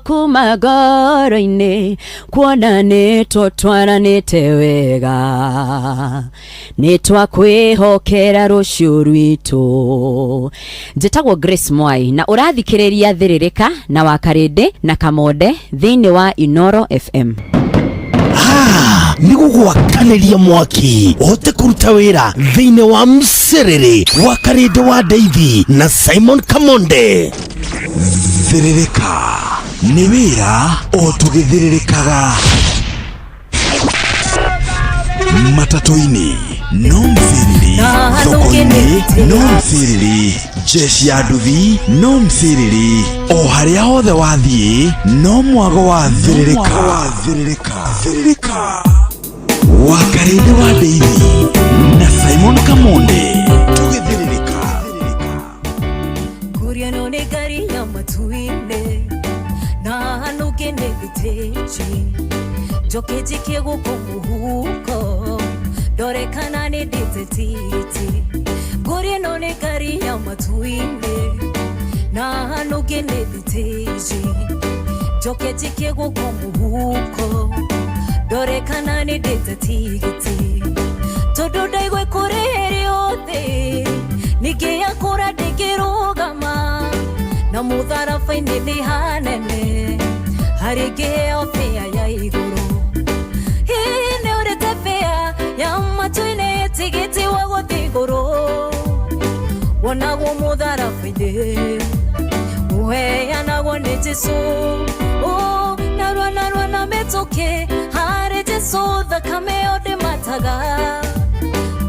Kuma ngoro-inĩ kuona nĩ tũtwaranĩte wega, nĩ twakwĩhokera rũciũ rwitũ. Njĩtagwo Grace Mwai na ũrathikĩrĩria Thĩrĩrĩka na Wakarĩndĩ na Kamonde thĩinĩ wa Inoro FM. Ah, nĩ gũgwakanĩria mwaki ũhote kũruta wĩra thĩinĩ wa mcerere wa Karĩndĩ wa Ndeithi na Simon Kamonde. Thĩrĩrĩka nĩ wĩra o tũgĩthĩrĩrĩkaga matatũ-inĩ no mcĩrĩrĩ, thoko-inĩ no mcĩrĩrĩ, jeshi ya nduthi no mcĩrĩrĩ, o harĩa hothe wathiĩ no mwago wa thĩrĩrĩka. Thĩrĩrĩka wa Karĩndĩ wa Ndeithi na Simon Kamonde tũgĩthĩrĩrĩka. Kuria no nĩ ngari ya matu-inĩ na hanũke nĩ thitĩji, njoke njikie gũkũ mũhuko ndore kana nĩ ndĩte tigiti. Ngũria no nĩ ngari ya matu-inĩ na hanũke nĩ thitĩji, njoke njikie gũkũ mũhuko ndore kana nĩ ndĩte tigiti, tondũ ndaigua kũrĩhĩrio thĩ ningĩ yakũra ndĩngĩrũgama na mũtharaba-inĩ nĩ hanene harĩ ngĩheo bĩa ya igũrũ. Hihi nĩ ũrĩte bĩa ya matu-inĩ, tigiti wa gũthiĩ igũrũ wonagwo mũtharaba-inĩ, ũheanagwo nĩ Jesu. Oh, narua narua na mĩtũkĩ harĩ Jesu, thakame yo ndĩmataga,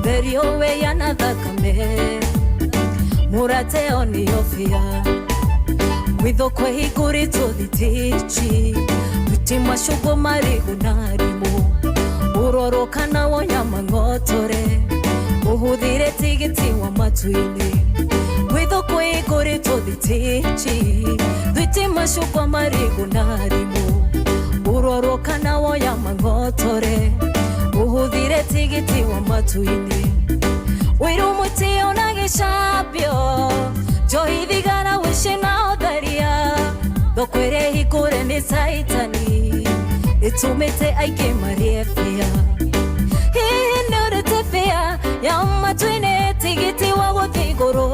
therio weya na thakame, mũrateo nĩyo bĩa gwithũ kwĩhingũrĩtwo thitĩji thuti macũngwo marĩgũ na rimũ, ũrorwo kana wonyama ng'otore ũhũthĩre tigiti wa matu-inĩ. Gwithũ kwĩhingũrĩtwo thitĩji thuti macũngwo marĩgũ na rimũ, ũrorwo kana woyama ng'otore ũhũthĩre tigiti wa matu-inĩ. Wĩrũ mũtĩo na gĩcambio, njohi, thigara, wĩci na ũtharia, thoko ĩrĩa ĩhingũre nĩ caitani ĩtũmĩte aingĩ marĩe bĩa. Hihi nĩ ũrĩte bĩa ya matu-inĩ, tigiti wa gũthiĩ igũrũ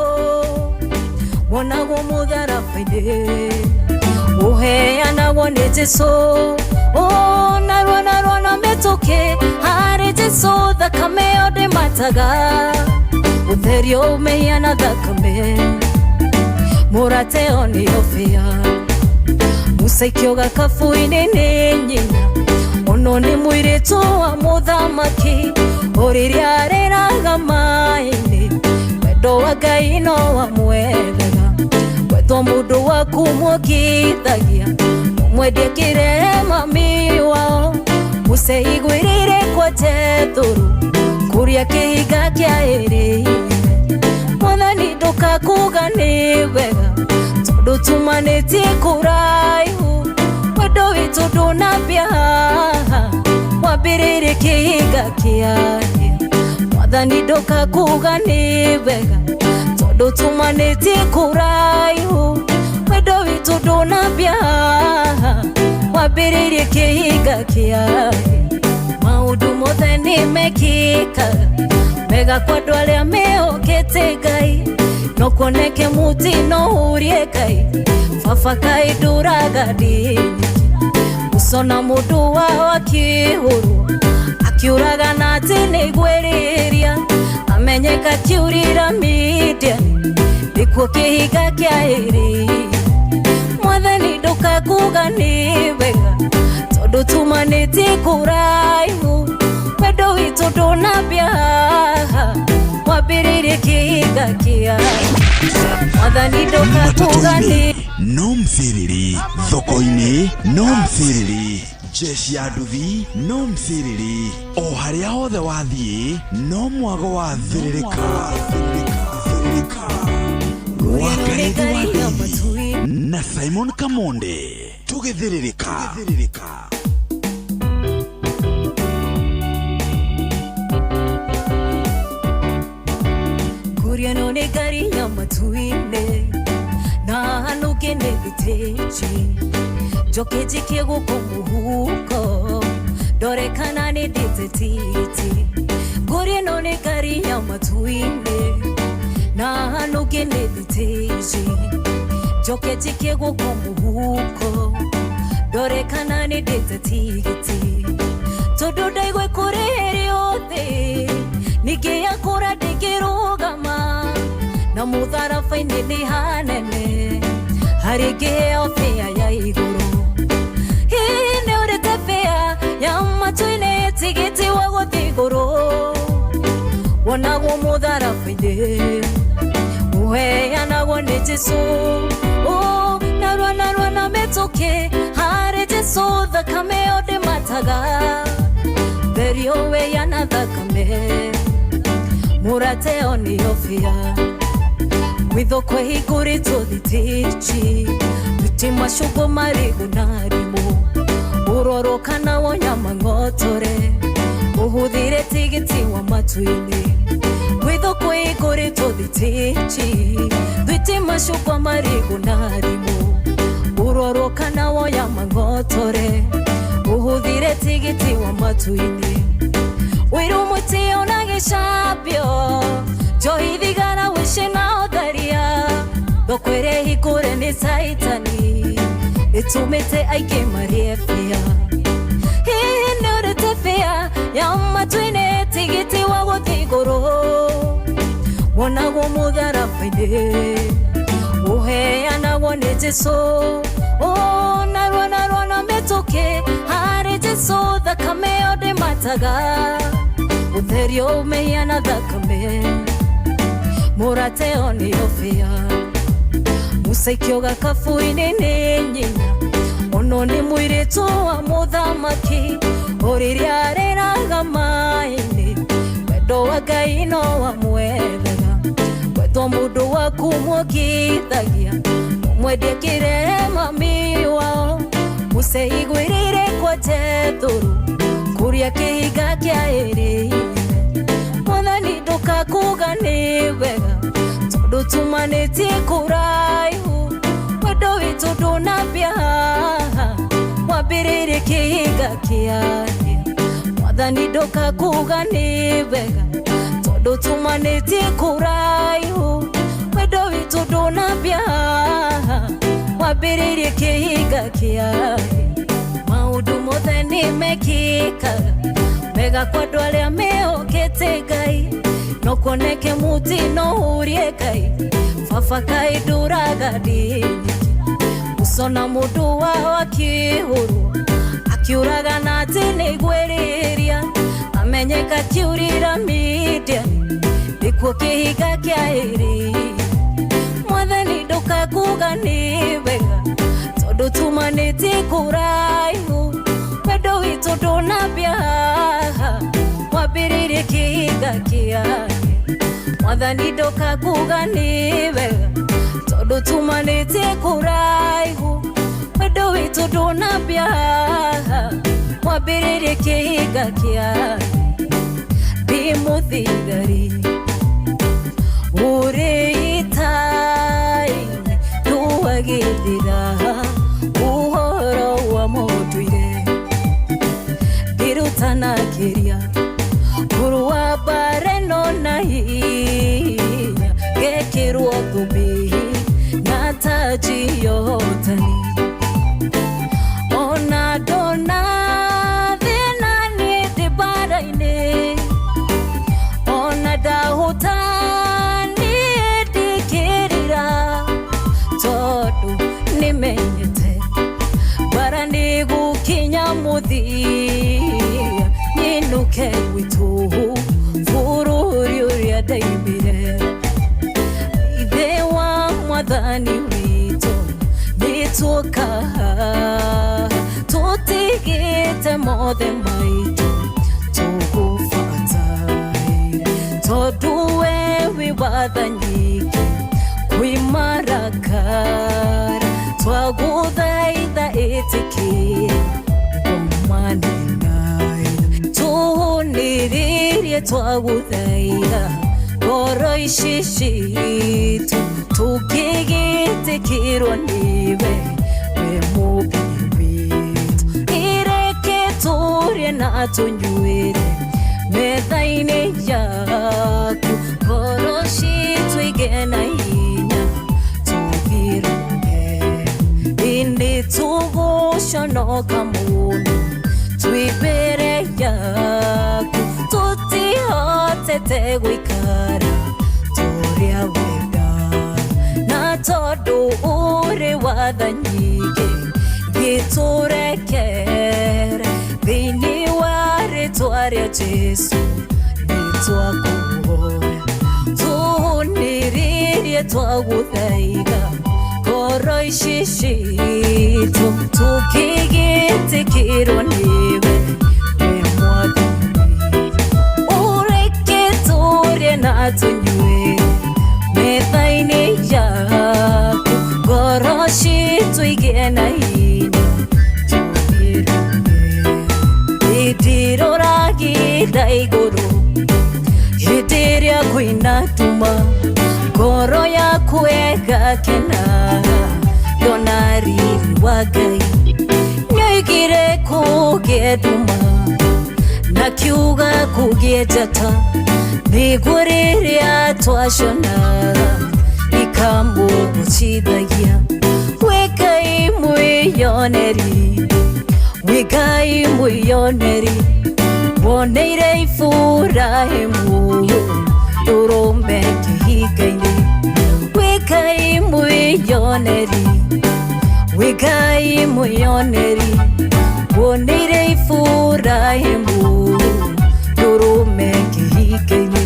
wonagwo mũtharaba-inĩ, ũheanagwo nĩ Jesu. Oh, narua narua na mĩtũkĩ harĩ Jesu, thakame yo ndĩmataga, ũtherio ũmehia na thakame, mũrateo nĩyo bĩa. Musa ikĩoga kabu-inĩ nĩ nyina, ono nĩ mũirĩtu wa mũthamaki, o rĩrĩa arĩraga maĩ-inĩ, wendo wa Ngai no wamwethaga. Gwethwo mũndũ waku muokithagia, mũmwendie kĩrema mami wao. Musa igwĩrĩire kwa Jethũrũ kũrĩa kĩhinga kĩa ĩrĩire. Mwathani ndũkakuga nĩ wega, tondũ tumanĩtie kũraihu, wendo witũ ndũnambia haha, wambĩrĩirie kĩhinga kĩa. Mwathani ndũkakuga nĩ wega, tondũ tumanĩtie kũraihu, wendo witũ ndũnambia haha, wambĩrĩirie kĩhinga kĩa. Maũndũ mothe nĩ mekĩkaga mega kwa andũ arĩa mehokete Ngai, no kuoneke mũtino ũrie Ngai, baba kaĩ ndũraga ndĩ mũcona mũndũ wao akĩhũrwo akiũraga na atĩ nĩ gwĩrĩria amenyeka kiurira media nĩkuo kĩhinga kĩa ĩrĩ. Mwathani ndũkakuga nĩ wega, tondũ tumanĩtie kũraihu, wendo witũ ndũnambia haha, wambĩrĩirie kĩhinga kĩa. Mwathani ndũkakuga nĩ Matatũ-inĩ no mcĩrĩrĩ, thoko-inĩ no mcĩrĩrĩ, jeshi ya nduthi no mcĩrĩrĩ, o harĩa hothe wathiĩ no mwago wa thĩrĩrĩka. Wa Karĩndĩ wa Ndeithi na Simon Kamonde tũgĩthĩrĩrĩka. Kuria no nĩ ngari ya matu-inĩ na hanũke nĩ thitĩji. Njoke njikie gũkũ mũhuko ndore kana nĩ ndĩte tigiti. Ngũri ĩno nĩ ngari ya matu-inĩ na nũngĩ nĩ thitĩji. Njoke njikie gũkũ mũhuko ndore kana nĩ ndĩte tigiti. Tondũ ndaigua ĩkũrĩhĩrio thĩ ningĩ yakũra ndĩngĩrũgama na mũtharaba-inĩ nĩ hanene harĩ ngĩheo bĩa ya igũrũ. Hihi nĩ ũrĩte bĩa ya matu-inĩ tigiti wa gũthiĩ igũrũ wonagwo mũtharaba-inĩ ũheanagwo nĩ Jesũ. Narua narua na mĩtũkĩ harĩ Jesũ thakame yo ndĩmataga therio wĩya na thakame mũrate yo nĩyo bĩa gwithũ kwĩhingũrĩtwo thitĩji thuti macungwa marigũ na rimũ ũrorwo kana wonyama ng'otore ũhũthĩre tigiti wa matu-inĩ gwithũ kwĩhingũrĩtwo thitĩji thuti macungwa marigũ na rimũ ũrorwo kana woyama ng'otore ũhũthĩre tigiti wa matu-inĩ wĩrũ mũtĩo na gĩcambio njohi thigara wĩci na ũtharia thoko ĩrĩa ĩhingũre nĩ caitani ĩtũmĩte aingĩ marĩe bĩa. Hihi nĩ ũrĩte bĩa ya matu-inĩ tigiti wa gũthiĩ igũrũ wonagwo mũtharaba-inĩ ũheanagwo nĩ Jesũ. Narua narua na mĩtũkĩ harĩ Jesũ thakame yo ndĩmataga ũtherio ũmehia na thakame mũrate yo nĩyo bĩa. Musa ikio gakabu-inĩ nĩ nyina ono nĩ mũirĩtu wa mũthamaki o rĩrĩa arĩraga maĩ-inĩ wendo wa Ngai no wamwethaga wetwo mũndũ waku muokithagia ũmwendie kĩrema mami wao. Musa igwĩrĩire kwa Jethũrũ kũrĩa kĩhiga kĩa ĩrĩire Mwathani ndũkakuga nĩ wega tondũ tumanĩtie kũraihu wendo witũ ndũnambia haha wambĩrĩirie kĩhiga kĩa thĩ. Mwathani ndũkakuga nĩ wega tondũ tumanĩtie kũraihu wendo witũ ndũnambia haha wambĩrĩirie kĩhiga kĩa thĩ. Maũndũ mothe nĩ mekĩkaga mega kwa andũ arĩa mehokete Ngai no kuoneke mũtino ũrie Ngai baba kaĩ ndũraga ndĩ nyiki. Mũcona mũndũ wao akĩhũrwo akiũraga na atĩ nĩ gwĩrĩria amenyeka kĩũrĩra Midiani nĩkuo kĩhiga kĩa ĩrĩire. Mwathani ndũkakuga nĩ wega tondũ tumanĩtie kũraihu wendo witũ ndũnambia haha wambĩrĩirie kĩhiga kĩa thĩ. Mwathani ndũkakuga nĩ wega tondũ tumanĩtie kũraihu wendo witũ ndũnambia haha wambĩrĩirie kĩhiga kĩa thĩ. Ndĩ mũthigari ũrĩ ita-inĩ ndũagĩthira ũhoro wa mũndũire ndirutanakĩria kũrũa mbara ĩno na hinya ngekĩrwo thũmbĩ na taji ya ũhotani. Ona ndona thĩna niĩ ndĩ mbara-inĩ ona ndahũta niĩ ndikĩrira tondũ nĩmenyete mbara nĩ gũkinya mũthia nyinũke gwitũ bũrũri ũrĩa ndaimire. Ithe wa mwathani witũ nĩtuoka tũtigĩte mothe maitũ tũgũbataire tondũ we wĩ watha nyingĩ kwĩ marakara twagũthaitha ĩtĩkĩra ngoma nene tũhũnĩrĩrie twagũthaitha ngoro ici citũ tũngĩgĩtĩkĩrwo nĩwe we mũmbi witũ. na tũnyuĩre metha-inĩ yaku ngoro citũ igĩe na hinya tũthiĩ rũge ĩndĩ tũgũconoka mũno twĩ mbere yaku tũtihotete gũikara tũrĩa wenda na tondũ ũrĩ watha nyingĩ gĩtũrekere thĩinĩ wa rĩtwa rĩa Jesũ nĩtwakũhoya tũnĩrĩrie twagũthaitha ngoro ici citũ tũkĩgĩtĩkĩrwo nĩwe we Mwathani ũreke tũrĩe na tũnyue metha-inĩ yaku ngoro citũ igĩe na hinya tũthiĩ rũge ndĩroraginda igũrũ hĩndĩ ĩrĩa kwĩna nduma ngoro yaku ĩgakena ndona riri wa Ngai nĩoigire kũgĩe nduma na kiuga kũgĩe njata nĩguo rĩrĩa twacona ikamũgũcithagia wĩ Ngai mwĩyoneri wĩ Ngai mwĩyoneri woneire Iburahĩmu ndũrũme kĩhinga-inĩ wĩ Ngai mwĩyoneri wĩ Ngai mwĩyoneri woneire Iburahĩmu ndũrũme kĩhinga-inĩ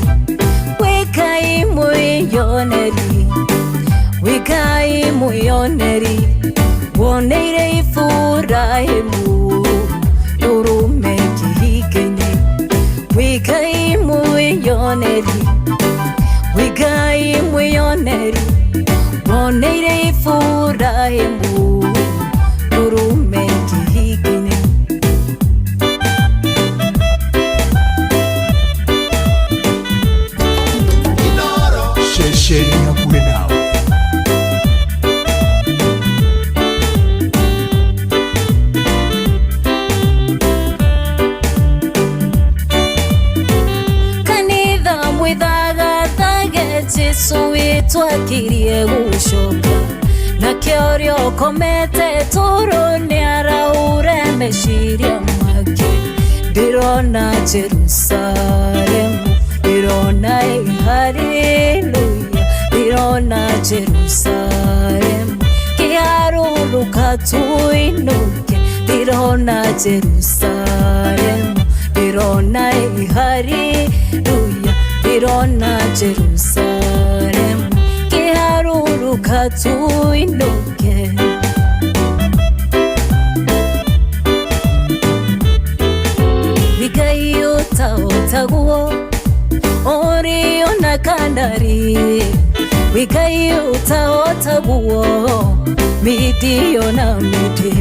wĩ Ngai mwĩyoneri wĩ Ngai mwĩyoneri woneire Iburahĩmu ndũrũme kĩhinga-inĩ wĩ Ngai mwĩyoneri wĩ Ngai mwĩyoneri woneire Iburahĩmu ndũrũme kĩhinga-inĩ. Ceceni hakuhĩ nawe. Kanitha mwĩthagathage Jesũ witũ akirie gũcoka nake ũrĩa ũkomete toro nĩaraure meciria make ndĩrona Jerusalemu ndĩrona haleluya ndĩrona Jerusalemu kĩharũrũka tũinũke ndĩrona Jerusalemu ndĩrona haleluya ndĩrona Jerusalemu kĩharũrũka tũinũke. Ngai ũtaũtaguo ũrĩ ona kandarĩ wĩ Ngai ũtaũtaguo mĩtĩ ona mĩtĩ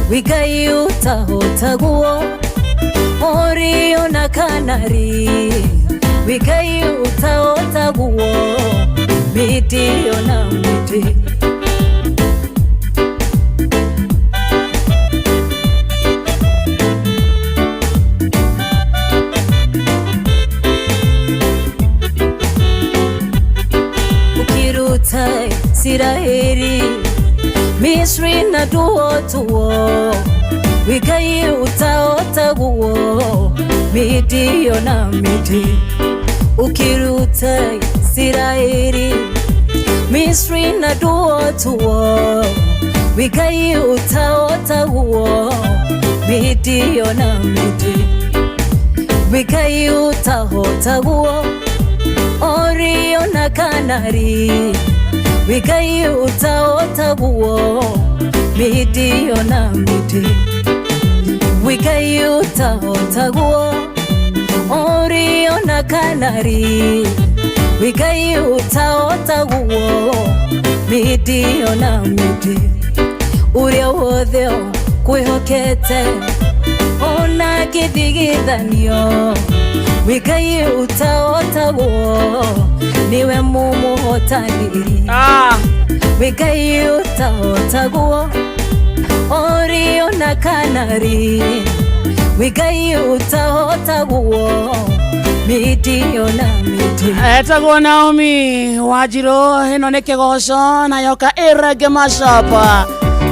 wĩ Ngai ũtaũtaguo ũrĩ ona kanarĩ wĩ Ngai ũtaũtaguo mĩtĩ ona mĩtĩ. Ukiruta Isiraeli Misri na tuo tuo wĩ Ngai ũtaũtaguo mĩtĩ ona mĩtĩ ukiruta Isiraeli Misri na tuo tuo wĩ Ngai ũtaũtaguo mĩtĩ ona mĩtĩ wĩ Ngai ũtaũtaguo ũrĩ ona kanarĩ wĩ Ngai ũtaũtaguo mĩtĩ ona mĩtĩ wĩ Ngai ũtaũtaguo ũrĩ ona kanarĩ wĩ Ngai ũtaũtaguo mĩtĩ ona mĩtĩ ũrĩa wothe ũkwĩhokete ona kĩthigithanio wĩ Ngai ũtaũtaguo nĩwe mũmũhotanĩri wĩ Ngai ũtaũtaguo ũrĩ ona kanarĩ Wĩ Ngai ũtahotagwo mĩtio na mĩtĩ. Etagwo Naomi Wanjiru, ĩno nĩ kĩgoco na yoka ĩrenge macapa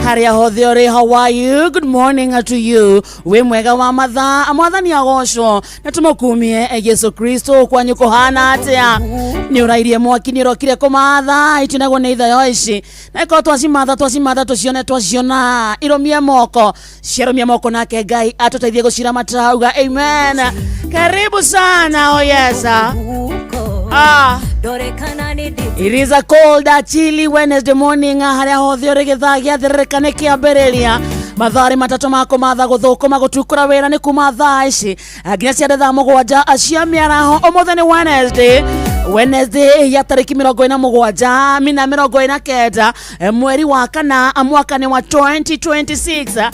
harĩa hothe ũrĩ. How are you? Good morning to you. Wĩ mwega wa mathaa, mwathani agocwo na tũmũkumie Yesu Kristo. Kwanyu kũhana atĩa? Nĩ ũrairie mwaki, nĩ ũrokire kũmatha itinagwo nĩ ithayo ici, na ĩkorwo twacimatha twacimatha tũcione, twaciona irũmie moko, ciarũmia moko, nake Ngai atũteithie gũciramata. Uga amen. Karibu sana. Oh yes. Ah. Ndore kana nĩ ndĩte. It is a cold, a chilly Wednesday morning. Harĩa hothe ũrĩ, gĩthaa gĩathĩrĩrĩka nĩ kĩambĩrĩria, mathaa 3 ma kũmatha, gũthũkũma, gũtukũra wĩra nĩ kuma thaa ici nginya cia thaa 7 cia mĩaraho. Ũmũthĩ nĩ Wednesday, Wednesday ya tarĩki 47 mina 49 mweri wa kana, mwaka nĩ wa 2026.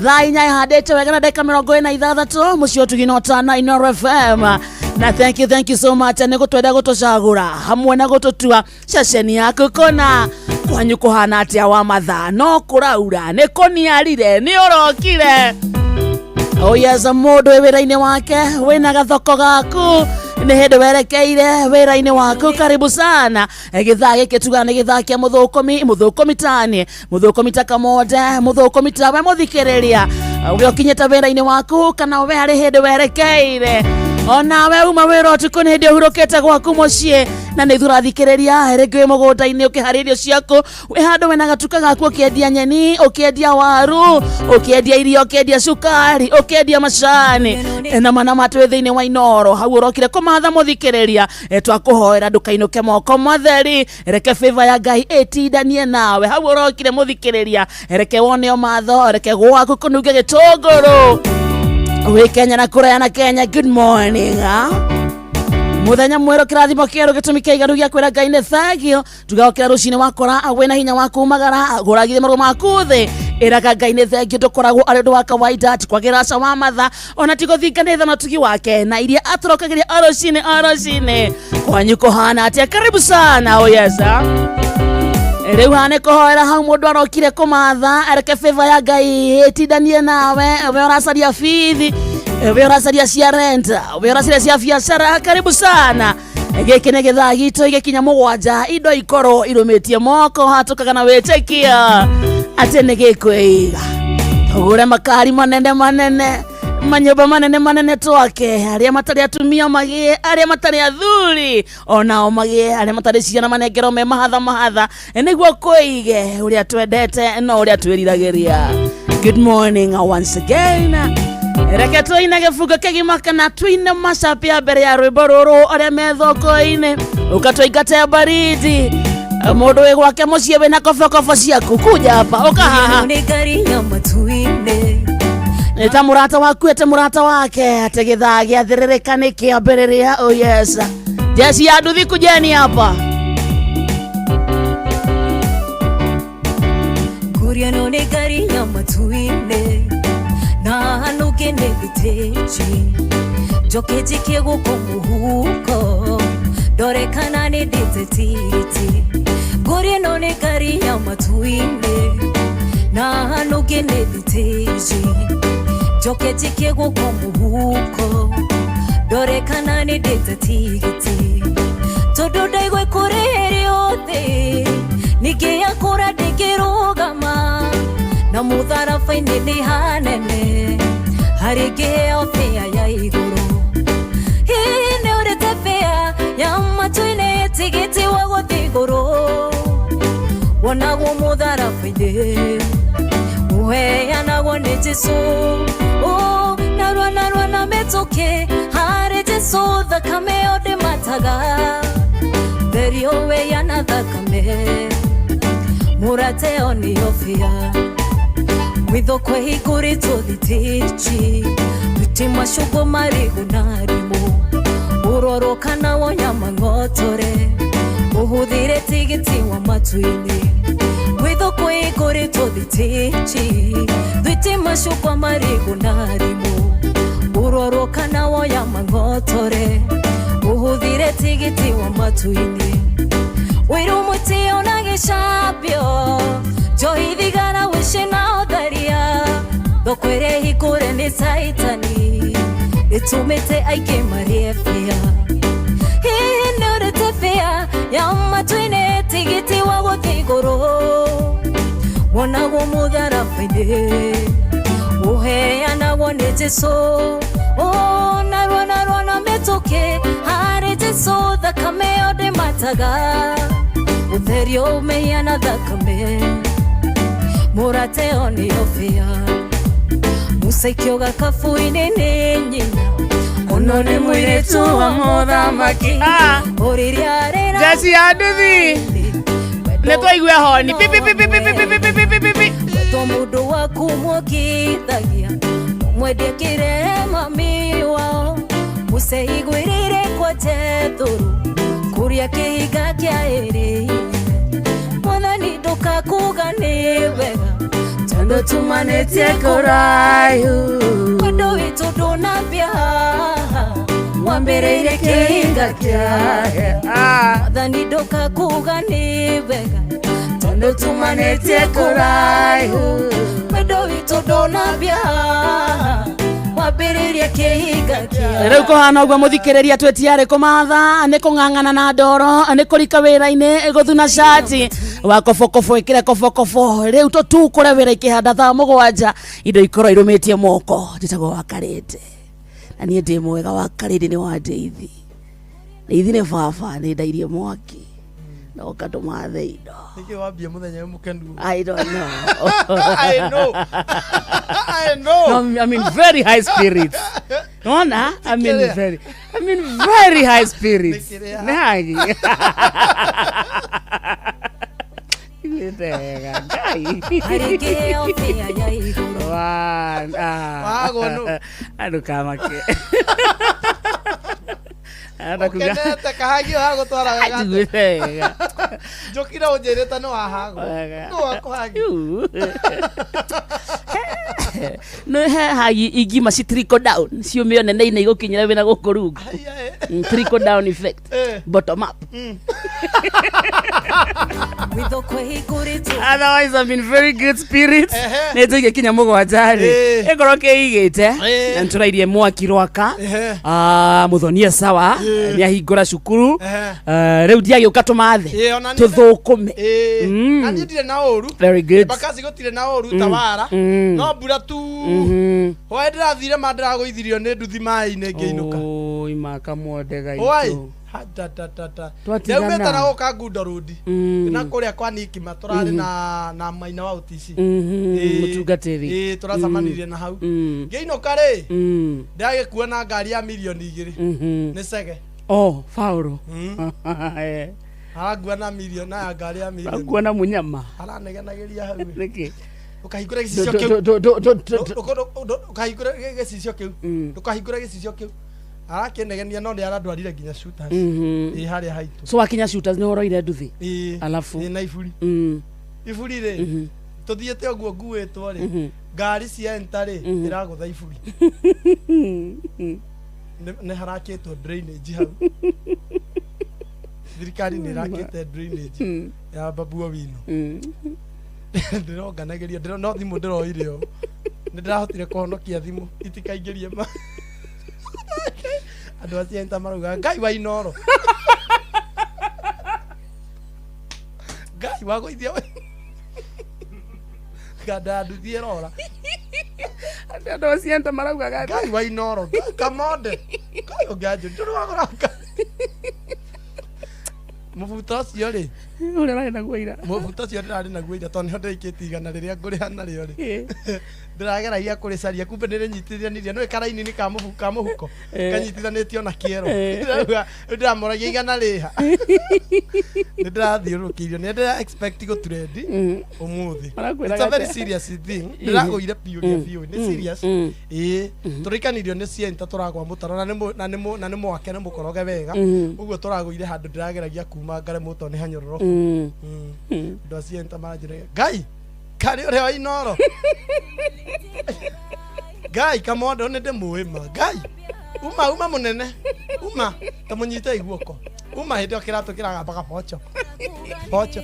Thaa 4 ihandĩte wega na ndagĩka 46, mũciĩ ũtugi no tana Inooro FM. Na thank you, thank you so much nĩ gũtwenda, gũtũcagũra hamwe na gũtũtua ceceni yaku kũna. Kwanyu kũhana atĩa wa mathaa? No kũraura, nĩ kũniarire, nĩ ũrokire? Oh yes, mũndũ wĩ wĩra-inĩ wake, wĩna gathoko gaku, nĩ hĩndĩ werekeire wĩra-inĩ waku, karibu sana. Gĩthaa gĩkĩ tugaga nĩ gĩthaa kĩa mũthũkũmi, mũthũkũmi tani, mũthũkũmi ta kamonde, mũthũkũmi ta we mũthikĩrĩria, we ũkinyĩte wĩra-inĩ waku kana we harĩ hĩndĩ werekeire, onawe uma wĩra ũtukũ, nĩ hĩndĩ ũhurũkĩte gwaku mũciĩ na nĩ ithuĩ ũrathikĩrĩria. Rĩngĩ wĩ mũgũnda-inĩ ũkĩharĩria irio ciaku, wĩ handũ wĩna gatuka gaku ũkĩendia nyeni, ũkĩendia waru, ũkĩendia irio, ũkĩendia cukari, ũkĩendia macani na mana matwĩ thĩinĩ wa Inoro, hau ũrokire kũmatha mũthikĩrĩria. Twakũhoera ndũkainũke moko matheri, reke favor ya Ngai ĩtindanie nawe hau ũrokire mũthikĩrĩria, reke wone o matho, reke gwaku kũnunge gĩtũngũrũ. Wĩ Kenya na kũraya na Kenya, good morning, ah? Muthenya mwerũ, kĩrathimo kĩerũ, gĩtũmi kĩiganu gĩa kwĩra Ngai nĩ thengio. Tugokĩra rũcinĩ, wakora wĩna hinya wa kumagara, gũragithie marũa maku thĩ, ĩraga Ngai nĩ thengio. Ndũkoragwo arĩ ũndũ wa kawaida, ti kwagĩra aca wa matha, ona ti gũthinga nĩ tha na ũtugi wake na iria atũrokagĩria o rũcinĩ o rũcinĩ. Kwanyu kũhana atĩa? Karibu sana. Oh yes, ah? Rĩu haha nĩ kũhoera hau mũndũ arokire kũmatha, reke favor ya Ngai ĩtindanie nawe, we ũracaria bithi, we ũracaria cia rent, we ũracaria cia biacara, karibu sana. Gĩkĩ nĩ gĩthaa gitũ, igĩkinya 7 indo ikorwo irũmĩtie moko, hatũkaga na wĩtĩkio atĩ nĩ gĩkwĩiga, tũgũre makari manene manene, manyũmba manene manene, twake, arĩa matarĩ atumia magĩe, arĩa matarĩ athuri onao magĩe, arĩa matarĩ ciana manengerwo me mahatha mahatha, nĩguo kwĩige ũrĩa twendete no ũrĩa twĩriragĩria. Good morning once again. Reke tũine gĩbungo kĩgima kana tũine macapi ya mbere ya rwĩmbo rũrũ. Arĩa me thoko-inĩ, ũka tũingate baridi. Mũndũ wĩ gwake mũciĩ wĩna kobokobo ciaku, kuja hapa, ũka haha. Nĩ ngari ya matu-inĩ. Nĩ ta mũrata waku ete mũrata wake atĩ gĩthaa gĩathĩrĩrĩka nĩ kĩambĩrĩria. Oh yes, jeshi ya nduthi, kujeni hapa. Ngurio ĩno nĩ ngari ya matu-inĩ na nũngĩ nĩ thitĩji, njoke njikie gũkũ mũhuko ndore kana nĩ ndĩte tigiti. Ngũri ĩno nĩ ngari ya matu-inĩ na nũngĩ nĩ thitĩji, njoke njikie gũkũ mũhuko ndore kana nĩ ndĩte tigiti, tondũ ndaigua kũrĩhĩrio thĩ ningĩ yakũra ndĩngĩrũgama na mũtharaba-inĩ nĩ hanene harĩ ngĩheo bĩa ya igũrũ. Hihi nĩ ũrĩte bĩa ya matu-inĩ, tigiti wa gũthiĩ igũrũ wonagwo mũtharaba-inĩ, ũheanagwo nĩ Jesu. Oh, narua narua na mĩtũkĩ harĩ Jesu, thakame yo ndĩmataga, therio wĩya na thakame, mũrate yo nĩyo bĩa. Gwĩthoko ĩhingũrĩtwo thitĩji, thuti macungwa, marigũ na rimũ, ũrorwo kana wonyama ng'otore, ũhũthĩre tigiti wa matu-inĩ. Gwĩthoko ĩhingũrĩtwo thitĩji, thuti macungwa, marigũ na rimũ, ũrorwo kana woyama ng'otore, ũhũthĩre tigiti wa matu-inĩ. Wĩrũ mũtĩo na gĩcambio, njohi, thigara, wĩci na ũtharia, thoko ĩrĩa ĩhingũre nĩ caitani. Ũtũmĩte aingĩ marĩe bĩa. Hihi nĩũrĩte bĩa ya matu-inĩ, tigiti wa gũthiĩ igũrũ wonagwo mũtharaba-inĩ, ũheanagwo nĩ Jesũ. Narua narua na mĩtũkĩ harĩ Jesũ, thakame ĩyo ndĩmataga, ũtherio mehia na thakame, mũrate ĩyo nĩyo bĩa. Musa ikĩoga kabu-inĩ nĩ nyina, ũno nĩ mũirĩtu wa mũthamaki. Ah. Ũrĩrĩa rĩra Jeshi ya nduthi nä twaigua honi. Pi, pi, pi, pi, pi, pi, pi, pi, pi, pi, pi, pi. To mũndũ waku mwokithagia, mwendie kĩre mami wao. Musa igwĩrĩire kwa Jethũrũ kũrĩa kĩhinga kĩa ĩrĩ. Mwathani ndũkakuga nĩ wega tondũ tumanĩtie kũraihu. Wendo witũ ndũnambia haha, wambĩrĩirie kĩhinga kĩa. Ah. Mwathani ndũkakuga nĩ wega tondũ tumanĩtie kũraihu. Wendo witũ ndũnambia haha, wambĩrĩirie kĩhinga kĩa. Rä u kå hana å guo må thikä rä ria twä tiarä kå matha nä kå ng'ang'ana na ndoro nä kå rika wä ra-inä gå thuna cati wa kobokobo ä kä re kobokobo rä u tå tukå re wä ra ikä handa thaa må gwanja indo ikorwo irå mä tie moko. Njätagwo wakarä na niä ndä mwega. Wakarä nä wa ndeithi, ndeithi nä baba nä ndairie mwaki noka ndå mathe indo. Nĩkĩ wambia mũthenya wĩ mũkenu? I don't know. I know. I know. No, I'm in very high spirits. Nona, Tikiria. I'm in very high spirits. Tikiria. Nĩ hagi. Iguĩte wega, Ngai. Harĩ kĩheo bĩa ya igũrũ. One, ah. Wagwo nũ? Andũ kamake. Arenda kuga. Ũkenete kahagio hagũtwara wega atĩa? Njiguĩte wega. Njũkire ũnjĩrĩte nĩ wahagwo. Wega. Nũ wakũhagia? Iu. Nĩ he hagi ingima ci trickle down ciumio nene-inĩ igũkinyĩra wĩna gũkũ rungu. Haiya, eh. Trickle down effect. Eh. Bottom up. Witho kwĩhingũrĩtwo. Otherwise I'm in very good spirits. Ehe. Nä tå kinya må gwanja rä Eh. ä korwo kä igä te Eh. na nä tå rairie mwaki rwaka. Ehe. Må thonia sawa nä ahingå ra cukuru. Ehe. Rä u ndiagä å ka tå mathe Eh, ona niĩ- tå thå kå me. Eh, na niĩ ndirĩ na ũru. Very good. Embakasi gũtirĩ na ũru tawara. No mbura tu. Hwaĩ ndĩrathire ma ndĩragũithirio nĩ nduthi maĩ-inĩ ngĩinũka. Oi maka mwonde Hwaĩ. gaitå. Ha, ta, ta, ta, ta. Twatigana. Ndaumĩte na gũka Ngundo Road. Na kũrĩa kwa Nikima tũrarĩ na maina wa UTC. Må tungatä ri. Ĩĩ, tũracemanirie na hau. Ngĩinũka rĩ, ndĩragĩkua na ngari ya mirioni 2 nĩ cege. O faå. Arangua na mirioni na ngari ya mirioni. Kuona må nyama. Aranegenagĩria hau. Nä kä? Ũkahingũre gĩcicio kĩu. Ndũkahingũre gĩcicio kĩu. Ndũkahingũre gĩcicio kĩu. Arakĩnegenia no nĩ arandwarire nginya shooters. Ĩĩ, harĩa haitũ. So wakinya shooters nä horoire nduthi? Ĩĩ. Alafu? Ĩĩ, na iburi. Iburi rĩ, tũthiĩte ũguo nguĩtwo rĩ, ngari cia enta rĩ ĩragũtha iburi. Nĩ harakĩtwo drainage hau. Thirikari nĩ ĩrakĩte drainage ya Babu Owino. Ndĩronganagĩria no thimũ ndĩroire ũũ, nĩ ndĩrahotire kũhonokia thimũ itikaingĩrie ma andũ acio enta marauga Ngai wa Inoro, Ngai wagũithia nganda nduthi ĩrora. Andå acio maraugaga. Ngai wa Inoro, Ngai kamonde, Ngai ũngĩanjũ ndũrĩ wagũra mũbuto ũcio rĩ. Å rä a rarä naguo ira. Mũbuto ũcio ndĩrarĩ naguo ira tondũ nĩho ndĩrĩkĩtie igana rĩrĩa ngũrĩha narĩo rĩ, ndĩrageragia kũrĩcaria kumbe nĩrĩnyitithanirie nĩũĩ karaini-inĩ ka mũhuko kanyitithanĩtio na kĩero. Ndĩrauga ndĩramoragia igana rĩha nĩ ndĩrathiũrũrũkĩirio nĩ ndĩra expect gũtrendi ũmũthĩ. Marakwĩraga It's a very atĩa? serious thing. Ndĩragũire biũ rĩa biũ, nĩ serious. Ĩĩ, tũrĩkanirio nĩ cienta tũragwa mũtaro na nĩ mwake nĩ mũkoroge wega ũguo tũragũire handũ ndĩrageragia kuma ngaremwo tondũ nĩ hanyororoku. Andũ a cienta maranjĩra Ngai karĩ ũrĩa wa Inoro, Ngai kamondo nĩ ndĩmũĩ ma Ngai uma uma mũnene uma ta mũnyite guoko uma hĩndĩ ĩyo kĩratũ kĩragambaga bocho bocho.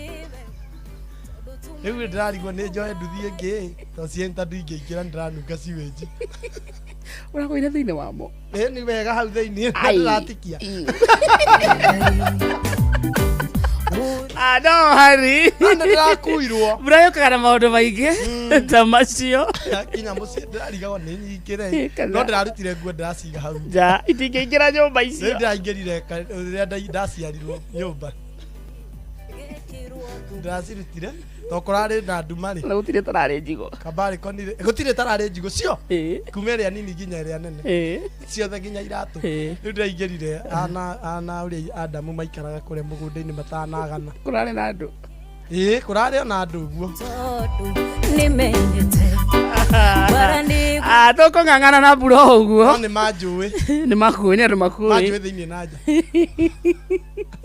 Rĩu ndĩrarigwo nĩ njoe nduthi ĩngĩ. To cienta ndingĩingĩra, nĩndĩranunga sewage. Ũragũire thĩinĩ wamo. Ĩ, nĩ wega hau thĩinĩ. Ai. Ndĩratikia. Ah, no hari. No nĩndĩrakuirwo. Mbura yũkaga na maũndũ maingĩ ta macio. Kinya mũciĩ ndĩrarigagwo nĩ nyingĩre. Ĩ, kana- No ndĩrarutire nguo ndĩraciga hau. Nja itingĩingĩra nyũmba Rĩu icio. ndĩraingĩrire rĩrĩa ndaciarirwo nyũmba. Ndĩracirutire to kũrarĩ na nduma rĩ. Na gũtirĩ tararĩ njigo. Kambarĩ konire gũtirĩ tararĩ njigo cio. Ĩ. Kuma ĩrĩa nini nginya ĩrĩa nene. Ĩ. Ciothe nginya iratũ. Ĩ. Rĩu ndĩraingĩrire ana ũrĩa Adamu maikaraga kũrĩa mũgũnda-inĩ matanagana. Kũrarĩ na andũ. Ĩ, kũrarĩ ona andũ ũguo. Tondũ nĩmenyete bara nĩ Ah, tũkũng'ang'ana na mbura o ũguo. No nĩ manjũĩ. Nĩ makuĩ, nĩ andũ makuĩ. Manjũĩ thĩinĩ na nja.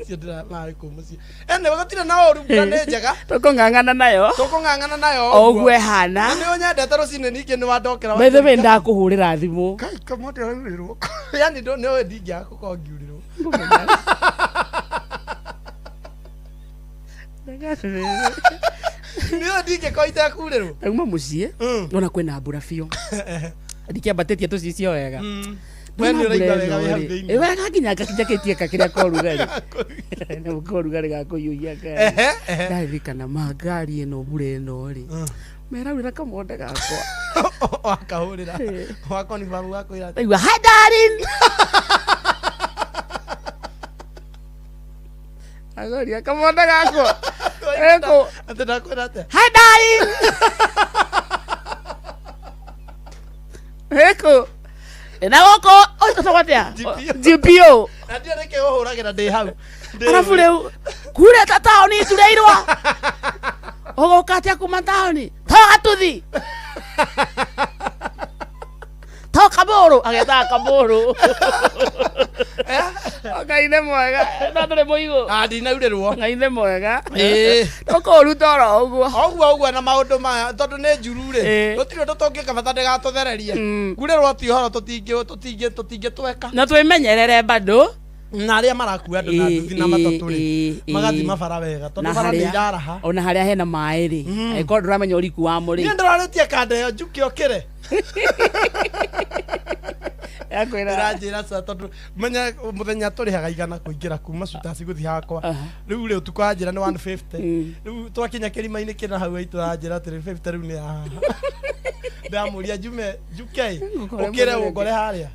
Acio ndĩra kũu mũciĩ. Anyway, gũtirĩ na ũru, mbura nĩ njega. Tũkũng'ang'ana nayo. Tũkũng'ang'ana nayo O ũguo ĩhana. Na nĩ ũnyendete rũcinĩ ningĩ nĩ wandokera. By the way, ndakũhũrĩra thimũ. Kai, kamote ũraurĩrwo. Yani nĩ ũĩ ndingĩaga gũkorwo ngiurĩrwo. Nĩ ũĩ ndingĩkorwo itekurĩrwo. Ndauma mũciĩ ona kwĩna mbura biũ. Ndikĩambatĩtie tũcicio wega. We nĩ ũraigua wega wĩ hau thĩinĩ. Ĩ, wega nginya njakĩtie kakĩrĩa korugarĩ. Na korugarĩ gakũhiũhia ngari. Ndaririkana ma ngari ĩno mbura ĩno rĩ. Meraurĩra kamonde gakwa. Wakahũrĩra. Wakonibamu gakwĩra. Ndaigua, hi darling. Agoria kamonde gakwa. Eko. Atĩ ndakwĩra atĩa? Hi darling. Eko. Na gũkũ ũtagwo atĩa? GPO. Na ndiũĩ nĩkĩ ũhũragĩra ndĩ hau. Arabu rĩu kure ta taũni itureirwo. Ũgũka atĩa kuma taũni? Toka tuthi. Toka bũrũ, agetaga kabũrũ. Ngai nĩ mwega. No ndũrĩ mũigũ. Ah, ndinaurĩrwo. Ngai nĩ mwega. Ĩĩ. Tũkũruta oro ũguo. Ũguo ũguo na maũndũ maya tondũ nĩ njuru rĩ. Ĩĩ. Gũtirĩ ũndũ tũngĩka bata ndĩgatũthererie. Kurĩrwo ti ũhoro tũtingĩtweka. Na twĩmenyerere bado. Na arĩa marakua andũ na nduthi na matatũ rĩ. Magathima bara wega tondũ Na bara nĩ harĩa- iraraha. ona harĩa hena maĩ rĩ, angĩkorwo ndũramenya ũriku wamo rĩ. Niĩ ndĩrarĩtie kanda ĩyo njuke ũkĩre. Yakwĩra. Ndĩranjĩra ca tondũ menya mũthenya tũrĩhaga 100 kũingĩra kuma Cutasi gũthiĩ hakwa. Rĩu rĩ ũtukũ anjĩra nĩ 150. Rĩu twakinya kĩrima-inĩ kĩna hau aitũ anjĩra atĩrĩ 50 rĩu nĩ ya haha. Ndamũria njume njuke ĩ, Ngũkore ũkĩre mũthenya ũngore harĩa.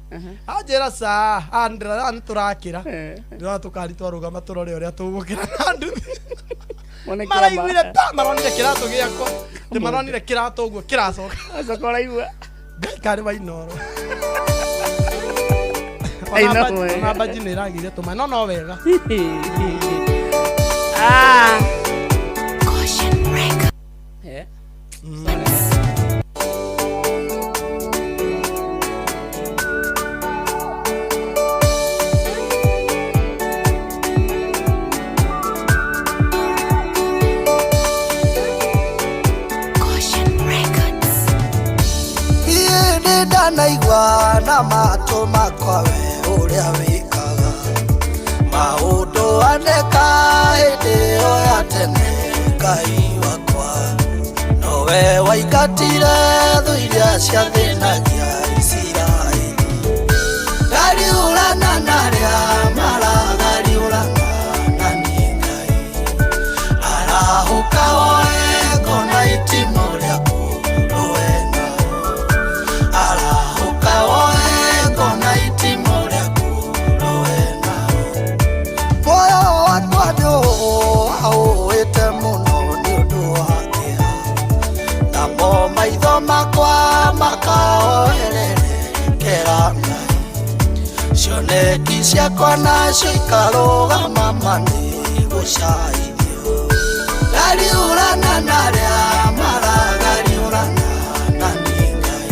Anjĩra ca ndĩra nĩ tũrakĩra. Ndĩrona tũkari twarũgama tũrore ũrĩa tũgũkĩra na nduthi. Wone Maraiguire kĩrama. ta maronire kĩratũ gĩakwa. Nĩ maronire kĩratũ ũguo kĩracoka. Acoka ũraigua. Ngai karĩ wa Inooro. Ai, no wega. Ona mbanji nĩ ĩragĩire tũmaĩ no no wega. Ah. Eh. Niĩ nĩ ndanaigua na matũ makwa we ũrĩa wĩkaga maũndũ aneka hĩndĩ ĩyo ya tene Ngai wakwa nowe waingatire thũ iria ciathĩnagia Isiraeli ngariũrana na arĩa maragariũrana na niĩ Ngai arahũka woe ngona itimũ rĩaku rũe nao arahũka woe ngona itimũ rĩaku rũe nao muoyo wakwa nĩũwaũĩte mũno nĩ ũndũ wa kĩeha namo maitho makwa makaoererekera Ngai cioneki ciakwa nacio ikarũgama ma nĩ gũcaithio ngariũrana na arĩa maragariũrana na niĩ Ngai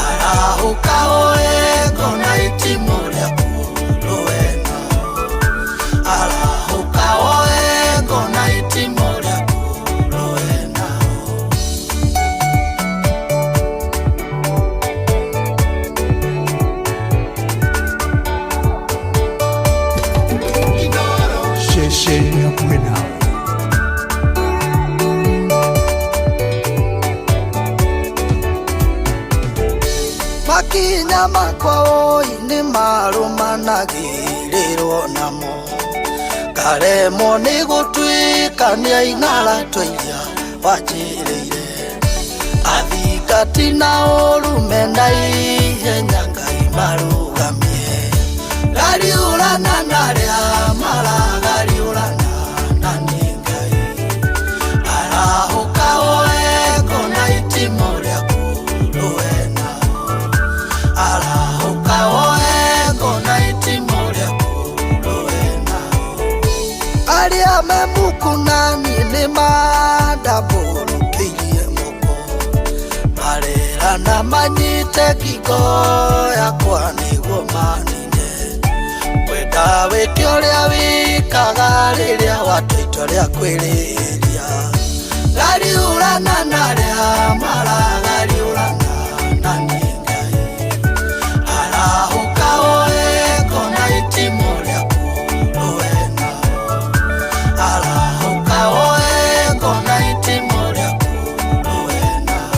arahũka woe ngona itimũ rĩaku rũe nao arahũka woe ngona itimũ rĩaku rũe nao. Ceceni hakuhĩ nawe. Makinya makwa oi nĩ marũmanagĩrĩrwo namo ngaremwo nĩ gũtuĩkania ing'ara twa iria wanjĩrĩire athingati na ũrume na ihenya Ngai marũgamie gariũrana na arĩa maragariũrana na niĩ Ngai arahũka woe ngona itimũ rĩaku rũe nao arahũka woe ngona itimũ rĩaku rũe nao arĩa me muku na niĩ nĩ mandambũrũkĩirie moko marerana manyite ngingo yakwa nĩguo manine kwenda wĩke ũrĩa wĩkaga rĩrĩa watua itua rĩa kwĩrĩria gariũrana na arĩa maragariũrana na niĩ Ngai arahũka woe ngona itimũ rĩaku rũe nao arahũka woe ngona itimũ rĩaku rũe nao.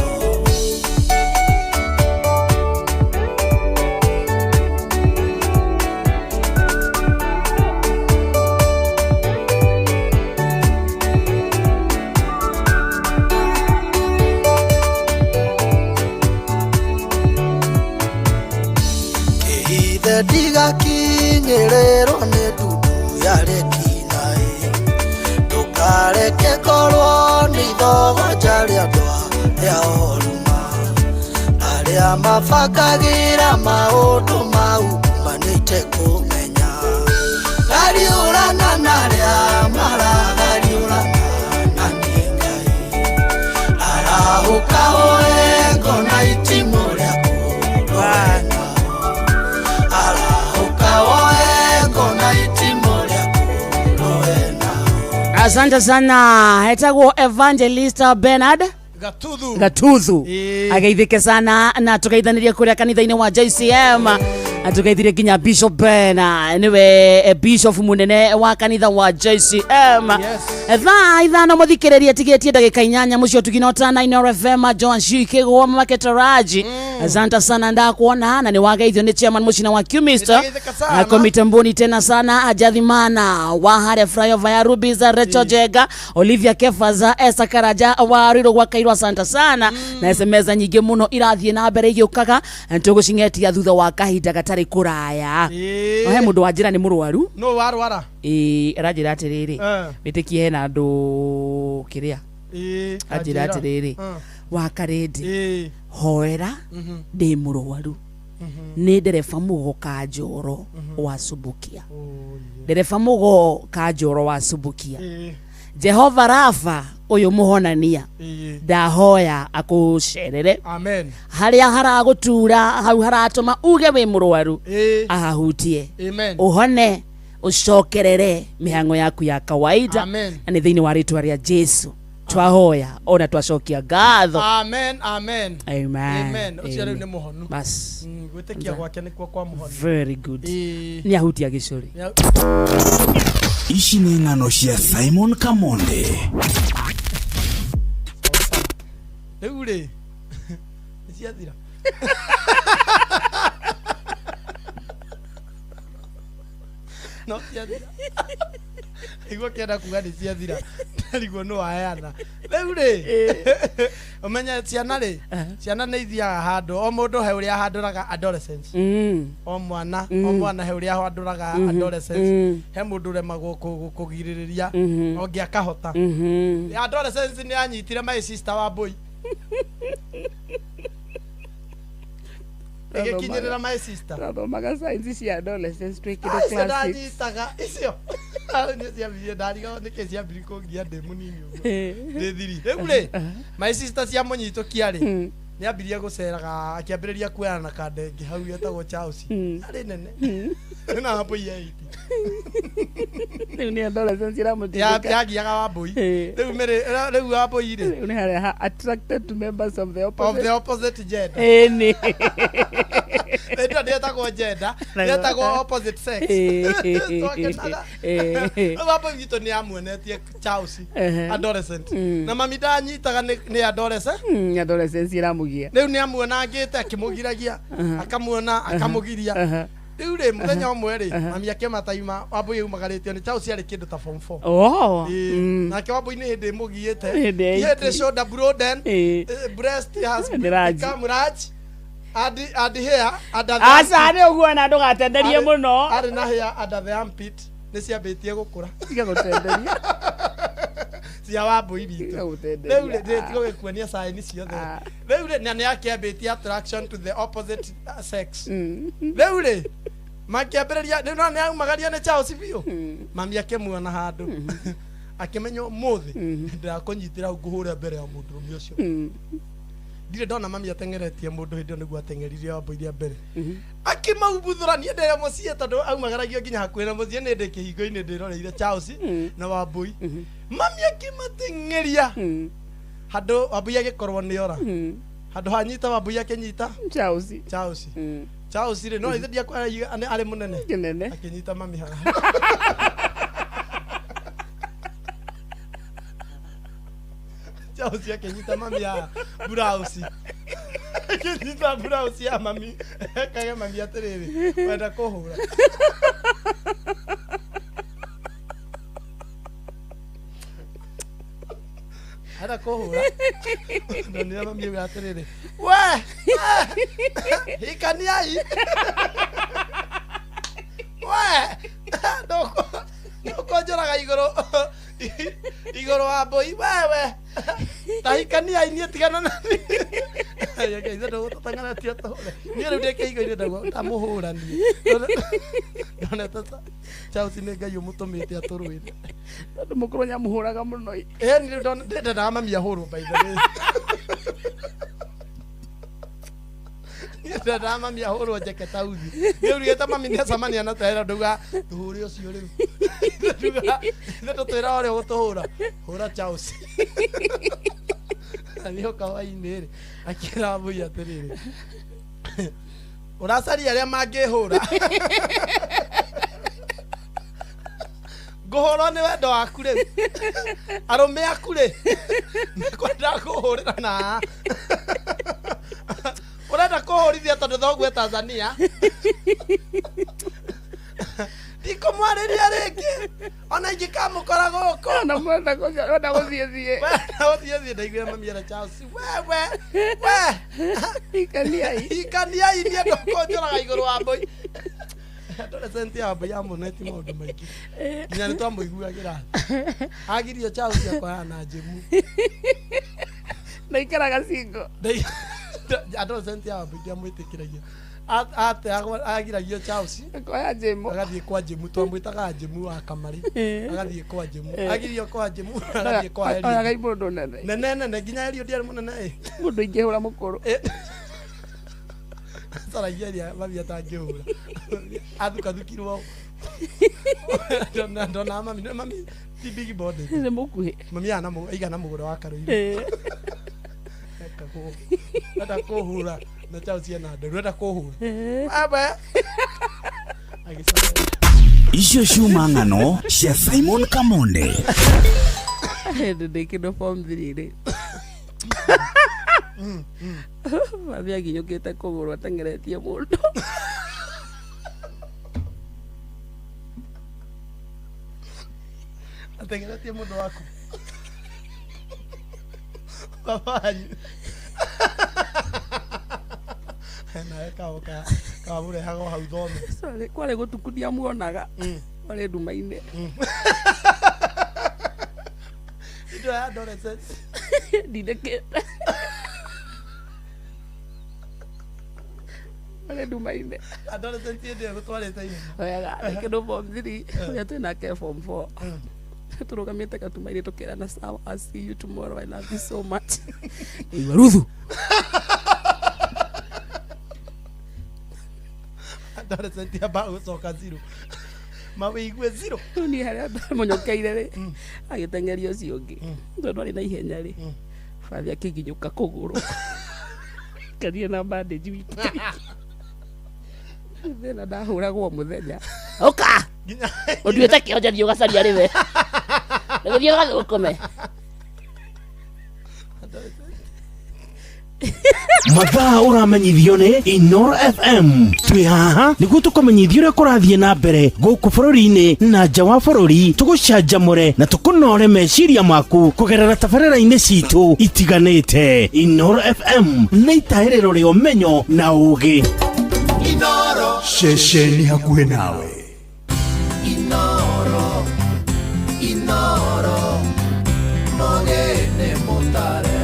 Kĩhithe ndigakinyĩrĩrwo nĩ ndundu ya rĩkinaĩ ndũkareke ngorwo nĩ ithogoja rĩa andũ arĩa oruma arĩa mabangagĩra maũndũ mau manĩte kũmenya gariũrana na arĩa maragariũrana na niĩ Ngai arahũka woe ngona itimũ rĩaku rũe nao arahũka woe ngona itimũ rĩaku rũe nao. Asante sana. Etagwo Evangelista Bernard Gatuthu. Gatuthu. Ĩĩ. Ageithĩke sana na tugeithanirie kuria kanitha-inĩ wa JCM na tugeithirie nginya Bishop Ben niwe bishop munene wa kanitha wa JCM. Yes. Thaa 5 muthikiririe tigetie ndagika 8 mucio tuginota 9 FM John Shikigwa Maketaraji. Asante sana ndakuona na niwageithio ni chairman mucina wa Qmist Nĩndageithĩka sana. komite mbuni tena sana ajathimana wa haria flyover ya Rubiza Rachel Jega Olivia Kefaza Esther Karaja wa Riro gwa Kairwa asante sana na SMS nyingĩ mũno irathiĩ na mbere igĩũkaga tũgũcing'etia thutha wa kahinda gatarĩ kũraya. Ĩĩ. No he mũndũ wanjĩra nĩ mũrwaru No warwara. ĩĩ aranjĩra atĩrĩrĩ Eh. wĩtĩkie hena andũ kĩrĩa Ĩĩ. anjĩra atĩrĩrĩ wakarĩndĩ Ĩĩ. hoera ndĩ mũrwaru nĩ ndereba mũgo kanjoro wa Subukia ndereba mũgo kanjoro wa Subukia Ĩĩ. Jehova Rafa ũyũ mũhonania Ĩĩ. ndahoya akũcerere Amen. harĩa haragũtura hau haratũma uge wĩ mũrwaru Ĩĩ. ahahutie Amen. ũhone ũcokerere mĩhang'o yaku ya kawaida Amen. na nĩ thĩinĩ wa rĩtwa rĩa Jesu twahoya ona twacokia ngatho. Amen. Amen. Amen. Amen. Ũcio rĩu nĩ mũhonu. Bas. Gwĩtĩkia gwake nĩkuo kwa mũhonu. Very good. Ĩĩ. Nĩ ahutia gĩcũrĩ. Ici nĩ ng'ano cia Simon Kamonde. Rĩu rĩ nĩ ciathira. No ciathira. Nĩguo kĩenda kuga nĩ ciathira ndarigwo nĩ waheana rĩu rĩ ũmenye ciana rĩ ciana nĩ ithiaga handũ o mũndũ he ũrĩa ahandũraga adolescence o mwana o mwana he ũrĩa ahandũraga adolescence he mũndũ ũremagwo kũgirĩrĩria ũngĩ akahota adolescence nĩ anyitire my sister wa mbũi ĩgĩkinyĩrĩra my sister Twathomaga science cia adolescence twĩkĩre icio class six. ndanyitaga icio nĩ ciambirie ndarigagwo nĩkĩ ciambirie kũngia ndĩ mũnini ũguo ndĩ thiri rĩu rĩ my sister ciamũnyitũkia rĩ nĩ ambirie gũceraga akĩambĩrĩria kuoyana na kandenge hau getagwo Chausi arĩ nene na mbũi ya iti Rĩu nĩ adolescence iramũtindĩka. yagiaga wa mbũi Ĩĩ. rĩu mĩrĩ rĩu wa mbũi rĩ Rĩu nĩ harĩa ha attracted to members of the of opposite. the opposite gender Ĩni. Ĩndĩ ndĩetagwo gender, ndĩetagwo opposite sex. Twakenaga. Rĩu Wambui witũ nĩ amuonetie Chelsea adolescent. Na mami ndanyitaga nĩ adolescent. Adolescence ĩramũgia. Rĩu nĩ amuonangĩte akĩmũgiragia, akamuona akamũgiria. Rĩu rĩ mũthenya ũmwe rĩ mami akĩmataima Wambui aumagarĩtio nĩ Chelsea arĩ kĩndũ ta form 4. Oh. Ĩĩ, nake Wambui nĩ hĩndĩ ĩmũgiĩte. Hĩndĩ ya Hĩndĩ shoulder broaden, Ĩĩ. Breast has Nĩ large. become large. And hair under the Aca nĩ ũguo na ndũgatenderie mũno. Arĩ na hair under the armpit nĩ ciambĩtie gũkũra. Tiga gũtenderia. Cia Wambui witũ. Tiga gũtenderia. Rĩu rĩ tiga gũgĩkuonia sign ciothe. Rĩu rĩ na nĩ akĩambĩtie attraction to the opposite sex. Rĩu rĩ makĩambĩrĩria rĩu no nĩ aumagario nĩ Chelsea biũ. Mami akĩmuona handũ. Akĩmenya ũmũthĩ ndĩrakũnyitĩra hau ngũhũre mbere ya mũndũrũme ũcio. Ndirĩ ndona mami ateng'eretie mũndũ hĩndĩ ĩyo nĩguo ateng'eririe Wambui rĩa mbere. Akĩmaubuthũra niĩ ndĩrĩ mũciĩ tondũ aumagaragio nginya hakuhĩ na mũciĩ nĩ ndĩ kĩhingo-inĩ ndĩroreire Chelsea na Wambui. Mami akĩmateng'eria handũ Wambui agĩkorwo nĩ ora. Handũ hanyita Wambui akĩnyita Chelsea. Chelsea. Chelsea rĩ no ithe ndiakwaragia arĩ mũnene. Kĩnene. Akĩnyita mami haha. Chelsea akĩnyita mami haha burausi. Akĩnyita burausi ya mami. Kage mami atĩrĩrĩ wenda kũhũra. Enda kũhũra. Ndonire mami auga atĩrĩrĩ we hikaniai we ndũkũnjũraga igũrũ igũrũ wa mbũi wewe ta hikaniai niĩ tigana na niĩ. Ithe ndũgũtũteng'eretie tũhũre niĩ rĩu ndĩ kĩhingo-inĩ ndauga ndamũhũra niĩ ndonete ta Chelsea nĩ Ngai ũmũtũmĩte atũrũĩre. Tondũ mũkũrũ nĩamũhũraga mũno. Ĩni rĩu ndendaga mami ahũrwo by the way. Niĩ ndendaga mami ahũrwo njeke tauthi. Rĩu rĩgĩta mami nĩacemania na Taylor ndauga tũhũre ũcio rĩu. Nduga ithe tũtwĩra ũrĩa ũgũtũhũra. Hũra Chelsea. Na nĩoka hwainĩ rĩ akĩra Wambui atĩrĩrĩ ũracaria arĩa mangĩhũra ngũhũrwo nĩ wendo waku rĩu arũme aku rĩ mekwenda kũhũrĩra na haha. Ũrenda kũhũrithia tondũ thoguo e Tanzania ndikũmwarĩria rĩngĩ ona ingĩkamũkora gũkũ. Ona mwenda gũthiĩ thiĩ. Wenda gũthiĩ thiĩ ndaiguire mami era Chelsea wewe we Hikaniai. hikaniai niĩ ndũkũnjũraga igũrũ wa mbũi. Adolescent ya Wambui amuonetie maũndũ maingĩ nginya nĩ twamũiguagĩra agirio Chelsea akoya na njĩmu. Na ikaraga single. Adolescent ya Wambui ndiamwĩtĩkĩragia ateagwo agiragio Chelsea Akoya njĩmu. agathiĩ kwa njĩmu twamwĩtaga njĩmu wa kamari agathiĩ kwa njĩmu agirio kwa njĩmu agathiĩ kwa Oyaga Eliud. mũndũ nene. Nene nene nginya Eliud ndiarĩ mũnene ĩ. Mũndũ ingĩhũra mũkũrũ. Caragia ĩrĩa mami atangĩhũra athukathukirwo ndona mami mami ti big body Nĩ mũkuhĩ. mami aigana mũgũrũ wa karũirũ enda kũhũra na Chelsea ena nderu enda kũhũra baba agĩcaragia. Icio ciuma ng'ano cia Simon Kamonde. Hĩndĩ ndĩ kĩndũ form 3 rĩ mami aginyũkĩte kũgũrũ ateng'eretie mũndũ. Ateng'eretie mũndũ waku baba wanyu nawe kamũrehaga o hau thome. Sorry, kwarĩ gũtuku ndiamuonaga kwarĩ nduma-inĩ. Indo ya adolescence ndindĩkĩte kwarĩ nduma-inĩ. Adolescent hĩndĩ ĩyo gũtwarĩte ihenya. Wega ndĩ kĩndũ form 3 ũrĩa twĩ nake form 4 tũrũgamĩte gatuma-inĩ tũkĩrana sawa I'll see you tomorrow I love you so much. Igua ruthu. Adolescent yambaga gũcoka zero mawĩigue zero. Rĩu niĩ harĩa ndamũnyokeire rĩ agĩteng'eria ũcio ũngĩ tondũ arĩ na ihenya rĩ bathi akĩginyũka kũgũrũ karie na bandage wiki. Thĩna ndahũragwo mũthenya. Ũka! Ũnduĩte kĩonje thiĩ ũgacaria rĩwe. Nĩgũthiĩ ũgathũkũme. Mathaa ũramenyithio nĩ Inoro FM. Twĩ haha nĩguo tũkũmenyithia ũrĩa kũrathiĩ na mbere gũkũ bũrũri-inĩ na nja wa bũrũri, tũgũcanjamũre na tũkũnore meciria maku kũgerera tabarĩra-inĩ citũ itiganĩte. Inoro FM nĩ itahĩrĩro rĩa ũmenyo na ũgĩ. Inoro. Ceceni hakuhĩ nawe. Inoro. Inoro. Mogene mutare.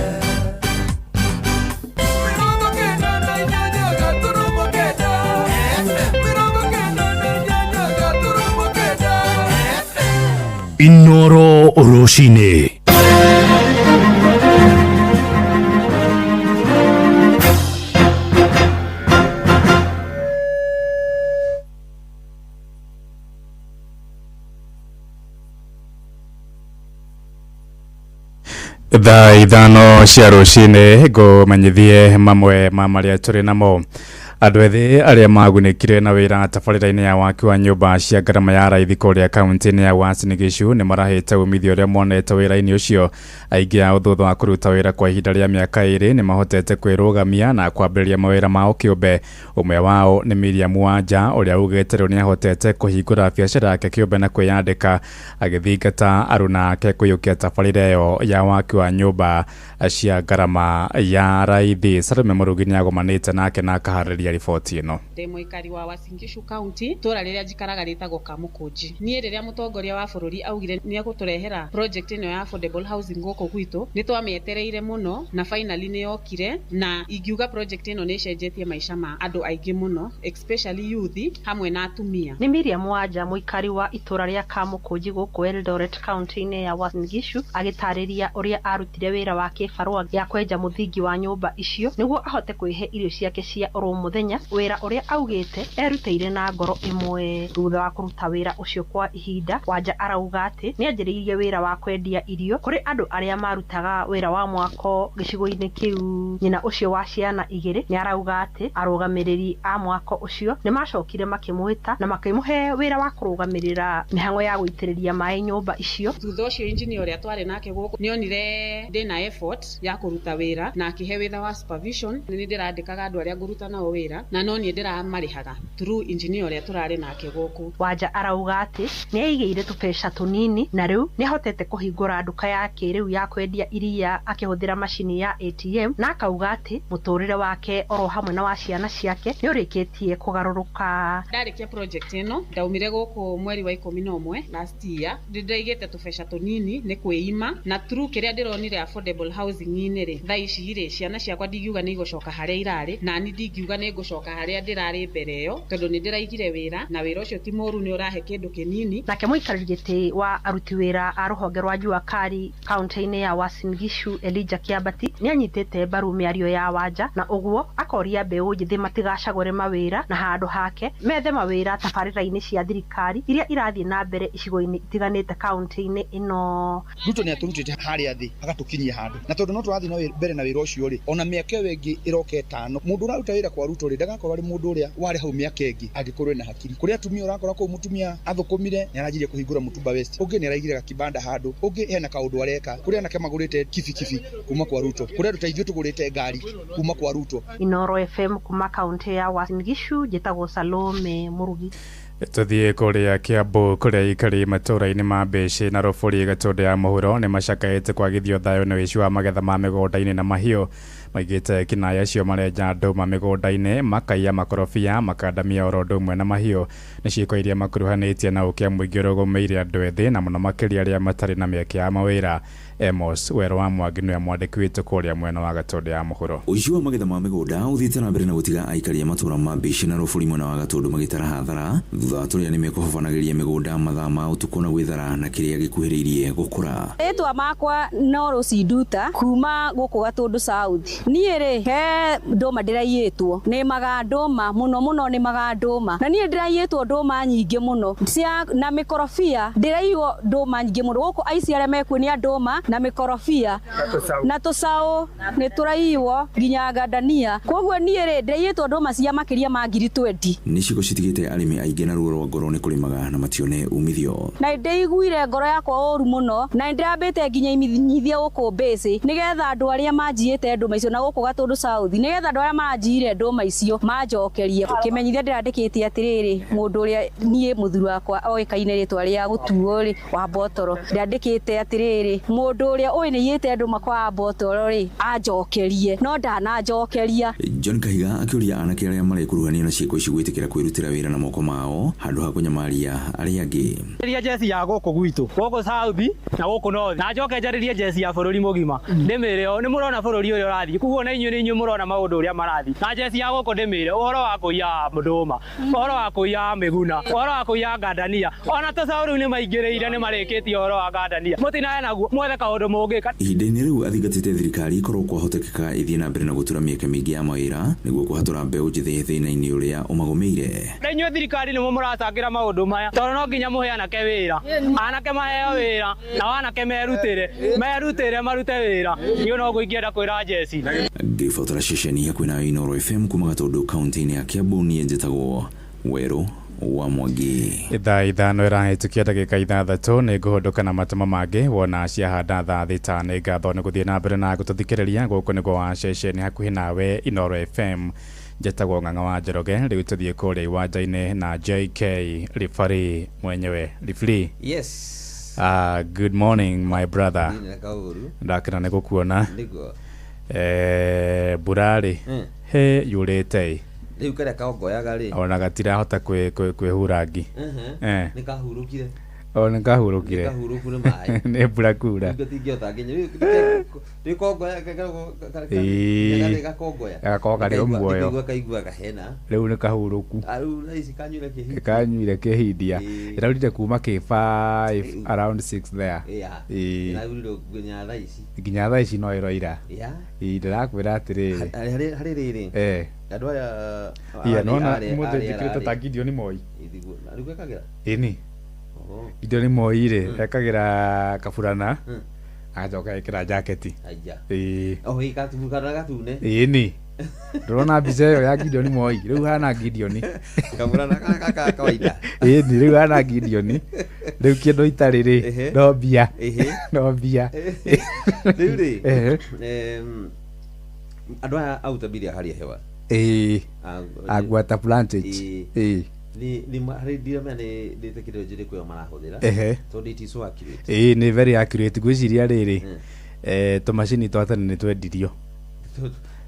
Inoro rũcinĩ. Thaa 5 cia rũcinĩ ngũmenyithie mamwe ma marĩa tũrĩ namo. Andũ ethĩ arĩa magunĩkire na wĩra tabarĩra-inĩ ya waki wa nyũmba cia ngarama ya raithi kũrĩa kaunti-inĩ ya Uasin Gishu nĩ marahĩte umithio ũrĩa monete wĩra-inĩ ũcio. Aingĩ ao thutha wa kũruta wĩra kwa ihinda rĩa mĩaka 2 nĩ mahotete kwĩrũgamia na kwambĩrĩria mawĩra mao kĩũmbe. Ũmwe wao nĩ Miriam Wanja ũrĩa ugĩte rĩu nĩ ahotete kũhingũra biacara yake kĩũmbe na kwĩyandĩka agĩthingata aruna ake kũiyũkia tabarĩra ĩyo ya waki wa nyũmba cia ngarama ya raithi. Salome Mũrugi nĩ agomanĩte nake na akaharĩrĩria riboti ĩno. Ndĩ mũikari wa Uasin Gishu County, itũra rĩrĩa njikaraga rĩtagwo Kamũkũnji. Niĩ rĩrĩa mũtongoria wa bũrũri augire nĩ egũtũrehera project ĩno ya affordable housing gũkũ gwitũ, nĩ twamĩetereire mũno na finally nĩ yokire, na ingiuga project ĩno nĩ ĩcenjetie maica ma andũ aingĩ mũno, especially youth hamwe na atumia. Nĩ Miriam Wanja, mũikari wa itũra rĩa Kamũkũnji gũkũ Eldoret kaunti-inĩ ya Uasin Gishu, agĩtarĩria ũrĩa arutire wĩra wa kĩbarũa gĩa kwenja mũthingi wa nyũmba icio nĩguo ahote kwĩhe irio ciake cia oro mũthenya, wĩra ũrĩa augĩte erutĩire na ngoro ĩmwe. Thutha wa kũruta wĩra ũcio kwa ihinda, Wanja arauga atĩ nĩ anjĩrĩirie wĩra wa kwendia irio kũrĩ andũ arĩa marutaga wĩra wa mwako gĩcigo-inĩ kĩu. Nyina ũcio wa ciana 2 nĩ arauga atĩ arũgamĩrĩri a mwako ũcio nĩ macokire makĩmwĩta na makĩmũhe wĩra wa kũrũgamĩrĩra mĩhang'o ya gũitĩrĩria maĩ nyũmba icio. Thutha ũcio engineer ũrĩa twarĩ nake gũkũ nĩ onire ndĩna effort ya kũruta wĩra na akĩhe wĩra wa supervision. Nĩ ndĩrandĩkaga andũ arĩa ngũruta nao wĩra na no niĩ ndĩramarĩhaga through engineer ũrĩa tũrarĩ nake gũkũ. Wanja arauga atĩ nĩ aigĩire tũbeca tũnini na rĩu nĩ ahotete kũhingũra nduka ya kĩrĩu ya kwendia iria akĩhũthĩra macini ya ATM, na akauga atĩ mũtũrĩre wake oro hamwe na wa ciana ciake nĩ ũrĩkĩtie kũgarũrũka. Ndarĩkia project ĩno ndaumire gũkũ mweri wa 11 last year, ndĩraigĩte tũbeca tũnini nĩ kwĩima, na through kĩrĩa ndĩronire affordable housing inĩ rĩ, thaa ici rĩ ciana ciakwa ndingiuga nĩ igũcoka harĩa irarĩ, na ni ndingiuga nĩ ngũcoka harĩa ndĩrarĩ mbere ĩyo, tondũ nĩ ndĩraigire wĩra na wĩra ũcio ti mũru, nĩ ũrahe kĩndũ kĩnini. Nake mũikarĩri gĩtĩ wa aruti wĩra a rũhonge rwa Jua Kali kaunti-inĩ ya Uasin Gishu Elijah Kĩambati nĩ anyitĩte mbaru mĩario ya Wanja, na ũguo akoria mbeũ njĩthĩ matigacagũre mawĩra na handũ hake methe mawĩra tabarĩra-inĩ cia thirikari iria irathiĩ na mbere icigo-inĩ itiganĩte kaunti-inĩ ĩno. Ruto nĩ atũrutĩte harĩa thĩ agatũkinyia handũ, na tondũ no tũrathiĩ na mbere na wĩra ũcio rĩ, ona mĩaka ĩyo ĩngĩ ĩroka 5, mũndũ ũraruta wĩra kwa Ruto rĩ, ndagakorwo arĩ mũndũ ũrĩa warĩ hau mĩaka ĩngĩ angĩkorwo ena hakiri. Kũrĩ atumia ũrakora kũu mũtumia athũkũmire nĩ aranjirie kũhingũra Mutumba West, ũngĩ nĩ araigire gakibanda handũ, ũngĩ hena kaũndũ areka. Kũrĩ anake magũrĩte kibikibi kuma kwa Ruto, kũrĩ andũ ta ithuĩ tũgũrĩte ngari kuma kwa Ruto. Inoro FM kuma kaunti ya Uasin Gishu, njĩtagwo Salome Mũrugi. Tũthiĩ kũrĩa Kiambu kũrĩa aikari matũũra-inĩ ma Mbĩcĩ na Rũbũri Gatũndũ ya mũhuro nĩ macakaĩte kwagithio thayũ nĩ ũici wa magetha ma mĩgũnda-inĩ na mahiũ. Maigĩte kinaya acio marenja ndũma mĩgũnda-inĩ, makaiya makorobia, makandamia oro ũndũ ũmwe na mahiũ. Nĩ ciĩko iria makuruhanĩtie na ũkĩa mũingĩ ũrũgũmĩire andũ ethĩ na mũno makĩria arĩa matarĩ na mĩeke ya mawĩra. Amos Werũ wa Mwangi nĩwe mwandĩki witũ kũrĩa mwena wa Gatũndũ ya mũhuro. Ũici wa magetha ma mĩgũnda ũthiĩte na mbere na gũtiga aikari a matũũra ma Mbĩcĩ na Rũbũri mwena wa Gatũndũ magĩtara hathara thutha wa tũrĩa nĩme kũhobanagĩria mĩgũnda mathaa ma ũtukũ na gwĩthara na kĩrĩa gĩkuhĩrĩirie gũkũra. Rĩtwa makwa no Rũcinduta kuma gũkũ Gatũndũ South. Niĩ rĩ he ndũma ndĩraiyĩtwo, nĩmaga ndũma mũno mũno, nĩmaga ndũma, na niĩ ndĩraiyĩtwo ndũma nyingĩ mũno cia na mĩkorobia, ndĩraiywo ndũma nyingĩ mũno gũkũ. Aici arĩa mekuo nĩ a ndũma. na mĩkorobia na tũcaũ nĩ tũraiywo nginya ngandania. Koguo niĩ rĩ, ndĩraiyĩtwo ndũma cia makĩria ma ngiri 20. Nĩ ciĩko citigĩte arĩmi aingĩ na ruo rwa ngoro nĩ kũrĩmaga na matione umithio. Na nĩndĩiguire ngoro yakwa ũru mũno, na nĩndĩrambĩte nginya imenyithia gũkũ Mbĩcĩ, nĩgetha andũ arĩa manjiyĩte ndũma icio, na gũkũ Gatũndũ South, nĩgetha andũ arĩa maranjiyire ndũma icio manjokerie. Kĩmenyithia ndĩrandĩkĩte atĩrĩrĩ, mũndũ ũrĩa niĩ mũthuri wakwa oĩkaine rĩtwa rĩa gũtuo rĩ, wa Mbotoro, ndĩrandĩkĩte atĩrĩrĩ, mũndũ ũrĩa ũĩ nĩiyĩte ndũma kwa Mbotoro rĩ, anjokerie, no ndananjokeria. John Kahiga akĩũria anake arĩa marekuruhania na ciĩko ici gwĩtĩkĩra kwĩrutĩra wĩra na moko mao handũ ha kũnyamaria arĩa angĩ. Njarĩrie jeci ya gũkũ gwitũ, gũkũ South na gũkũ North, na njoke njarĩrie jeci ya bũrũri mũgima ndĩmĩre ũũ, nĩ mũrona bũrũri ũrĩa ũrathiĩ, koguo na inyuĩ nĩ inyuĩ mũrona maũndũ ũrĩa marathiĩ. Na jeci ya gũkũ ndĩmĩre ũhoro wa kũiya ndũma, ũhoro wa kũiya mĩguna, ũhoro wa kũiya ngandania, ona tũcaũ rĩu nĩ maingĩrĩire, nĩ marĩkĩtie ũhoro wa ngandania, mũtinae naguo, mwethe kaũndũ mũngĩka. Ihinda-inĩ rĩu athingatĩte thirikari korwo kwahotekeka ĩthiĩ na mbere na gũtura mĩeke mĩingĩ ya mawĩra nĩguo kũhatũra mbeũ njĩthĩ thĩna-inĩ ũrĩa ũmagũmĩire. Na inyuĩ thirikari nĩmwe mũracangĩra maũndũ maya, tondũ no nginya mũhe anake wĩra, anake maheo wĩra, nao anake merutĩre, merutĩre marute wĩra. Niĩ noguo ingĩenda kwĩra jeci. Ngĩbotera ceceni hakuhĩ na Inooro FM kuma Gatũndũ kaunti-inĩ ya Kiambu, niĩ njĩtagwo Werũ wa Mwangi. Thaa 5 ĩrahĩtũkia ndagĩka 6 nĩ ngũhũndũka na matũma mangĩ wona ciahanda thaa 6. Nĩ ngatho nĩ gũthiĩ na mbere na gũtũthikĩrĩria gũkũ nĩguo wa ceceni hakuhĩ nawe Inooro FM. Njĩtagwo Ng'ang'a wa Njoroge, rĩu tũthiĩ kũrĩa iwanja-inĩ na JK Ribari mwenyewe. Ribari. Yes. Good morning my brother. Nĩ kaũru. Ndakena nĩ gũkuona. Nĩguo. Mbura rĩ, he yurĩte ĩ. Rĩu karĩa kaongoyaga rĩ. Ona gatirahota kwĩhura ngi. Nĩ kahurũkire. O nĩ kahurũkire. Nĩ kahurũku nĩ maĩ. Nĩ mbura kura. Rĩu gatingĩhota nginya. Rĩu kongoya, gakongoya. Gakorwo karĩ o muoyo. Nĩkaigua kaiguaga hena. Rĩu nĩ kahurũku. Rĩu thaa ici kanyuire kĩhindia. Kanyuire kĩhindia. Ĩraurire kuma kĩ 5 around 6 there. Ĩraurire nginya thaa ici. Nginya thaa ici no ĩroira. Ndĩrakwĩra atĩrĩrĩ. Harĩ rĩrĩ. Andũ aya Iya, nona mũthĩ njĩkĩrĩte ta Gideon Moi. Rĩu ekagĩra? Ĩni. Gideon Moi rĩ, ekagĩra kaburana, agacoka ekĩra jaketi. Aija. Ĩĩ. Oh, ĩ kaburana gatune. Ĩni. Ndũrona mbica ĩyo ya Gideon Moi, rĩu hana Gideon. Kaburana ka kawaida. Ĩni, rĩu hana Gideon. Rĩu kĩndũ itarĩ rĩ, no mbia. No mbia. Rĩu rĩ, andũ aya a utabiri wa hali ya hewa. Ĩĩ. Agwata Plantage. Ĩĩ. Ni harĩ ndiramenya nĩ tekinoronjĩ ĩrĩkũ ĩyo marahũthĩra. Tondũ it is so accurate. Ĩĩ, nĩ very accurate. Ngwĩciria rĩrĩ, tũmacini twa tene nĩ twendirio.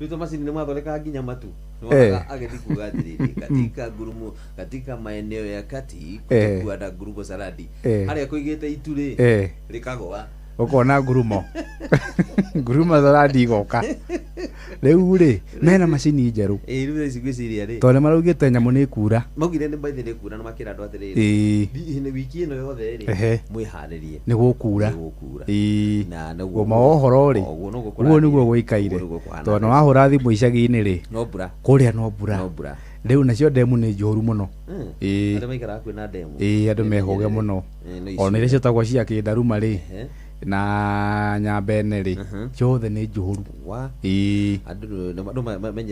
Rĩu tũmacini nĩ mwathondekaga nginya matu. Nĩwonaga agĩthiĩ kuga atĩrĩrĩ, katika ngurumo, katika maeneo ya kati, kutakuwa na ngurumo saladi. Harĩa kũigĩte itu rĩ, rĩkagũa. Ũkona ngurumo. Ngurumo saladi igoka. Rĩu rĩ, mena macini njerũ. Ĩĩ, rĩu thaa ici ngwĩciria rĩ. Tondũ nĩ maraugĩte nyamũ nĩ ĩkura. Maugire nĩ by the way nĩ ĩkura na makĩra andũ atĩrĩrĩ. Wiki ĩno yothe rĩ, mwĩharĩrie. Nĩ gũkura. Nĩ gũkura. Na nĩguo ũma wa ũhoro rĩ, Ũguo nĩguo ũguo nĩguo gũikaire. Ũguo nĩguo kũhana. Tondũ nĩ wahũra thimũ icagi-inĩ rĩ, No mbura. kũrĩa no mbura. No mbura. Rĩu nacio ndemu nĩ njũru mũno. Ĩĩ. Andũ maikaraga hakuhĩ na ndemu. Ĩĩ, andũ mehũge mũno. Ona iria ciĩtagwo cia kĩndaruma rĩ, na nyambene rĩ, ciothe nĩ njũru. Ĩĩ.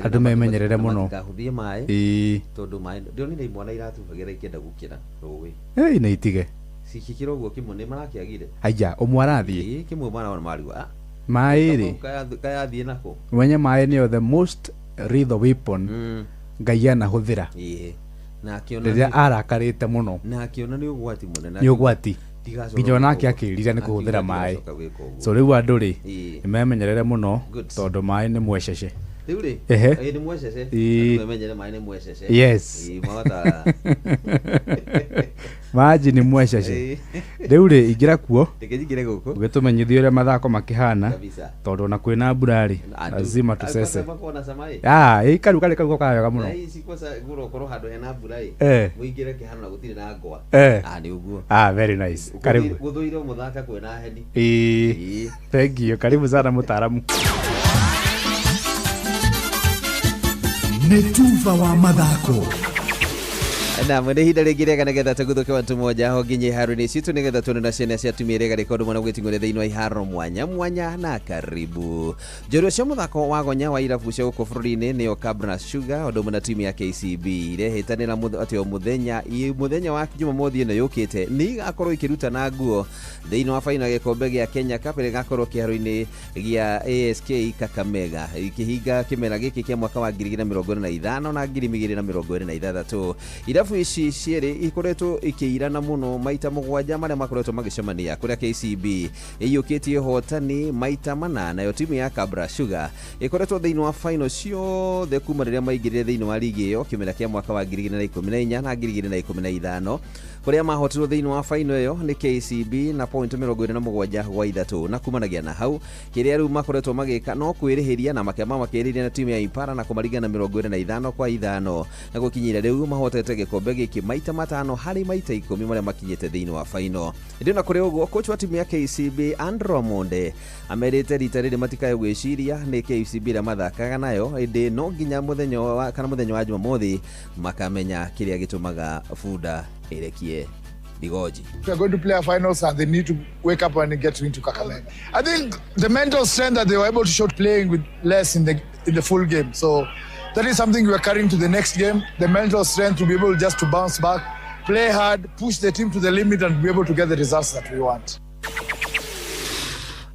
Andũ memenyerere mũno. Matikahũthie maĩ. Ĩĩ. Tondũ maĩ, ndĩronire imwana iratubagĩra ikĩenda gũkĩra rũĩ. Ĩĩ, nĩ itige. Cikĩkĩra ũguo kĩmwe nĩ marakĩagire. Aija, ũmwe arathiĩ. Ĩĩ, kĩmwe mwana wa marigũ. Maĩ rĩ. Kayathiĩ nako. Mwenye maĩ nĩyo the most lethal weapon Ngai anahũthĩra. Ĩĩ. Na akĩona Rĩrĩa arakarĩte mũno. Na akĩona nĩ ũgwati mũnene. Nĩ ũgwati. Nginya onake akĩrira nĩ kũhũthĩra maĩ. So rĩu andũ rĩ, nĩ memenyerere mũno tondũ maĩ nĩ mwecece. Rĩu rĩ, ĩĩ nĩ mwecece. Andũ memenyere maĩ nĩ mwecece. Yes. Ĩĩ, mahota. Maji nĩ mwecece. Rĩu rĩ, ingĩra kuo. Reke njingĩre gũkũ. Ũgĩtũmenyithie ũrĩa mathako makĩhana. Kabisa. Tondũ ona kwĩna mbura rĩ, lazima tũcece. Makorwo na cama ĩ. Ĩĩ, kariu karĩ kau gokaga wega mũno. Thaa ici kwanza gũrokorwo handũ hena mbura ĩ. Mũingĩre kĩharo na gũtirĩ na ngwa. Nĩ ũguo. Very nice. Karibu. Gũthũire mũthaka kwĩna heni. Ĩĩ. Thank you. Karibu sana mũtaaramu. Nĩ tuba wa mathako. Naam, nĩ ihinda rĩngĩ rĩega nĩgetha tũguthũke watu moja ho nginya iharo-inĩ citũ nĩgetha tuone na ciana cia atumia iria igarĩka ũndũ mwana gwĩting'ũria thĩinĩ wa iharo mwanya mwanya na karibu. Njorua cia mũthako wa gonya wa irabu cia gũkũ bũrũri-inĩ nĩyo Kabras Sugar ũndũ ũmwe na timu ya KCB irehĩtanĩra atĩ o mũthenya mũthenya wa Jumamothi ĩno yũkĩte nĩ igakorwo ikĩrutana nguo thĩinĩ wa faino ya gĩkombe gĩa Kenya Cup ĩrĩa ĩgakorwo kĩharo-inĩ gĩa ASK Kakamega ikĩhinga kĩmera gĩkĩ kĩa mwaka wa 2025 na 2026. Irabu ici cierĩ ikoretwo ikĩirana mũno maita mũgwanja marĩa makoretwo magĩcemania, kũrĩa KCB ĩiyũkĩtie ũhotani maita mana, nayo timu ya Kabras Sugar ĩkoretwo thĩinĩ wa final ciothe kuma rĩrĩa maingĩrire thĩinĩ wa ligi ĩyo kĩmera kĩa mwaka wa 2014 na 2015, kũrĩa mahotirwo thĩinĩ wa final ĩyo nĩ KCB na point 27-3, na kumanagia na hau kĩrĩa rĩu makoretwo magĩka no kwĩrĩhĩria na makĩamba makĩrĩria na timu ya Impala na kũmaringana 25-5, na gũkinyĩra rĩu mahotete gĩkombe gĩkĩ maita 5 harĩ maita 10 marĩa makinyĩte thĩinĩ wa final. Ĩndĩ ona kũrĩ ũguo, coach wa timu ya KCB Andrew Amonde amerite rita rĩrĩ matikae gwĩciria nĩ KCB ĩrĩa mathakaga nayo, ĩndĩ no nginya mũthenya wa kana mũthenya wa Jumamothi makamenya kĩrĩa gĩtũmaga bunda ĩrekie Bigoji. We are going to play our finals and they need to wake up and get into Kakamega. I think the mental strength that they were able to show playing with less in the full game. So that is something we are carrying to the next game. The mental strength to be able just to bounce back, play hard, push the team to the limit and be able to get the results that we want.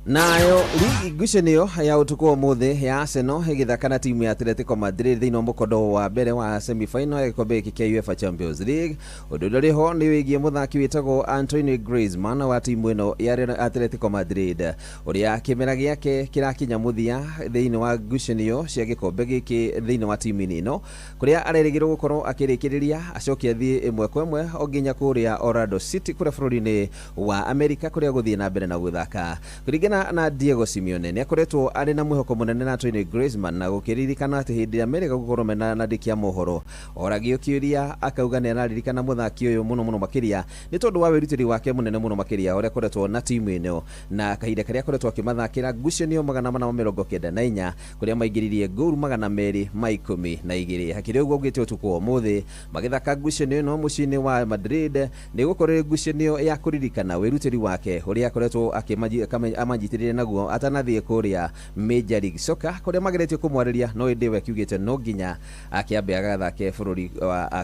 Nayo ligi ngucanio ya ũtukũ wa ũmũthĩ ya Arsenal ĩgĩthaka na timu ya Atletico Madrid thĩinĩ wa mũkondo wa mbere wa semi-final ya gĩkombe gĩkĩ kĩa UEFA Champions League. Ũndũ ũrĩa ũrĩ ho nĩ wĩgiĩ mũthaki wĩtagwo Antoine Griezmann wa timu ĩno ya Atletico Madrid, ũrĩa kĩmera gĩake kĩrakinya mũthia thĩinĩ wa ngucanio cia gĩkombe gĩkĩ thĩinĩ wa timu-inĩ ĩno, kũrĩa arerĩgĩrĩrwo gũkorwo akĩrĩkĩrĩria acoke athiĩ ĩmwe kwa ĩmwe o nginya kũrĩa Orlando City kũrĩa bũrũri-inĩ wa Amerika kũrĩa gũthiĩ na mbere na gũthaka. Kũringana na Diego Simeone nĩ akoretwo arĩ na mwĩhoko mũnene na Antoine Griezmann, na gũkĩririkana atĩ hĩndĩ ĩrĩa merĩga gũkorwo mena na andĩki a mohoro oragio kĩũria akauga nĩ araririkana mũthaki ũyũ mũno mũno makĩria nĩ tondũ wa wĩrutĩri wake mũnene mũno makĩria ũrĩa akoretwo na timu ĩno na kahinda karĩa akoretwo akĩmathakĩra ngucanio 494 kũrĩa maingĩririe ngũru 212. Hakĩrĩ ũguo augĩte ũtukũ wa ũmũthĩ magĩthaka ngucanio ĩno mũciĩ-inĩ wa Madrid nĩ gũkorwo ngucanio ya kũririkana wĩrutĩri wake ũrĩa akoretwo amanyitirire naguo atanathiĩ kũrĩa Major League Soccer kũrĩa mageretie kũmwarĩria, no ĩndĩ we kiugĩte no nginya akĩambe agathake bũrũri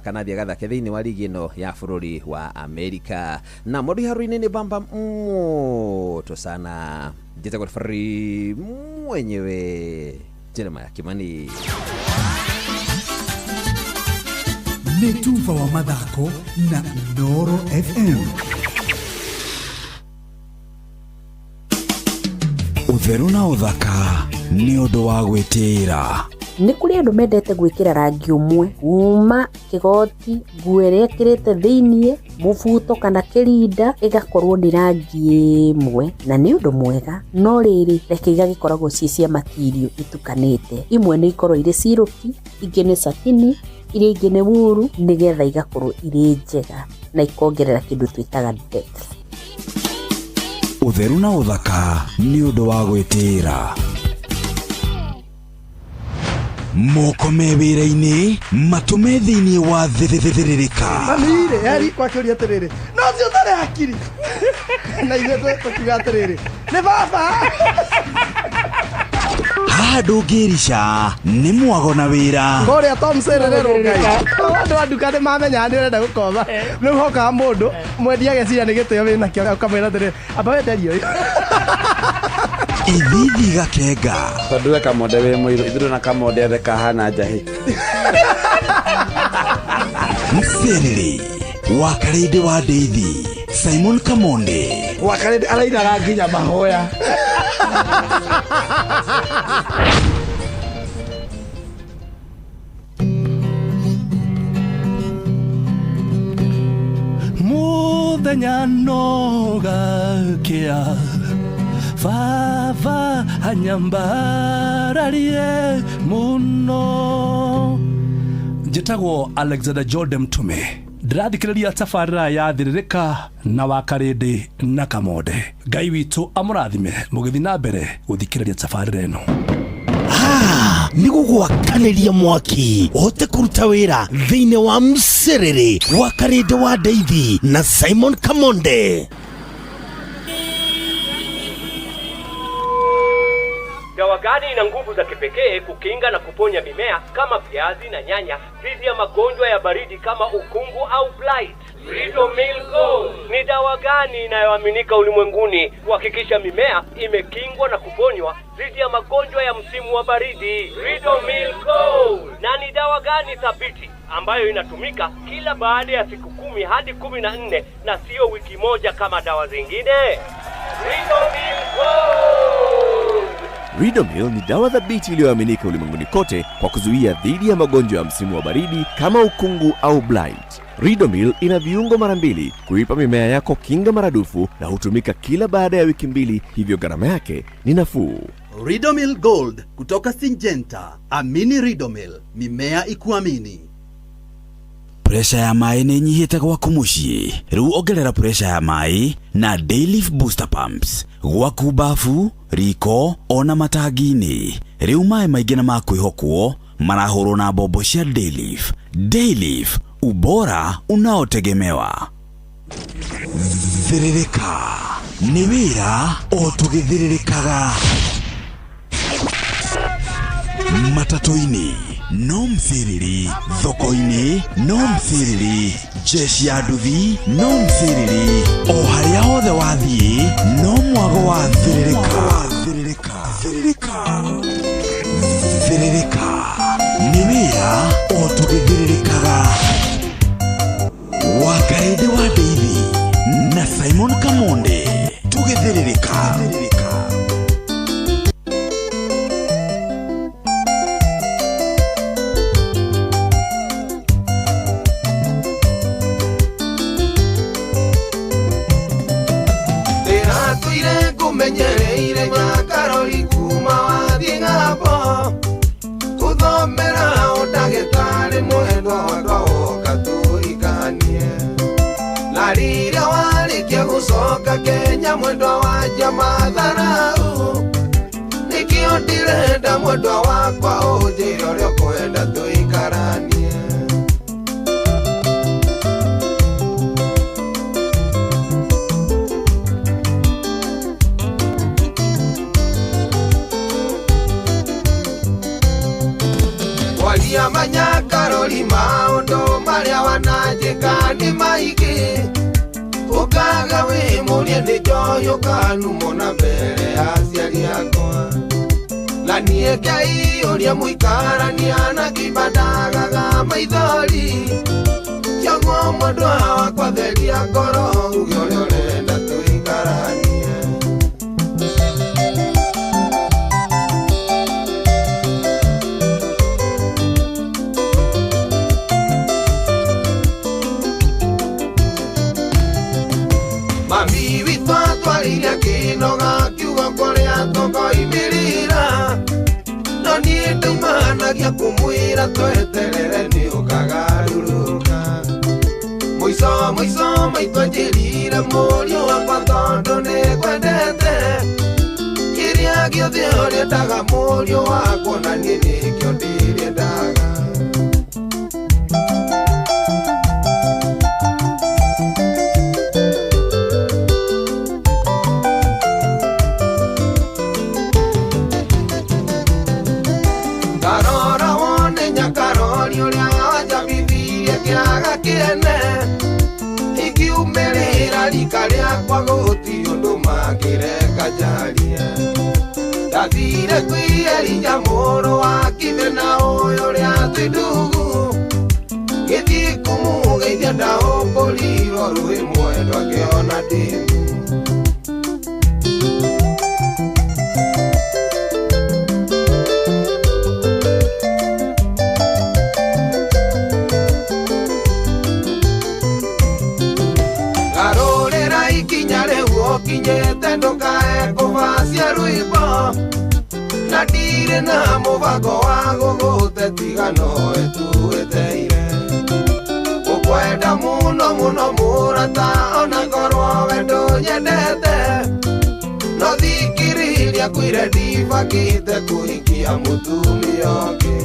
kana athiĩ agathake thĩinĩ wa ligi ĩno ya bũrũri wa Amerika. Na mũndũ iharo-inĩ nĩ bamba moto sana, njĩtagwo referee mwenyewe Jeremiah Kimani. Nĩ tuba wa mathako na Inooro FM. Ũtheru na ũthaka nĩ ũndũ wa gwĩtĩĩra. Nĩ kũrĩ andũ mendete gwĩkĩra rangi ũmwe kuma kĩgoti, nguo ĩrĩa ĩkĩrĩte thĩiniĩ, mũbuto kana kĩrinda ĩgakorwo nĩ rangi ĩmwe, na nĩ ũndũ mwega. No rĩrĩ, reke igagĩkoragwo ciĩ cia matirio itukanĩte, imwe nĩ ikorwo irĩ ciruki, ingĩ nĩ satini, iria ingĩ nĩ wuru, nĩgetha igakorwo irĩ njega na ikongerera kĩndũ twĩtaga depth. Ũtheru na ũthaka nĩ ũndũ wa gwĩtĩĩra. Moko me wĩra-inĩ, matũ me thĩinĩ wa thĩrĩrĩka. Mami-rĩ, heri kwakĩũria atĩrĩrĩ, no ũcio ũtarĩ hakiri. Na ithuĩ tũkiuga atĩrĩrĩ, nĩ baba. Haha ndũngĩrica nĩ mwago na wĩra. Kũrĩa Tom Serere Ngai. Andũ a nduka nĩ mamenyaga nĩ ũrenda gũkomba. Rĩu hokaga mũndũ mwendia ageciria nĩ gĩtĩo wĩnakĩo, ũkamwĩra atĩrĩrĩ, amba wenderie ũyũ. Ithithi gakenga. Tondũ we Kamonde wĩ mũirũ, ithuĩ na Kamonde othe kahana njahĩ. Mserere wa Karĩndĩ wa Ndeithi, Simon Kamonde. Wa Karĩndĩ arainaga nginya mahoya. Mũthenya no gakĩa, baba anyambararie mũno. Njĩtagwo Alexander Jordan Mtume, ndĩrathikĩrĩria tabarĩra ya Thĩrĩrĩka na wa Karĩndĩ na Kamonde. Ngai witũ amũrathime mũgĩthiĩ na mbere gũthikĩrĩria tabarĩra ĩno. Nĩ gũgwakanĩria mwaki ũhote kũruta wĩra thĩinĩ wa mserere wa Karĩndĩ wa Ndeithi na Simon Kamonde. Dawa gani ina nguvu za kipekee kukinga na kuponya mimea kama viazi na nyanya dhidi ya magonjwa ya baridi kama ukungu au blight? Ridomil Gold ni dawa gani inayoaminika ulimwenguni kuhakikisha mimea imekingwa na kuponywa dhidi ya magonjwa ya msimu wa baridi? Ridomil Gold. Na ni dawa gani thabiti ambayo inatumika kila baada ya siku 10 hadi 14 na sio wiki moja kama dawa zingine? Ridomil Gold. Ridomil ni dawa thabiti iliyoaminika ulimwenguni kote kwa kuzuia dhidi ya magonjwa ya msimu wa baridi kama ukungu au blight. Ridomil ina viungo mara 2 kuipa mimea yako kinga maradufu na hutumika kila baada ya wiki 2, hivyo gharama yake ni nafuu. Ridomil Gold kutoka Syngenta. Amini Ridomil, mimea ikuamini. Pressure ya maĩ nĩ ĩnyihĩte gwaku mũciĩ. Rĩu ongerera pressure ya maĩ na Dayliff Booster Pumps gwaku bafu, riko ona matangi-inĩ. Rĩu maĩ maingĩ na ma kwĩhokwo marahũrwo na mbombo cia Dayliff. Dayliff, ubora unaotegemewa. Thĩrĩrĩka nĩ wĩra o tũgĩthĩrĩrĩkaga. Matatũ-inĩ no msiriri, thoko-inĩ no msiriri, jeshi ya nduthi no msiriri, o harĩa hothe wathiĩ no mwago wa thĩrĩrĩka. Thĩrĩrĩka nĩ wĩra o tũgĩthĩrĩrĩkaga. Wa Karĩndĩ wa Ndeithi na Simon Kamonde tũgĩthĩrĩrĩka. Menyereire nyakarori kuma wathiĩ ng'ambo gũthomera ũndagĩtarĩ mwendwa wakwa woka tũhikanie na rĩrĩa warĩkia gũcoka Kenya mwendwa wanja matharau nĩkĩo ndĩrenda mwendwa wakwa ũnjĩre ũrĩa ũkwenda tũikaranie. Manyakarori maũndũ marĩa wananjĩka nĩ maingĩ ũkaga wĩ mũrie nĩ njohi ũkanumwo na mbere ya aciari akwa na niĩ ngeiyũria mũikarania na kĩimba ndagaga maithori kĩoguo mwendwa wakwa theria ngoro uge ũrĩa ũrenda tũikaranie. Mami witũ atwarire kĩnoga kiugo kũrĩa tũkoimĩrĩra no niĩ ndaumanagia kũmwĩra tweterere nĩ ũkagarũrũka mũico mũico maitũ anjĩrire mũriũ wakwa tondũ nĩngwendete kĩrĩa gĩothe ũrĩendaga mũriũ wakwa na niĩ nĩkĩo ndĩrĩendaga. Ikiumĩrĩra rika rĩakwa gũtirĩ ũndũ mangĩreka njarie ndathire kwĩ Elija mũrũ wa Kibe na ũyũ ũrĩa twĩ ndungu ngĩthiĩ kũmũgeithia ndaũmbũrirwo rũĩ mwendwa ngĩona ndĩmu. Kinyete ndukae kũbacia rwĩmbo na ndirĩ na mũbango wa gũgũte nowe tu wĩteire ũkwenda mũno mũno mũrata ona korwo we ndũnyendete no thikĩrĩria kwĩre ndiba ndibangĩte kũhikia mũtumia ũngĩ.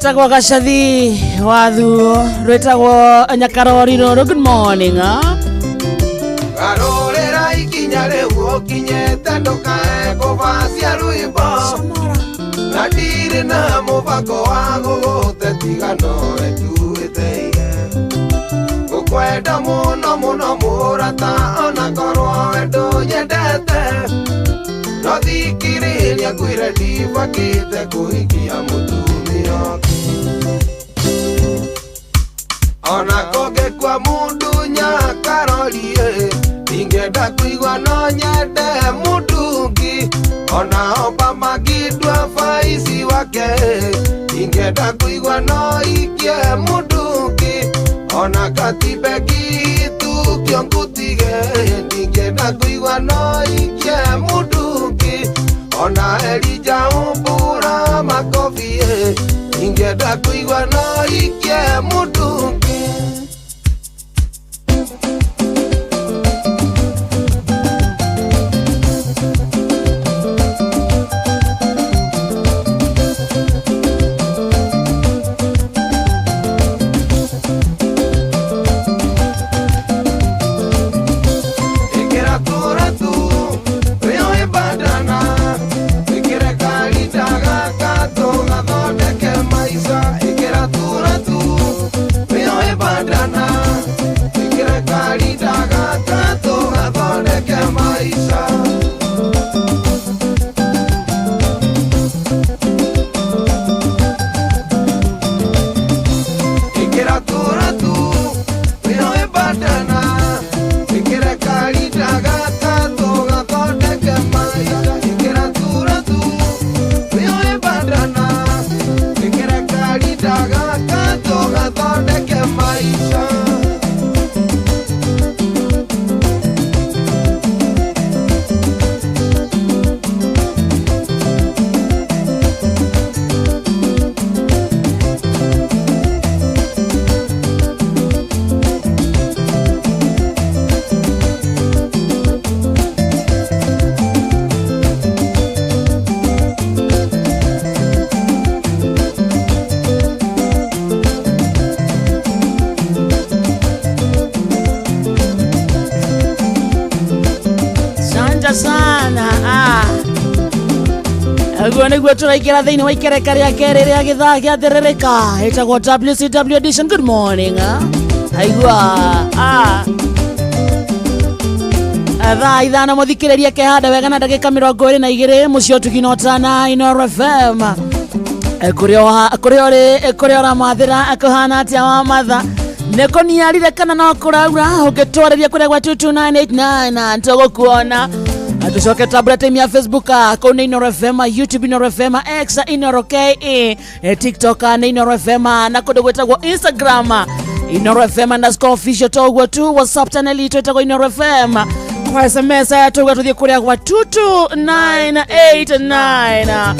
Tagwo Gacathi wathuo rwĩtagwo Nyakarori rũrũ. Good morning. Garũrĩra ikinya rĩu ũkinyĩte ndũkae kũbacia rwĩmbo na ndirĩ na mũbango wa gũgũte tiga nowe tuĩteire ngũkwenda mũno mũno mũrata ona korwo we ndũnyendete no thikĩrĩria ngwĩre ndibangĩte kũhikia mũtumia ũngĩ ona kũngĩkua mũndũ Nyakarorie ingĩenda kũigua no nyende mũndũ ũngĩ ona Obama ngĩndua baici wake ingĩenda kũigua no ikie mũndũ ũngĩ ona katiba ngĩhĩtũkio ngũtige ndingĩenda kũigua no ikie mũndũ ũngĩ ona Elijah ũmbũra makobi ingĩenda kũigua no ikie mũndũ ũngĩ. Sana guo nĩguo tũraingĩra thĩinĩ wa ikereka rĩa kerĩ rĩa gĩthaa gĩa thĩrĩrĩka ĩtagwo WCW edition. Good morning. Aigua thaa 5 mũthikĩrĩria kehanda wega na ndagĩka 22 mũciĩ ũtugi na ũtana Inooro FM kũrĩa ũrĩ kũrĩa ũramathĩra kũhana atĩa wa matha nĩ kũniarire kana no kũraura ũngĩtwarĩria kũrĩa gwa 22989 tũgũkuona. Tucoke tablet ya Facebook kũu nĩ Inooro FM, YouTube Inooro FM, X Inooro KE, TikTok nĩ Inooro FM na kũndũ gwĩtagwo Instagram Inooro FM underscore official toguo tu. WhatsApp channel itũ ĩtagwo Inooro FM. Kwa SMS tuga tuthiĩ kũrĩa gwa 22989.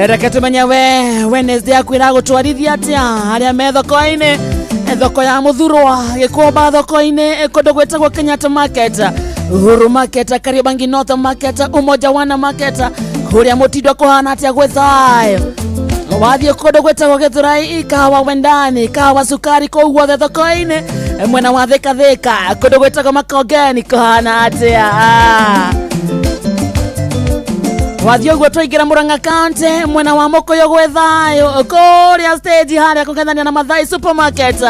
Reke tumenye we Wednesday yaku ĩragũtwarithia atĩa arĩa me thoko-inĩ, thoko ya Muthurwa, Gĩkomba thoko-inĩ, kũndũ gwĩtagwo Kenyatta Market, Uhuru Market, Kariobangi North Market, Umoja Wana Market, kũrĩa Mũtindwa kũhana atĩa gwĩ thayũ. Wathiĩ kũndũ gwĩtagwo Gĩthũrai, kahawa Wendani, kahawa Sukari kũu guothe thoko-inĩ, mwena wa Thika Thika, kũndũ gwĩtagwo Makongeni kũhana atĩa. Wathiĩ ũguo twaingĩra Murang'a County mwena wa Mũkũyũ gwĩ thayũ, kũrĩa stage harĩa kũng'ethania na Mathai Supermarket,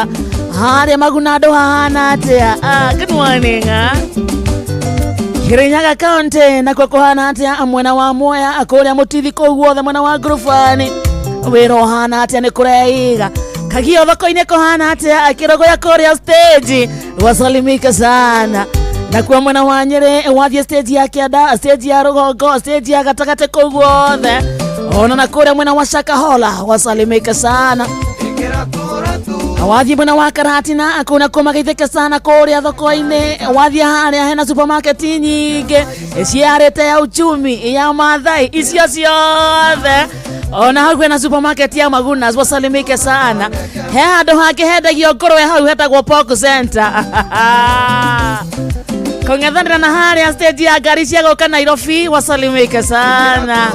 harĩa Magunandũ hahana atĩa. Good morning. Kirinyaga County nakuo kũhana atĩa mwena wa Mwea, kũrĩa Mũtithi kũu guothe mwena wa Ngurubani wĩra ũhana atĩa nĩ kũreiga. Kagio thoko-inĩ kũhana atĩa, Kĩrũgũya kũrĩa stage wasalimika sana. Nakuo mwena wa Nyĩrĩ wathiĩ stage ya Kĩanda, stage ya Rũgongo, stage ya gatagatĩ kũu guothe, ona na kũrĩa mwena wa Shakahola wasalimika sana. Wathiĩ mwena wa Karatina kũu nakuo mageithĩke sana kũrĩa thoko-inĩ. Wathiĩ harĩa hena supermarket nyingĩ ciarĩte ya uchumi ya Mathai icio ciothe Ona hau kwĩna supermarket ya Magunas, wasalimike sana. He handũ hangĩ hendagio ngũrwe hau hetagwo Pork Center. Kũng'ethanĩra na harĩa stage ya ngari cia gũka Nairobi, wasalimike sana.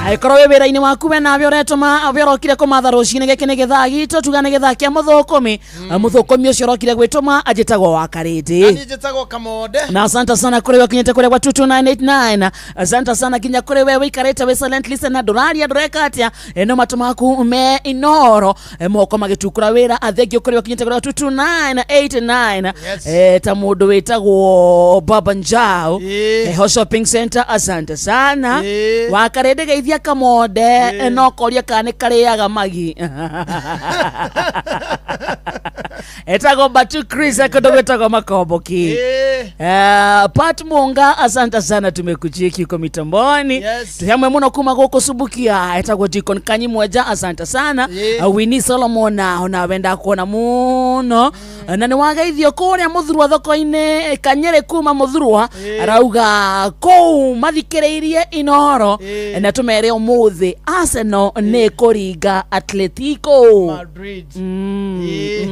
Angĩkorwo wĩ wĩra-inĩ waku we nawe ũretũma we ũrokire kũmatha rũcinĩ gĩkĩ nĩ gĩthaa gitũ tuga nĩ gĩthaa kĩa mũthũkũmi. Mũthũkũmi ũcio ũrokire gwĩtũma anjĩtagwo wa Karĩndĩ. Niĩ njĩtagwo Kamonde. Na asante sana kũrĩ we ũkinyĩte kũrĩa gwa 22989. Asante sana nginya kũrĩ we wĩikarĩte wĩ silent listener, ndũraria ndũreka atĩa, no matũ maku me inoro, moko magĩtukũra wĩra. Athengio kũrĩ we ũkinyĩte kũrĩa gwa 22989. Yes. Ta mũndũ wĩtagwo Baba Njau, Heho Shopping Center, asante sana. Wa Karĩndĩ geithia Kamonde, no koria kana nĩ karĩaga magi. Etagwo Batu Chris kũndũ gwĩtagwo Makomboki. Pat Munga, asante sana, tumekucheki uko mitamboni. Yes. Twĩ muno kuma gũkũ Subukia. Etagwo Deacon Kanyi Mweja, asante sana. Winnie Solomon, ona wenda kuona muno. Na nĩ wageithio kũrĩa Mũthurwa thoko-inĩ Kanyerĩ kuma Mũthurwa, arauga kũu mathikĩrĩirie Inoro, na tũmere ũmũthĩ Arsenal nĩ kũringa Atletico Madrid. Nĩ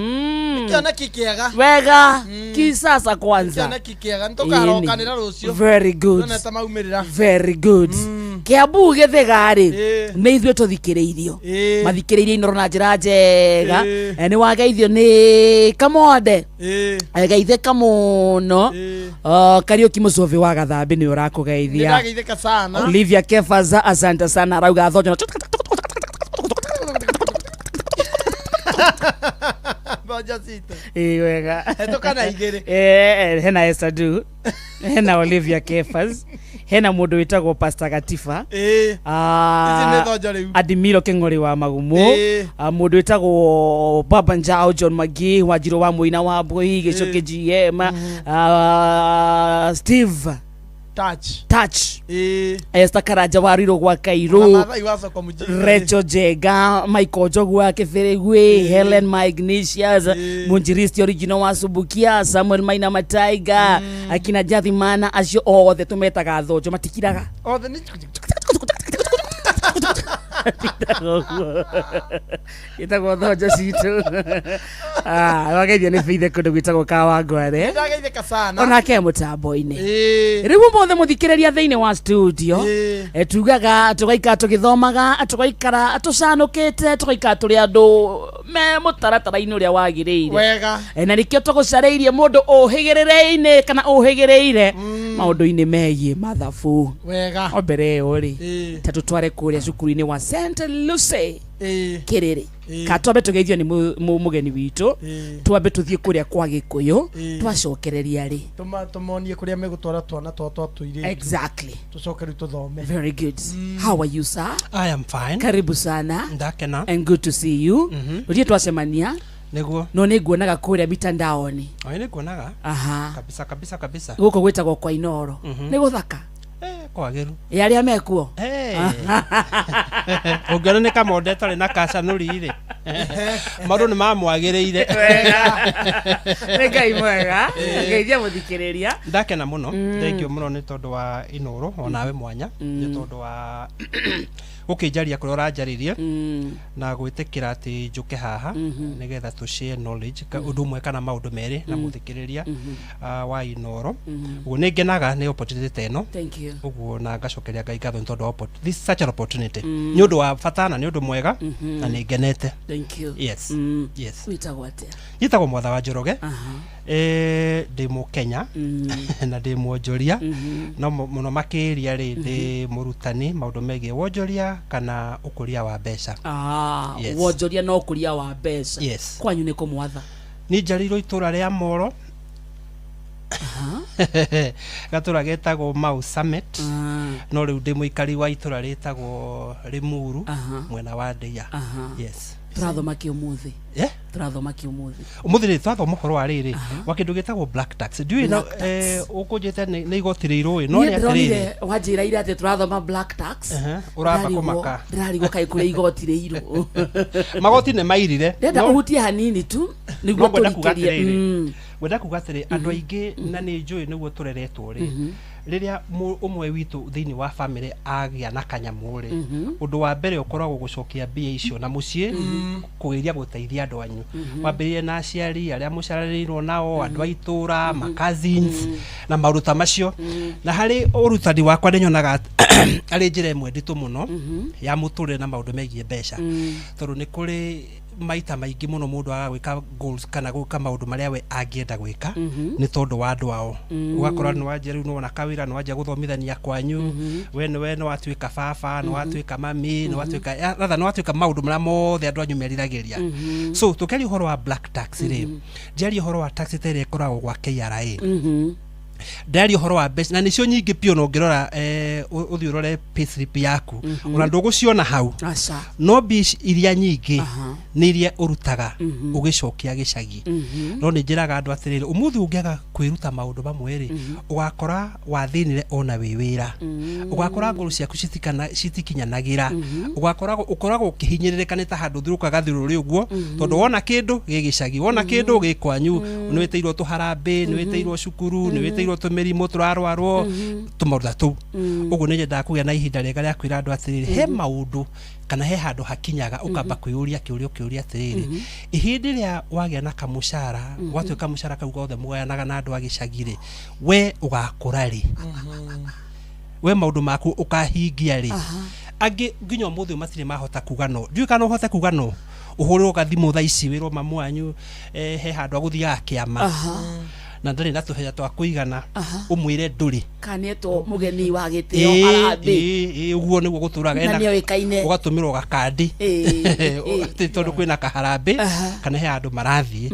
kĩoneki kĩega. Wega kisasa kwanza. Kĩoneki kĩega, nĩ tũkarokanĩra rũciũ. Very good. Tuone ta maumĩrĩra. Very good. Kiambu gĩthĩga rĩ, nĩ ithuĩ tũthikĩrĩirio, mathikĩrĩirie Inoro na njĩra njega. Nĩ wageithio nĩ Kamonde, geithĩka mũno. Kariũki Mũcũvĩ wa Gathambĩ nĩ ũrakũgeithia. Nĩndageithĩka sana. Olivia Kefaza, asante sana, arauga thonjo. Thonjo citũ. Ĩĩ wega. Hetũka na igĩrĩ. Hena Esther Du, hena Olivia Kefas, hena mũndũ wĩtagwo Pastor Gatifa. Ici nĩ thonjo rĩu. Adimiro Kĩng'ori wa Magumu, mũndũ wĩtagwo Baba Njao, John Magi Wanjirũ wa Mũina wa Mbũi Gĩcũkĩ GM, Steve Touch. Touch, Esther Karanja wa Ruiru gwa Na Kairũ, Maathai wa soko mũjinga. Rachel Jenga, Michael Njogu wa Kĩbĩrĩgwĩ, Helen Magnesius, Mũnjiristi original wa Subukia, Samuel Maina Mataiga, akina Jathi Mana, acio othe tũmetaga thonjo matikiraga. Othe nĩ Ĩtagwo thonjo citũ. Wageithio nĩ Faith kũndũ gwĩtagwo Kawangware. Nĩndageithĩka sana. Onake mũtambo-inĩ. Rĩu ũmũthĩ mũthikĩrĩria thĩinĩ wa studio, tugaga tũgaikara tũgĩthomaga, tũgaikara tũcanũkĩte, tũgaikara tũrĩ andũ me mũtaratara-inĩ ũrĩa wagĩrĩire. Wega. Na nĩkĩo tũgũcarĩirie mũndũ ũhĩgĩrĩrĩine kana ũhĩgĩrĩire maũndũ-inĩ megiĩ mathabu. Wega. O mbere ĩyo rĩ, ta tũtware kũrĩa cukuru-inĩ wa St Lucy Kĩrĩrĩ. Ka twambe tũgeithio nĩ mũgeni witũ, twambe tũthiĩ kũrĩa kwa Gĩkũyũ, twacokereria rĩ. Tũmonie kũrĩa megũtwara twana twa twa tũirĩtu. Exactly. Tũcoke rĩu tũthome. Very good. How are you, sir? I am fine. Karibu sana. Ndakena. And good to see you. Ũthiĩ twacemania. Nĩguo. No nĩ nguonaga kũrĩa mitandaoni. Oi nĩ nguonaga. Aha. Kabisa kabisa kabisa. Gũkũ gwĩtagwo kwa Inoro. Nĩ gũthaka. Kwagĩru. Ĩ arĩa mekuo. Ũngĩona nĩ Kamonde ĩtarĩ na kacanũri rĩ, maũndũ nĩ mamwagĩrĩire. Nĩ Ngai mwega. Ngeithia mũthikĩrĩria. Ndakena mũno, thengio mũno nĩ tondũ wa Inoro onawe mwanya, nĩ tondũ wa gũkĩnjaria kũrĩa ũranjaririe na gwĩtĩkĩra atĩ njũke haha nĩgetha tũ share knowledge ũndũ ũmwe kana maũndũ merĩ na mũthikĩrĩria wa Inoro. Ũguo nĩ ngenaga nĩ opportunity ta ĩno. Thank you. Ũguo na ngacokeria Ngai ngatho nĩ tondũ wa this is such an opportunity. Nĩ ũndũ wa bata na nĩ ũndũ mwega na nĩ ngenete. Thank you. Yes. Yes. Wĩtagwo atĩa? Njĩtagwo Mwatha wa Njoroge. Ndĩ Mũkenya na ndĩ mwonjoria, no mũno makĩria rĩ ndĩ mũrutani maũndũ megiĩ wonjoria kana ũkũria wa mbeca. Yes. Wonjoria na ũkũria wa mbeca. Yes. Kwanyu nĩ kũmwatha? Niĩ njiarĩirwo itũra rĩa Moro, gatũra getagwo Mau Summit, no rĩu ndĩ mũikari wa itũra rĩtagwo Limuru mwena wa Ndeia. Yes. Tũrathoma kĩ ũmũthĩ? Yeah? Tũrathoma kĩ ũmũthĩ? Ũmũthĩ rĩ twathoma ũhoro wa rĩrĩ wa kĩndũ gĩtagwo black tax. Ndiũĩ na Black tax. ũkũnjĩte nĩ igoti rĩirũ ĩ, no Niĩ nĩ atĩrĩrĩ. ndĩronire wanjĩra ira atĩ tũrathoma black tax. Ũramba kũmaka. Ndĩrarigwo kaĩ kũrĩ igoti rĩirũ. Magoti nĩ mairire. Ndĩrenda ũhutie hanini tu nĩguo No ngwenda kuga tũrikĩrie. atĩrĩrĩ, ngwenda kuga atĩrĩ, andũ aingĩ na nĩ njũĩ nĩguo tũreretwo rĩ, Rĩrĩa ũmwe witũ thĩinĩ wa family agĩa na kanyamũ rĩ, ũndũ wa mbere ũkoragwo gũcokia mbia icio na mũciĩ, kũgeria gũteithia andũ anyu. Wambĩrĩrie na aciari arĩa mũciaranĩirwo nao, andũ a itũra, ma cousins na maũndũ ta macio. Na harĩ ũrutani wakwa nĩ nyonaga arĩ njĩra ĩmwe nditũ mũno ya mũtũrĩre na maũndũ megiĩ mbeca, tondũ nĩ kũrĩ maita maingĩ mũno mũndũ aga gwĩka goals kana gwĩka maũndũ marĩa we angĩenda gwĩka nĩ tondũ wa andũ ao. Ũgakora nĩ wanjia rĩu nĩwona kawĩra, nĩ wanjia gũthomithania kwanyu, we nĩwe nĩ watuĩka baba, nĩ watuĩka mami, nĩ watuĩka rather nĩ watuĩka maũndũ marĩa mothe andũ anyu meriragĩria. So tũkĩaria ũhoro wa black tax rĩ, ndiaria ũhoro wa tax ta ĩrĩa ĩkoragwo gwa KRA, ndaria ũhoro wa mbeca na nĩcio nyingĩ biũ. Na ũngĩrora ũthiĩ ũrore payslip yaku, ona ndũgũciona hau. Aca. No mbia ici iria nyingĩ nĩ iria ũrutaga ũgĩcokia gĩcagi. No nĩ njĩraga andũ atĩrĩrĩ, ũmũthĩ ũngĩaga kwĩruta maũndũ mamwe rĩ, ũgakora wathĩnire ona wĩ wĩra, ũgakora ngũrũ ciaku citikinyanagĩra, ũgakora ũkoragwo ũkĩhinyĩrĩrĩka, nĩ ta handũ ũthiũrũrũkaga thiũrũrĩ ũguo, tondũ wona kĩndũ gĩ gĩcagi, wona kĩndũ gĩ kwanyu, nĩ wĩtĩirwo tũharambĩ, nĩ wĩtĩirwo cukuru, nĩ wĩtĩirwo tũmĩrimũ tũrarwarwo, tũmaũndũ ta tũu. Ũguo nĩ nyendaga kũgĩa na ihinda rĩega rĩa kwĩra andũ atĩrĩrĩ, he maũndũ kana he handũ hakinyaga ũkamba kwĩyũria kĩũria, ũkĩũria atĩrĩrĩ, ihinda rĩrĩa wagĩa na kamũcara, gwatuĩka mũcara kau gothe mũgayanaga na andũ a gĩcagi rĩ, we ũgakũra rĩ? We maũndũ maku ũkahingia rĩ? Angĩ nginya ũmũthĩ ũyũ matirĩ mahota kuga no. Ndiũĩ kana ũhote kuga no ũhũrĩrwo gathimũ thaa ici wĩrwo mamu wanyu he handũ agũthiaga kĩama na ndarĩ na tũbeca twa kũigana, ũmwĩre ndũrĩ. Kana nĩetwo mũgeni wa gĩtĩo harambĩ. Ĩĩ, ũguo nĩguo gũtũraga. Na nĩoĩkaine. Ũgatũmĩrwo gakandi atĩ tondũ kwĩna kaharambĩ kana he handũ marathiĩ.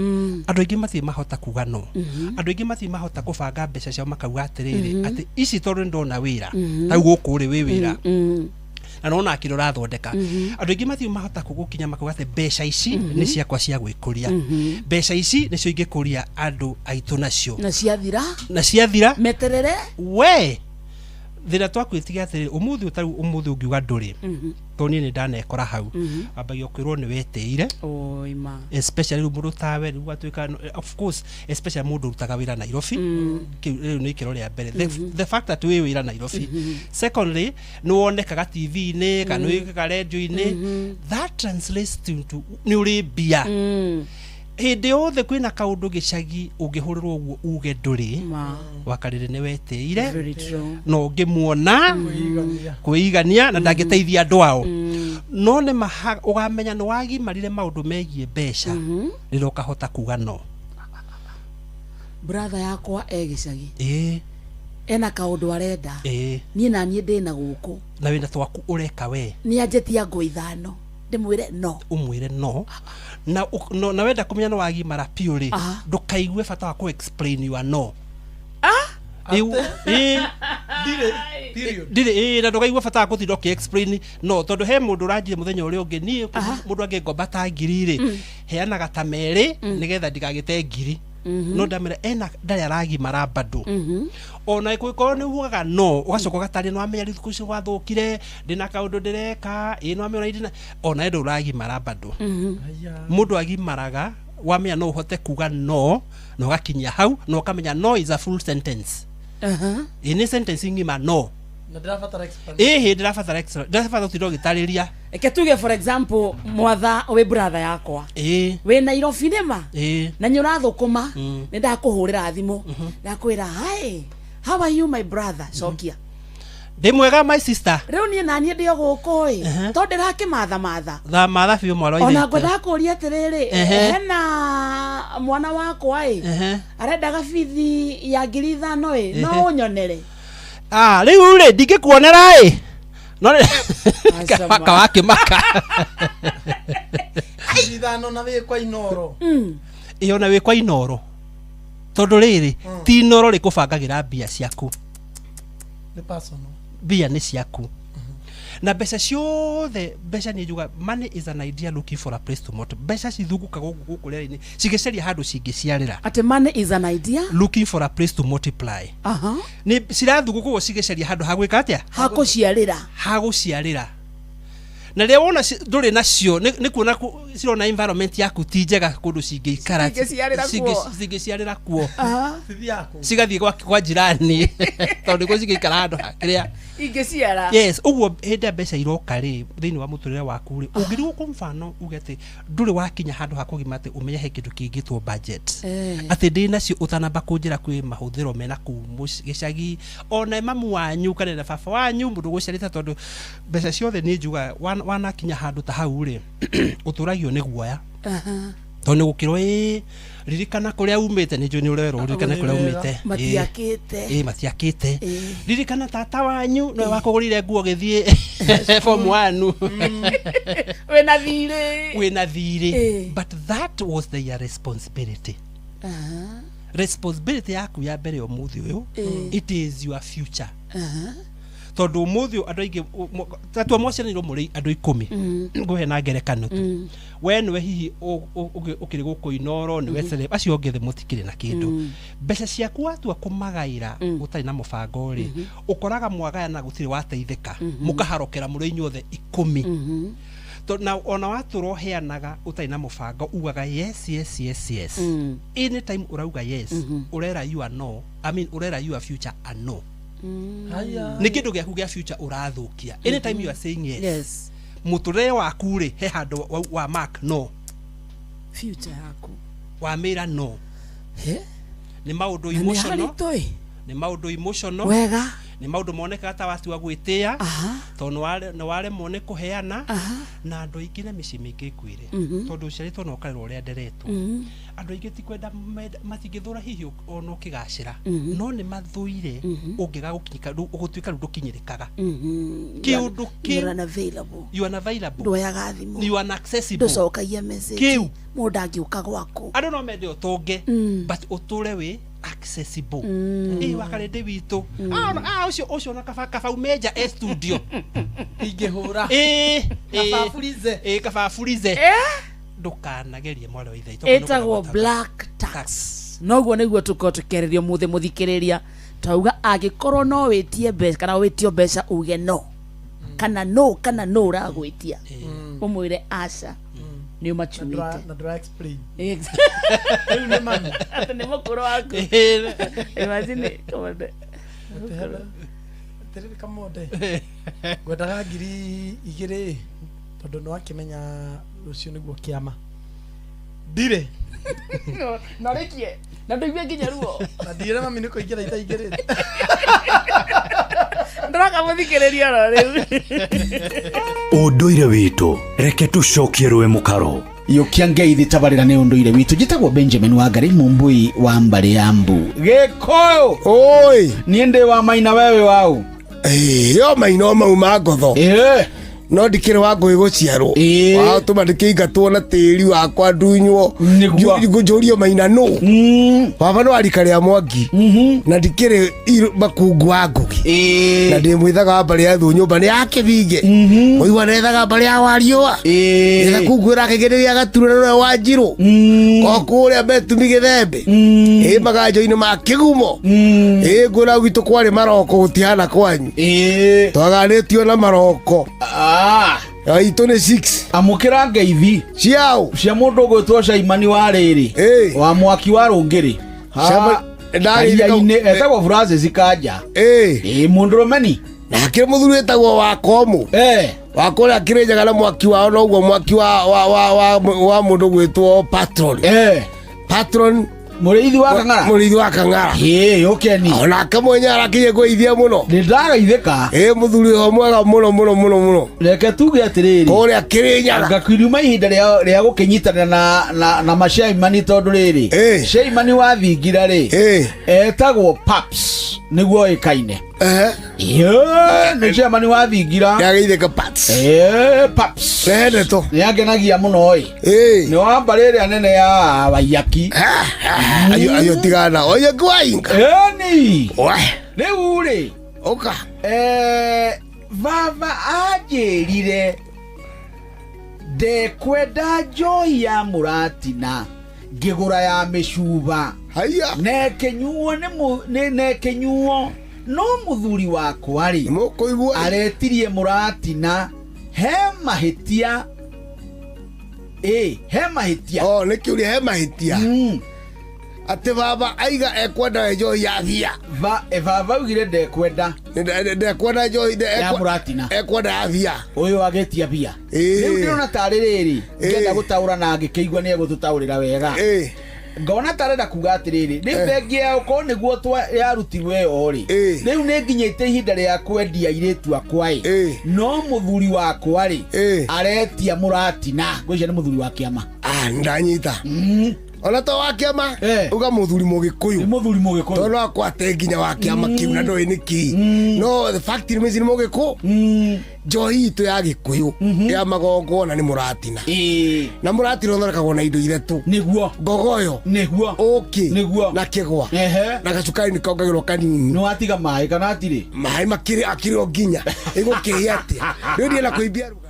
Andũ aingĩ matirĩ mahota kuga no. Andũ aingĩ matirĩ mahota kũbanga mbeca ciao makauga atĩrĩrĩ, atĩ ici tondũ nĩ ndona wĩra hau gũkũ rĩ, wĩ wĩra na nona kĩrĩa ũrathondeka. Andũ aingĩ matirĩ mahota gũkinya makauga atĩ mbeca ici nĩ ciakwa cia gwĩkũria, mbeca ici nĩcio ingĩkũria andũ aitũ nacio. Na ciathira. Na ciathira. Meterere. We thĩna twakwĩtiga atĩrĩ, ũmũthĩ ũtarĩ ũmũthĩ ũngiuga ndũrĩ, tondũ niĩ nĩ ndanekora hau, wambagia kwĩrwo nĩ wetĩire. Oima. Especially rĩu mũndũ tawe rĩu atuĩka of course, especially mũndũ ũrutaga wĩra Nairobi. Kĩu rĩu nĩ ikĩro rĩa mbere, the fact that wĩ wĩra Nairobi. Secondly, nĩ wonekaga TV-inĩ kana nĩ wĩkaga radio-inĩ, that translates to nĩ ũrĩ mbia. Hĩndĩ yothe kwĩna kaũndũ gĩcagi ũngĩhũrĩrwo ũguo uge ndũrĩ, Ma. wakarĩrĩ nĩ wetĩire. Very true. Na ũngĩmuona kwĩigania na ndangĩteithia andũ ao, no nĩ ma ũgamenya nĩ wagimarire maũndũ megiĩ mbeca rĩrĩa ũkahota kuga no. Brother yakwa e gĩcagi, ena kaũndũ arenda, niĩ na niĩ ndĩna gũkũ. Na wĩna twaku ũreka we. Nĩ anjĩtia ngũ ithano, ndĩmwĩre no? Ũmwĩre no na, no, na wenda kũmenya nĩ wagimara biũ rĩ, ndũkaigue bata wa kũ explain your no. Ĩĩ. Ndirĩ, ĩĩ, na ndũkaigua bata wa gũtinda ũkĩ explain no, tondũ he mũndũ ũranjire mũthenya ũrĩa ũngĩ, niĩ mũndũ angĩngomba ta ngiri rĩ, heanaga ta merĩ nĩgetha ndigagĩte ngiri. No ndamera ena ndarĩ aragimara bado. Ona kũngĩkorwo nĩ ugaga no, ũgacoka ũgatarĩria, nĩ wamenya rĩu thikũ ici gwathũkire, ndĩna kaũndũ ndĩreka, ĩĩ, nĩ wamenya ndĩna ona ndũ ũragimara bado. Mũndũ agimaraga wamenya no ũhote kuga no na ũgakinyia hau na ũkamenya no is a full sentence. Ĩ nĩ sentence ng'ima no. Na ndĩrabatara explanation. Ĩhĩ, ndĩrabatara extra, ndĩrabatara gũtinda ũgĩtarĩria. Reke tuge, for example, mwatha wĩ brother yakwa wĩ Nairobi nĩma na nĩ ũrathũkũma, nĩ ndakũhũrĩra thimũ, ndakwĩra, "Hi, how are you, my brother?" Cokia. Ndĩ mwega, my sister. Rĩu niĩ naniĩ ndĩ o gũkũ ĩ, tondũ ndĩrakĩmatha matha. Thamatha biũ, mwana wa Ona ithe. ngwendaga kũria atĩrĩrĩ, hena mwana wakwa ĩ arendaga bithi ya 5,000 ĩ, no ũnyonere? Ah, rĩu rĩ, ndingĩkuonera ĩ, no Aca ma. kawakĩmaka. 5,000 na wĩ kwa Inoro. Ĩ, ona wĩ kwa Inoro, tondũ rĩrĩ, ti Inoro rĩkũbangagĩra mbia ciaku. Nĩ personal. Mbia nĩ ciaku na mbeca ciothe, mbeca nĩ njuga, money is an idea looking for a place to multiply. Mbeca cithungukaga ũguo gũkũ rĩera-inĩ cigĩcaria handũ cingĩciarĩra. Atĩ money is an idea looking for a place to multiply. Nĩ cirathunguka ũguo cigĩcaria handũ ha gwĩka atĩa? Hakũciarĩra. Ha gũciarĩra. Na rĩrĩa wona ndũrĩ nacio nĩ kuona cirona environment yaku ti njega kũndũ cingĩikara. Cingĩciarĩra kuo. Cingĩciarĩra kuo. Aha. Cigathiĩ kwa jirani tondũ nĩkuo cingĩikara handũ ha kĩrĩa ingĩciara. Yes, ũguo hĩndĩ ĩrĩa mbeca iroka rĩ thĩinĩ wa mũtũrĩre waku rĩ, ũngĩrigwo kwa mfano uge atĩ ndũrĩ wakinya handũ ha kũgima atĩ ũmenye he kĩndũ kĩngĩtwo budget, atĩ ndĩ nacio ũtanamba kũnjĩra kwĩ mahũthĩro mena kũu gĩcagi, ona mamu wanyu kana na baba wanyu mũndũ gũciarĩte, tondũ mbeca ciothe nĩ njugaga wanakinya handũ ta hau rĩ, ũtũragio nĩ guoya tondũ nĩ gũkĩrwo ĩ ririkana kũrĩa umĩte, nĩ njũĩ nĩ ũrerwo ririkana kũrĩa umĩte. Matiakĩte. Ĩ matiakĩte. Ririkana tata wanyu nĩwe wakũgũrire nguo gĩthiĩ form 1. Wĩna thirĩ. Wĩna thirĩ, but that was their responsibility. Responsibility yaku ya mbere ũmũthĩ ũyũ, it is your future, tondũ ũmũthĩ ũyũ andũ aingĩ tatua mwaciaranĩirwo mũrĩ andũ 10, ngũhe na ngerekano tu, we nĩwe hihi ũkĩrĩ gũkũ Inoro, nĩwe celeb, acio angĩ othe mũtikĩrĩ na kĩndũ. Mbeca ciaku watua kũmagaĩra ũtarĩ na mũbango rĩ, ũkoraga mwagayana gũtirĩ wateithĩka, mũkaharokera mũrĩ inyuothe 10. Na ona watũra ũheanaga ũtarĩ na mũbango, ugaga yes, yes, yes, yes. Anytime ũrauga yes, ũrera you are no, I mean, ũrera your future a no. Nĩ kĩndũ gĩaku gĩa future ũrathũkia anytime you are saying yes. Mũtũrĩre waku rĩ, he handũ wa mark no. Future yaku. Wamĩra no. Nĩ maũndũ Na nĩ emotional. haritũ ĩ. Nĩ maũndũ emotional. Nĩ maũndũ monekaga ta watua gwĩtĩa tondũ nĩ waremwo nĩ kũheana, na andũ aingĩ na mĩciĩ mĩingĩ ngwĩre, tondũ ũciarĩtwo na ũkarerwo ũrĩa nderetwo, andũ aingĩ ti kwenda matingĩthũra hihi ona ũkĩgacĩra, no nĩ mathũire ũngĩga gũkinyĩka ũgũtuĩka rĩu ndũkinyĩrĩkaga kĩũndũ kĩu. You're unavailable. You are unavailable. Ndwoyaga thimũ. You are inaccessible. Ndũcokagia message. Kĩu. Mũndũ angĩũka gwaku. Andũ no mende ũtonge, but ũtũre wĩ accessible. Ĩ wakarĩndĩ witũ. Ah, ah, ũcio ũcio na kaba kaba umenja e studio. Ingĩhũra. Ĩ ĩ. Kaba freeze. Ĩ kaba freeze. Ndũkanagerie, mwarĩ wa ithe witũ. Ĩtagwo black tax. Noguo nĩguo tũkorwo tũkĩarĩria ũmũthĩ, mũthikĩrĩria. Twauga angĩkorwo no wĩtie mbeca kana wĩtio mbeca uge no, kana no, kana no ũragwĩtia ũmwĩre aca, nĩ ũmacuĩte. Na ndũra explain. Rĩu nĩ mami. Atĩ nĩ mũkũrũ waku. Imagine, Kamande. Atĩrĩrĩ Kamonde, ngwendaga 2000 tondũ nĩ wakĩmenya rũciũ nĩguo kĩama ndirĩ. Na ũrĩkie na ndũigue nginya ruo. Na ndigĩre mami nĩ kũingĩra itaingĩrĩte. Ndĩroka mũthikĩrĩria oro rĩu. Ũndũire witũ, reke tũcokie rũĩ mũkaro. Yũkia ngeithi tabarĩra nĩ ũndũire witũ. Njĩtagwo Benjamin Wangari Mumbui wa mbarĩ ya mbu Gĩkũyũ. Oi. Niĩ ndĩ wa maina, wewe waũ? Yo maina o mau ma ngotho no ndikĩrĩ wa ngũĩ gũciarwo watũma ndĩkĩingatwo na tĩri wakwa ndunywo njũrio maina nũ baba nĩ wa rika rĩa Mwangi na ndikĩrĩ makungu wa Ngugi na ndĩ mwĩthaga wa mbarĩ ya thũ nyũmba nĩ ya kĩbinge mũigua nethaga mbarĩ ya wariũa getha kungu ĩrakĩgereria gatura nĩwe wa njirũ o kũrĩa metumi gĩthembe ĩ maganjo-inĩ ma kĩgumo ĩ ngwĩra gwitũ kwarĩ maroko gũtihana kwanyu twaganĩtio na maroko itũ nĩ 6. Amũkĩra ngeithi ciao cia mũndũ ũgwĩtwo Caimani wa rĩrĩ wa mwaki wa rũngĩrĩ karia-inĩ, etagwo Francis Kanja, ĩ mũndũrũmeni. Na hakĩrĩ mũthuri wĩtagwo wa komũ wa kũrĩa Kĩrĩnyaga na mwaki wao noguo mwaki wa mũndũ gwĩtwo patron. Patron. Mũrĩithi wa Kang'ara. Mũrĩithi wa Kang'ara. Ĩĩ ũkeni. Onake mwenyewe arakinya kwĩithia mũno. Nĩ ndagaithĩka. Ĩ mũthuri ho mwega mũno mũno mũno mũno. Reke tuge atĩrĩrĩ, kũrĩa Kĩrĩnyaga ngakiriuma ihinda rĩa gũkĩnyitanĩra na macaimani tondũ rĩrĩ caimani wa thingira rĩ etagwo Paps nĩguo oĩkaine. Nĩ chairman wa thingira. Nĩageithĩka Paps. Paps. Rehe ndeto. Nĩangenagia mũno ĩ. Nĩ wa mbarĩ ĩrĩa nene ya Waiyaki. Ayo ayo tigana Waiyaki wainga. Ĩni. We. Rĩu rĩ. Ũka. Baba anjĩrire ndekwenda njohi ya mũratina ngĩgũra ya mĩcuba. Haya. Na ĩkĩnyuo nĩ na ĩkĩnyuo no mũthuri wakwa rĩ aretirie mũratina. He mahĩtia. He mahĩtia. Oh, nĩ kĩũria he mahĩtia. Atĩ baba aiga ekwenda njohi ya bia. Baba augire ndekwenda. Ndekwenda njohi ya mũratina. Ekwenda ya bia. Ũyũ agĩtia bia. Rĩu ndĩrona tarĩ rĩrĩ ngĩenda gũtaũra na ngĩkĩigua nĩ egũtũtaũrĩra wega. Ngona tarenda kuga atĩrĩrĩ nĩ bengi ya okorwo nĩguo yarutirwo ĩyo rĩ rĩu nĩ nginyĩte ihinda rĩa kwendia airĩtu akwa ĩ no mũthuri wakwa rĩ aretia mũratina ngwĩciria nĩ mũthuri wa kĩama. Ndanyita. Ona to wa kĩama uga mũthuri mũgĩkũyũ. Mũthuri mũgĩkũyũ. Tondũ no akwate nginya wa kĩama kĩu na ndoĩ nĩkĩ. No the fact remains nĩ mũgĩkũ. Njohi itũ ya gĩkũyũ ya magongona nĩ mũratina. Na mũratina ũthondekagwo na indo ithatũ. Nĩguo. Ngogoyo. Nĩguo. Ũkĩ. Nĩguo. Na kĩgwa. Na gacukari nĩ kongagĩrwo kanini. Nĩ watiga maĩ kana atirĩ? Maĩ makĩrĩ akĩrĩ o nginya. Ĩgũkĩhĩa atĩa? Rĩu ndienda kũimbia rũgano.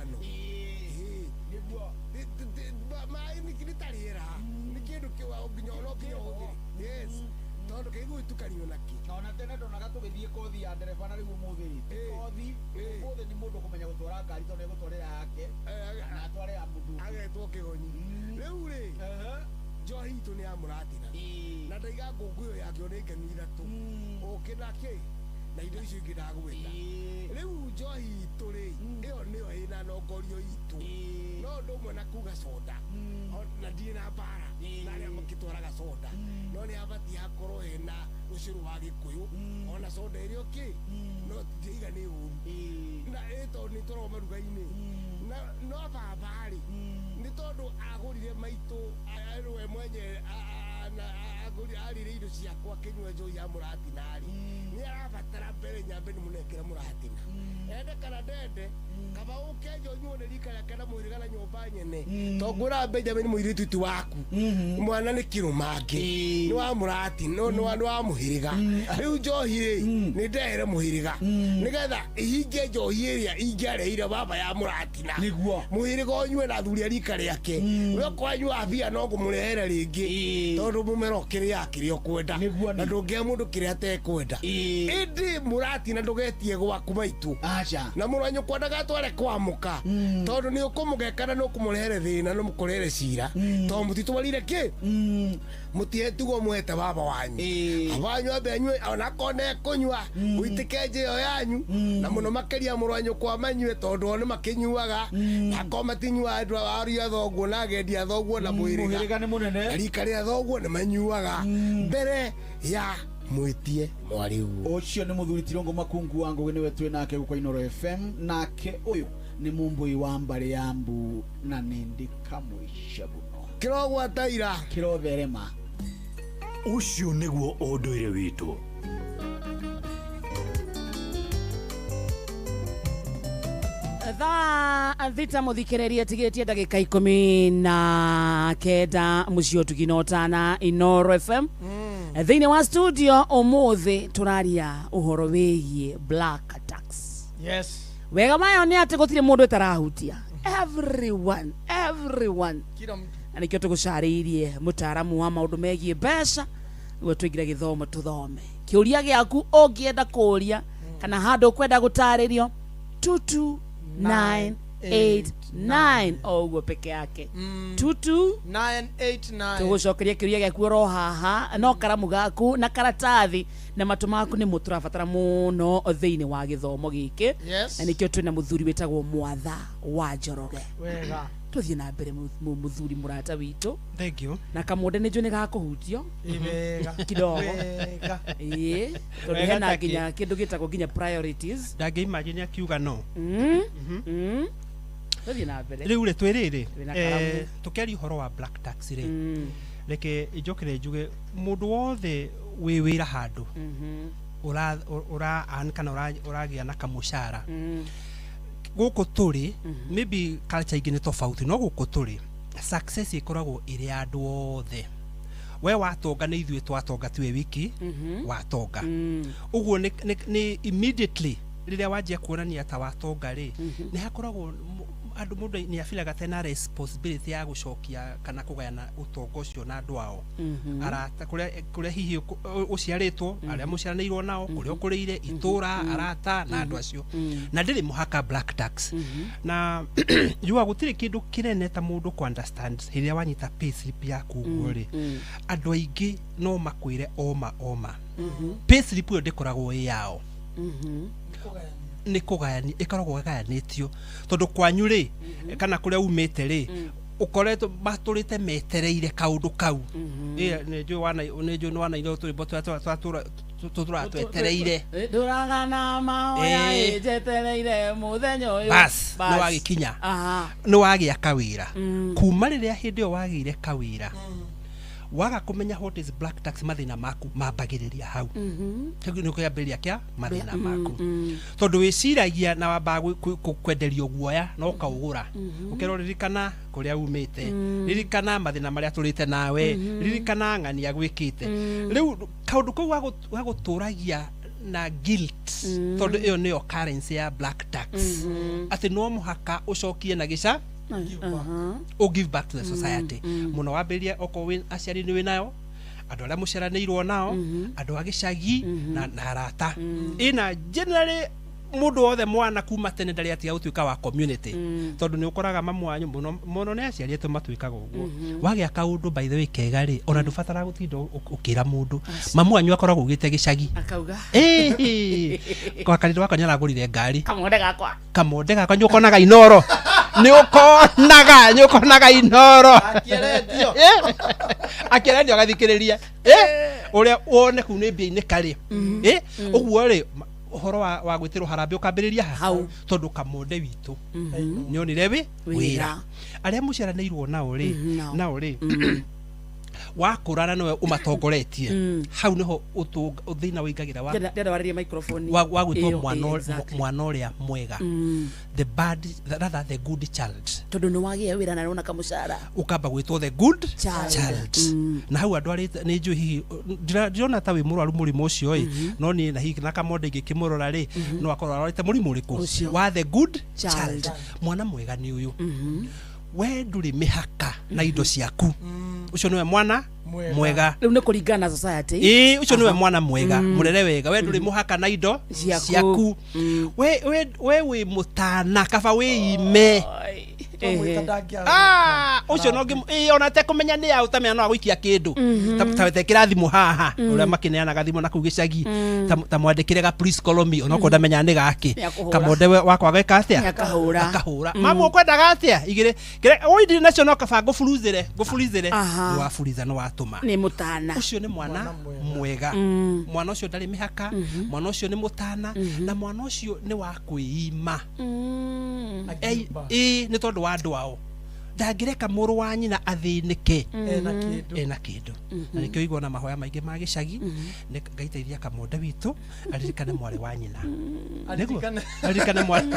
Na indo icio ingĩ ndagwĩta. Rĩu njohi itũ rĩ ĩyo nĩyo ĩna nongorio itũ. No ũndũ ũmwe na kuga soda na ndirĩ na mbara na arĩa makĩtwaraga soda no nĩ habatiĩ hakorwo hena ũcũrũ wa gĩkũyũ ona soda ĩrĩ okay no ndĩiga nĩ ũru na ĩ tondũ nĩ twaragwo maruga-inĩ. No baba rĩ nĩ tondũ agũrire maitũ we mwenye arĩire indo ciakwa akĩnyua njohi ya mũratina rĩ nĩ arabatara mbere nyambe nĩ mũnengere mũratina ende kana ndende kaba ũke njo nyuo nĩ rika rĩake na mũhĩrĩga na nyũmba nyene to ngwĩra Benjamin mũirĩtu ti waku mwana nĩ kĩrũmange nĩ wa mũratina nĩ wa mũhĩrĩga rĩu njohi rĩ nĩ ndehere mũhĩrĩga nĩgetha ihinge njohi ĩrĩa ingĩareheire baba ya mũratina mũhĩrĩga ũnyue na athuri a rika rĩake we kwanyua bia no ngũmũrehere rĩngĩ tondũ mũmera ũkĩrĩaga kĩrĩa ũkwenda na ndũngĩhe mũndũ kĩrĩa atekwenda ĩndĩ mũratina ndũgetie gwaku maitũ na mũrũ wa nyũkwa ndagatware kwamũka tondũ nĩ ũkũmũgeka na nĩ ũkũmũrehere thĩna na mũkũrehere cira tondũ mũtitwarire kĩ mũtihetigwo mũhete baba wanyu baba wanyu ambe anyue onakorwo nĩekũnyua ũitĩke nja ĩyo yanyu na mũno makĩria mũrũ wa nyũkwa manyue tondũ o nĩ makĩnyuaga akorwo matinyuaga andũ aria thoguo na agendi a thoguo na mũhĩrĩga nĩ mũnene rika rĩa thoguo nĩ manyuaga mbere ya mwĩtie mwarĩguo. Ũcio nĩ mũthuri Tirũngũ Makungu wa Ngũgĩ nĩwe twĩ nake gũkũ Inooro FM nake ũyũ nĩ mũmbũi wa mbarĩ ya mbu na nĩ ndĩ kamũica mũno kĩrogwata ira kĩrotherema. Ũcio nĩguo ũndũire witũ. Thaa thita mũthikĩrĩrie tigĩtie ndagĩka 19 mũciĩ ũtugi na ũtana Inooro FM. Thĩinĩ wa studio ũmũthĩ tũraria ũhoro wĩgiĩ black tax. Yes. Wega wayo nĩ atĩ gũtirĩ mũndũ ĩtarahutia. Everyone. Kila mtu. Na nĩkĩo tũgũcarĩirie mũtaaramu wa maũndũ megiĩ mbeca nĩguo tũingĩre gĩthomo tũthome. Kĩũria gĩaku ũngĩenda kũũria kana handũ ũkwenda gũtarĩrio 22989 o ũguo peke yake. 22989 tũgũcokeria kĩũria gĩaku oro haha no karamu gaku na karatathi na matũ maku nĩmo tũrabatara mũno thĩinĩ wa gĩthomo gĩkĩ. Na nĩkĩo twĩna mũthuri wĩtagwo Mwatha wa Njoroge. Wega. Tũthiĩ na mbere mũthuri mũrata witũ. Thank you. Na kamũnde nĩ njũĩ nĩ gakũhutio wega kidogo. Wega. Ĩĩ tondũ hena nginya kĩndũ gĩtagwo nginya priorities. Ndangĩ imagine akiuga no. Tũthiĩ na mbere. Rĩu rĩ twĩrĩrĩ tũkĩaria ũhoro wa black tax rĩ reke njokere njuge mũndũ wothe wĩ wĩra handũ ura kana ũragĩa na kamũcara gũkũ tũrĩ maybe culture ingĩ nĩ tofauti no gũkũ tũrĩ success ĩkoragwo ĩrĩ ya andũ othe. We watonga nĩ ithuĩ twatonga tiwe wiki watonga ũguo nĩ immediately rĩrĩa wanjia kuonania ta watonga rĩ nĩ hakoragwo Andũ mũndũ nĩ abilaga tena responsibility ya gũcokia kana kũgayana ũtonga ũcio na andũ ao, arata, kũrĩa hihi ũciarĩtwo, arĩa mũciaranĩirwo nao, kũrĩa ũkũrĩire, itũra, arata na andũ acio. Na ndĩrĩ mũhaka black tax, na yuga gũtirĩ kĩndũ kĩnene ta mũndũ kũ understand hĩndĩ ĩrĩa wanyita pay slip yaku ũguo rĩ. Andũ aingĩ no makwĩre oma oma, pay slip ĩyo ndĩkoragwo ĩ yao, nĩ kũgayani ĩkoragwo ĩgayanĩtio, tondũ kwanyu rĩ, kana kũrĩa umĩte rĩ, ũkoretwo matũrĩte metereire kaũndũ kau. Ĩ, nĩ njũĩ nĩ njũĩ nĩ wanaire tũrwĩmbo tũrĩa tũtũraga twetereire. Ndũraga na mahoya. Njetereire mũthenya ũyũ. Bas, nĩ wagĩkinya, nĩ wagĩa kawĩra. Kuma rĩrĩa hĩndĩ ĩyo wagĩire kawĩra, waga kũmenya what is black tax, mathĩna maku mambagĩrĩria hau. Kĩu nĩ kĩambĩrĩria kĩa mathĩna maku, tondũ wĩciragia na wambaga kwenderio guoya na ũkaũgũra, ũkerwo, "Ririkana kũrĩa umĩte, ririkana mathĩna marĩa tũrĩte nawe, ririkana ng'ania gwĩkĩte." Rĩu kaũndũ kau gagũtũragia na guilt, tondũ ĩyo nĩyo currency ya black tax, atĩ no mũhaka ũcokie na gĩca o give back to the society. Mũno wambĩrĩrie okorwo wĩ aciari nĩ wĩnayo, andũ arĩa mũciaranĩirwo nao, andũ a gĩcagi na arata. Ĩna generally mũndũ wothe, mwana kuma tene ndarĩ atiga gũtuĩka wa community, tondũ nĩ ũkoraga mamu wanyu mũno mũno nĩ aciari aitũ matuĩkaga ũguo. Wagĩa kaũndũ, by the way, kega rĩ, ona ndũbataraga gũtinda ũkĩra mũndũ. Mamu wanyu akoragwo augĩte gĩcagi, akauga, "Ĩĩ, wakarĩndũ wakwa nĩ aragũrire ngari." Kamonde gakwa. Kamonde gakwa, nĩ ũkonaga inoro, nĩ ũkonaga inoro akĩrendio, agathikĩrĩria ũrĩa wone kuu nĩ mbia-inĩ karĩ. Ũguo rĩ, ũhoro wa gwĩtĩrwo harambĩ ũkambĩrĩria hau, tondũ kamonde witũ nĩ onire wĩ wĩra. Wĩra arĩa mũciaranĩirwo nao rĩ, nao. Nao rĩ, wakũrana nĩwe ũmatongoretie, hau nĩho thĩna wĩingagĩra wa Ndĩrenda warĩrie microphone wa gwĩtwo ĩyo, mwana exactly. Mwana ũrĩa mwega, the bad, rather the good child. Tondũ nĩ wagĩa wĩra na nĩwona kamũcara. Ũkamba gwĩtwo the good child. Child. Na hau andũ arĩ nĩ njũĩ hihi ndirona ta wĩ mũrwaru mũrimũ ũcio ĩ, no niĩ na hihi na kamonde ingĩkĩmũrora rĩ, no akorwo arwarĩte mũrimũ ũrĩkũ? Ũcio. Wa the good child. Child. Mwana mwega nĩ ũyũ, we ndũrĩ mĩhaka na indo ciaku. Ũcio nĩwe mwana mwega. Rĩu nĩ kũringana na society. Ĩĩ, ũcio nĩwe mwana mwega, mũrere wega. We ndũrĩ mũhaka na indo ciaku. Ciaku. We wĩ mũtana, kaba wĩime. Ah, ũcio no ĩĩ, ona tekũmenya nĩ yaũ, tamenya no agũikia kĩndũ. Ta wetekĩra thimũ haha, ũrĩa makĩneanaga thimũ na kũu gĩcagi. Ta mwandĩkĩre ga please call me, onokorwo ndamenya nĩ gakĩ. Nĩakũhũra. Kamonde wakwa geka atĩa? Nĩakahũra. Akahũra. Mamu, ũkwendaga atĩa igĩrĩ? Oi, ndirĩ nacio, no kaba ngũburuzĩre ngũburizĩre. Nĩ waburiza, nĩ watũma. Nĩ mũtana. Ũcio nĩ mwana mwega. Mwana ũcio ndarĩ mĩhaka, mwana ũcio nĩ mũtana, na mwana ũcio nĩ wa kwĩima. Ĩĩ, nĩ tondũ wa andũ ao, ndangĩreka mũrũ wa nyina athĩnĩke ena kĩndũ. Ena kĩndũ. Na nĩkĩo igua na mahoya maingĩ ma gĩcagi nĩ ngaiteithia kamonde witũ aririkane mwarĩ wa nyina. Nĩguo? Aririkane. Aririkane mwarĩ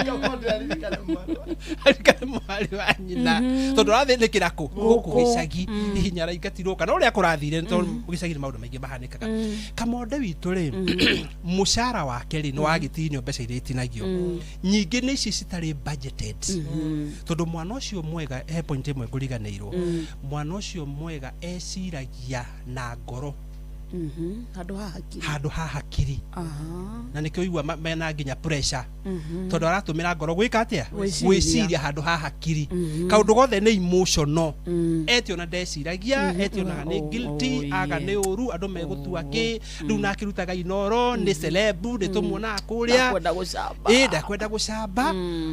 Kamonde aririkane mwarĩ wa- aririkane mwarĩ wa nyina, tondũ arathĩnĩkĩra kũ? Gũkũ gĩcagi. Hihi nĩ araingatirwo kana ũrĩa kũrathire, nĩ tondũ gĩcagi nĩ maũndũ maingĩ mahanĩkaga. Kamonde witũ rĩ, mũcara wake rĩ, nĩ wagĩtinio mbeca iria itinagio nyingĩ, nĩ ici citarĩ budgeted, tondũ mwana ũcio mwega, he point ĩmwe ngũriganĩirwo, mwana ũcio mwega eciragia na ngoro Handũ ha hakiri. Handũ ha hakiri. Na nĩkĩo igua mena nginya pressure, tondũ aratũmĩra ngoro gwĩka atĩa? Gwĩciria. Gwĩciria handũ ha hakiri. Kaũndũ gothe nĩ emotional. Eti ona ndeciragia, eti onaga nĩ guilty, aga nĩ ũru andũ megũtua kĩ rĩu, na akĩrutaga inoro nĩ celeb, nĩ tũmuonaga kũrĩa. Ndakwenda gũcamba. Ĩ, ndakwenda gũcamba,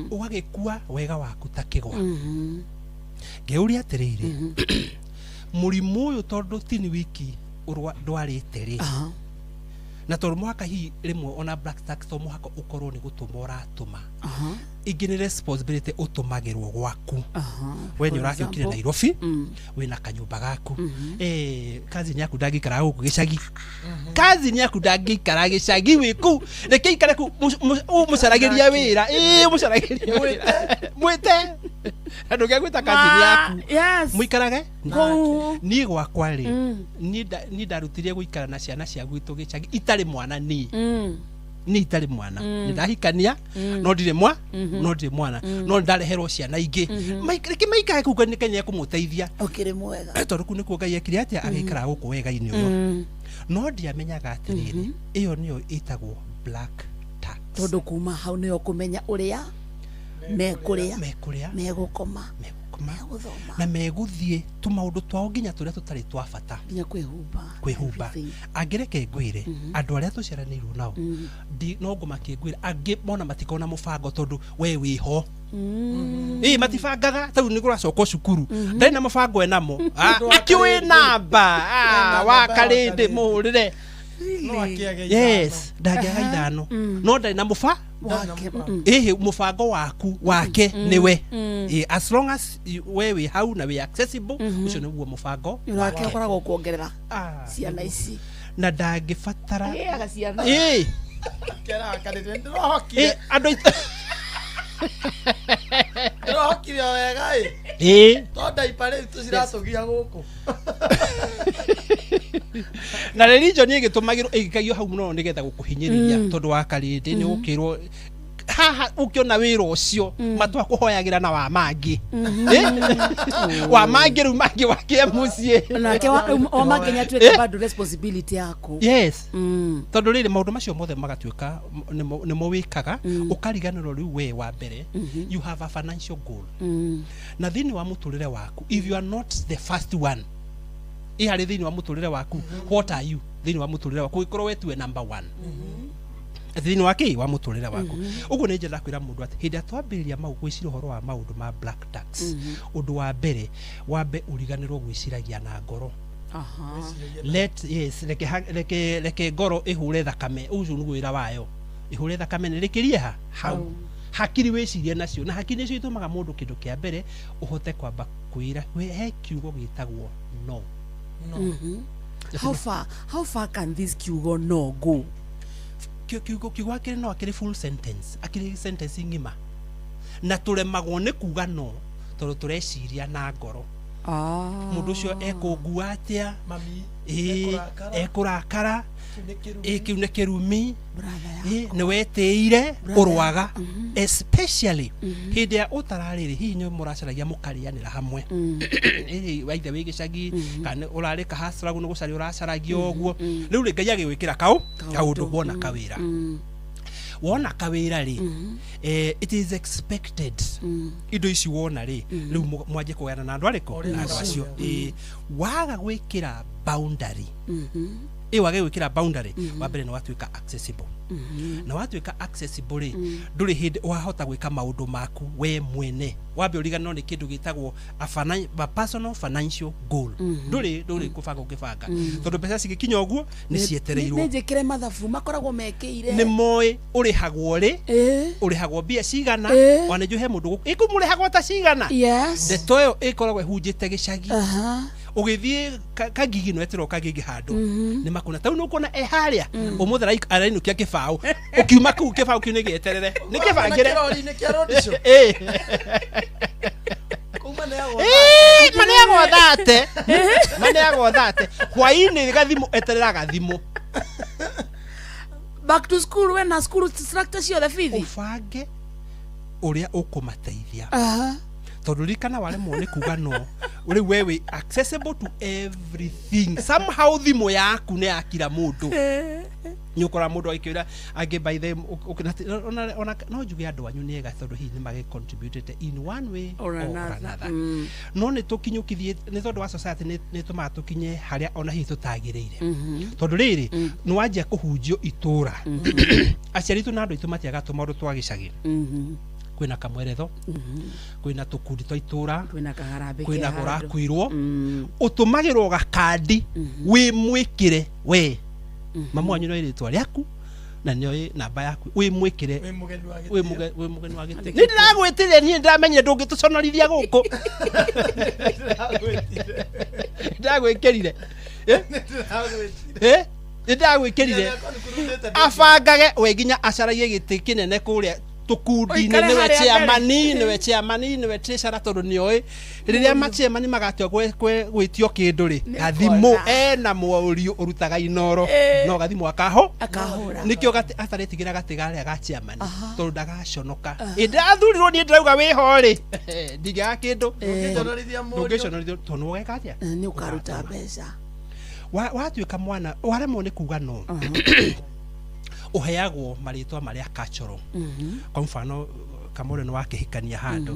ũgagĩkua wega waku ta kĩgwa. Ngeuria atĩrĩrĩ, mũrimũ ũyũ tondũ ti nĩ wiki ndwarĩte rĩ, na tondũ mũhaka hihi rĩmwe ona black tax to mũhaka ũkorwo nĩ gũtũma ũratũma, ingĩ nĩ responsibility ũtũmagĩrwo gwaku. We nĩ For ũrakĩũkire example. Nairobi, wĩna kanyũmba gaku. Cousin yaku ndangĩikara gũkũ gĩcagi, cousin yaku ndangĩikara gĩcagi, wĩ kũu, reke ikare kũu, ũmũcaragĩria wĩra. Ĩĩ, ũmũcaragĩria wĩra, mwĩte na ndũngĩgwĩta cousin yaku. Mũikarage kũu. Niĩ gwakwa rĩ, niĩ ndarutirie gũikara na ciana cia gwitũ gĩcagi itarĩ mwana niĩ. Niĩ itarĩ mwana, Mm. nĩ ndahikania, no ndirĩ mwa no ndirĩ mwana, no nĩ ndareherwo ciana ingĩ. Reke maikare kũu, Ngai nĩ ekũmũteithia. Ũkĩrĩ mwega. Tondũ kũu nĩkuo Ngai ekire atĩa, agĩikara gũkũ wega-inĩ ũyũ. No ndiamenyaga atĩrĩrĩ, ĩyo nĩyo ĩtagwo black tax. Tondũ kuma hau nĩyo kũmenya ũrĩa mekũrĩa, mekũrĩa, megũkoma, megũkoma, megũthoma, na megũthiĩ tũmaũndũ twao nginya tũrĩa tũtarĩ twa bata, nginya kwĩhumba. Kwĩhumba. Everything. Angĩreke ngwĩre, andũ arĩa tũciaranĩirwo nao, no ngũmakie ngwĩre, angĩ mona matikorwo na mũbango tondũ we wĩho. Ĩ matibangaga, tarĩu nĩ kũracokwo cukuru, ndarĩ na mũbango enamo. Mũndũ wa Akĩũĩ Karĩndĩ. namba Namba wa ya Karĩndĩ Karĩndĩ. mũhũrĩre. No akĩage ithano. Yes, ndangĩaga ithano, no ndarĩ na mũba wake. Ĩhĩ, mũbango waku wake nĩwe. Ĩ, as long as we wĩ hau na wĩ accessible, ũcio nĩguo mũbango Nake wake. ũkoragwo kuongerera ciana ici. Na ndangĩbatara. Agĩaga ciana. Ĩ. Keraga Karĩndĩ, nĩndĩrohokire. Ĩ, andũ aitũ. Ndĩrohokire o wega ĩ. Ĩ. To ndaipa rĩu tũciratũgia gũkũ. Na religion ĩgĩtũmagĩrwo, ĩgĩkagio hau mũno nĩgetha gũkũhinyĩrĩria, tondũ wa Karĩndĩ nĩ gũkĩrwo haha ũkĩona wĩra ũcio matwakũhoyagĩra na wa mangĩ. Ĩ? Wa mangĩ rĩu mangĩ wakĩe mũciĩ. Nake wa mangĩ nĩ atuĩka bado responsibility yaku. Yes, tondũ rĩrĩ maũndũ macio mothe magatuĩka nĩmo wĩkaga, ũkariganĩrwo rĩu we wa mbere you have a financial goal na thĩinĩ wa mũtũrĩre waku. If you are not the first one ĩ harĩ thĩinĩ wa mũtũrĩre waku, what are you thĩinĩ wa mũtũrĩre waku? Ũgĩkorwo we tuwe number one thĩinĩ wa kĩ wa mũtũrĩre waku. Ũguo nĩ njenda kwĩra mũndũ atĩ hĩndĩ ĩrĩa twambĩrĩria mau gwĩciria ũhoro wa maũndũ ma black tax, ũndũ wa mbere wambe ũriganĩrwo gwĩciragia na ngoro. Let yes, reke ngoro ĩhũre thakame, ũcio nĩguo wĩra wayo, ĩhũre thakame nĩ rĩkĩrie ha hau hakiri wĩcirie nacio, na hakiri nĩcio itũmaga mũndũ kĩndũ kĩa mbere ũhote kwamba kwĩra he kiugo gĩtagwo no. How far can this kiugo no go? Kiugo akĩrĩ no akĩrĩ full sentence, akĩrĩ sentence ng'ima, na tũremagwo nĩ kuga no tondũ tũreciria na ngoro. Mũndũ ũcio ekũngua atĩa? Mami. Ĩĩ, ekũrakara. Ekũrakara. Kĩu nĩ kĩrumi. Ĩ, kĩu nĩ kĩrumi. Brother. Ĩ, nĩ wetĩire ũrwaga, especially hĩndĩ ĩrĩa ũtararĩrĩ, hihi nĩ mũracaragia mũkarĩanĩra hamwe. Ĩ, waithe wĩ gĩcagi kana ũrarĩ kahacaragu, nĩ gũcaria ũracaragia ũguo, rĩu rĩ Ngai agĩgwĩkĩra kau kaũndũ, wona kawĩra, wona kawĩra rĩ, it is expected indo ici wona rĩ, rĩu mwanjie kũgayana na andũ arĩkũ, na andũ acio. Ĩ, waga gwĩkĩra boundary, ĩ wage gwĩkĩra boundary, wa mbere nĩ watuĩka accessible, na watuĩka accessible rĩ, ndũrĩ hĩndĩ wahota gwĩka maũndũ maku we mwene. Wambe ũriganĩrwo nĩ kĩndũ gĩtagwo a personal financial goal. Ndũrĩ kũbanga ũngĩbanga, tondũ mbeca cigĩkinya ũguo nĩ cietereirwo. Nĩ njĩkĩre mathabu makoragwo mekĩire. Nĩ moĩ ũrĩhagwo rĩ, ũrĩhagwo mbia cigana. Ona nĩ njũĩ he mũndũ ĩkũmũrĩhagwo ta cigana. Ndeto ĩyo ĩkoragwo ĩhunjĩte gĩcagi. Ũgĩthiĩ kagigi no eterwo kagigi handũ nĩ makuna tau, nĩ ũkuona e harĩa ũmũthĩ arainũkia kĩbaũ, ũkiuma kũu kĩbaũ kĩu nĩ gĩeterere nĩ kĩbangĩre. Kĩrori-inĩ kĩa road show. Ĩ. Kuma neagwo. Ĩ, maneagwo thate, maneagwo thate hwainĩ gathimũ, eterera gathimũ. Back to school, we na school structure ciothe bithi. Ũbange ũrĩa ũkũmateithia, tondũ ririkana waremwo nĩ kuga no, rĩu we wĩ accessible to everything. Somehow thimũ yaku nĩ yakira mũndũ, nĩ ũkora mũndũ agĩkĩra angĩ by the ona no njuge andũ anyu nĩ ega, tondũ hihi nĩ magĩ contributed in one way or or another. another. No nĩ tũkinyũkithie nĩ tondũ wa society, nĩ tũmaga tũkinye harĩa ona hihi tũtagĩrĩire, tondũ rĩrĩ nĩ wanjia kũhunjio itũra, aciari aitũ na andũ aitũ matiaga tũmaũndũ twa gĩcagi, kwĩna kamweretho, kwĩna tũkundi twa itũra, kwĩna kaharambĩ kwĩna ke handũ. Kũrakuirwo ũtũmagĩrwo gakandi wĩ mwĩkĩre we mamu wanyu no rĩtwa rĩaku na nĩoĩ namba yaku wĩ mwĩkĩre. Wĩ mũgeni wa wĩ gĩtĩo. Wĩ mũgeni wa gĩtĩo, nĩ ndĩragwĩtire niĩ, ndĩramenyire ndũngĩtũconorithia gũkũ, ndĩragwĩkĩrire. Eh? Eh? Nĩ ndagwĩkĩrire abangage we nginya acaragie gĩtĩ kĩnene kũrĩa. tũkundi-inĩ Ũikare nĩwe harĩa chairman mbere. nĩwe chairman nĩwe treasurer tondũ nĩoĩ rĩrĩa machairman magatua gwĩtio kĩndũ rĩ Nĩ gathimũ akona. ena mũriũ ũrutaga inoro Eh. no gathimũ akaho Akahũra. nĩkĩo atarĩtigĩra gatĩ karĩa ga chairman tondũ ndagaconoka ĩ ndĩrathurirwo niĩ ndĩrauga wĩho rĩ ndingĩaga kĩndũ Ndũngĩconorithia mũriũ. ndũngĩconorithio tondũ nĩũgeka atĩa Nĩ ũkaruta mbeca. Watuĩka mwana waremwo nĩ kuga no ũheagwo marĩtwa marĩa cultural. Kwa mfano kamũre nĩ wakĩhikania handũ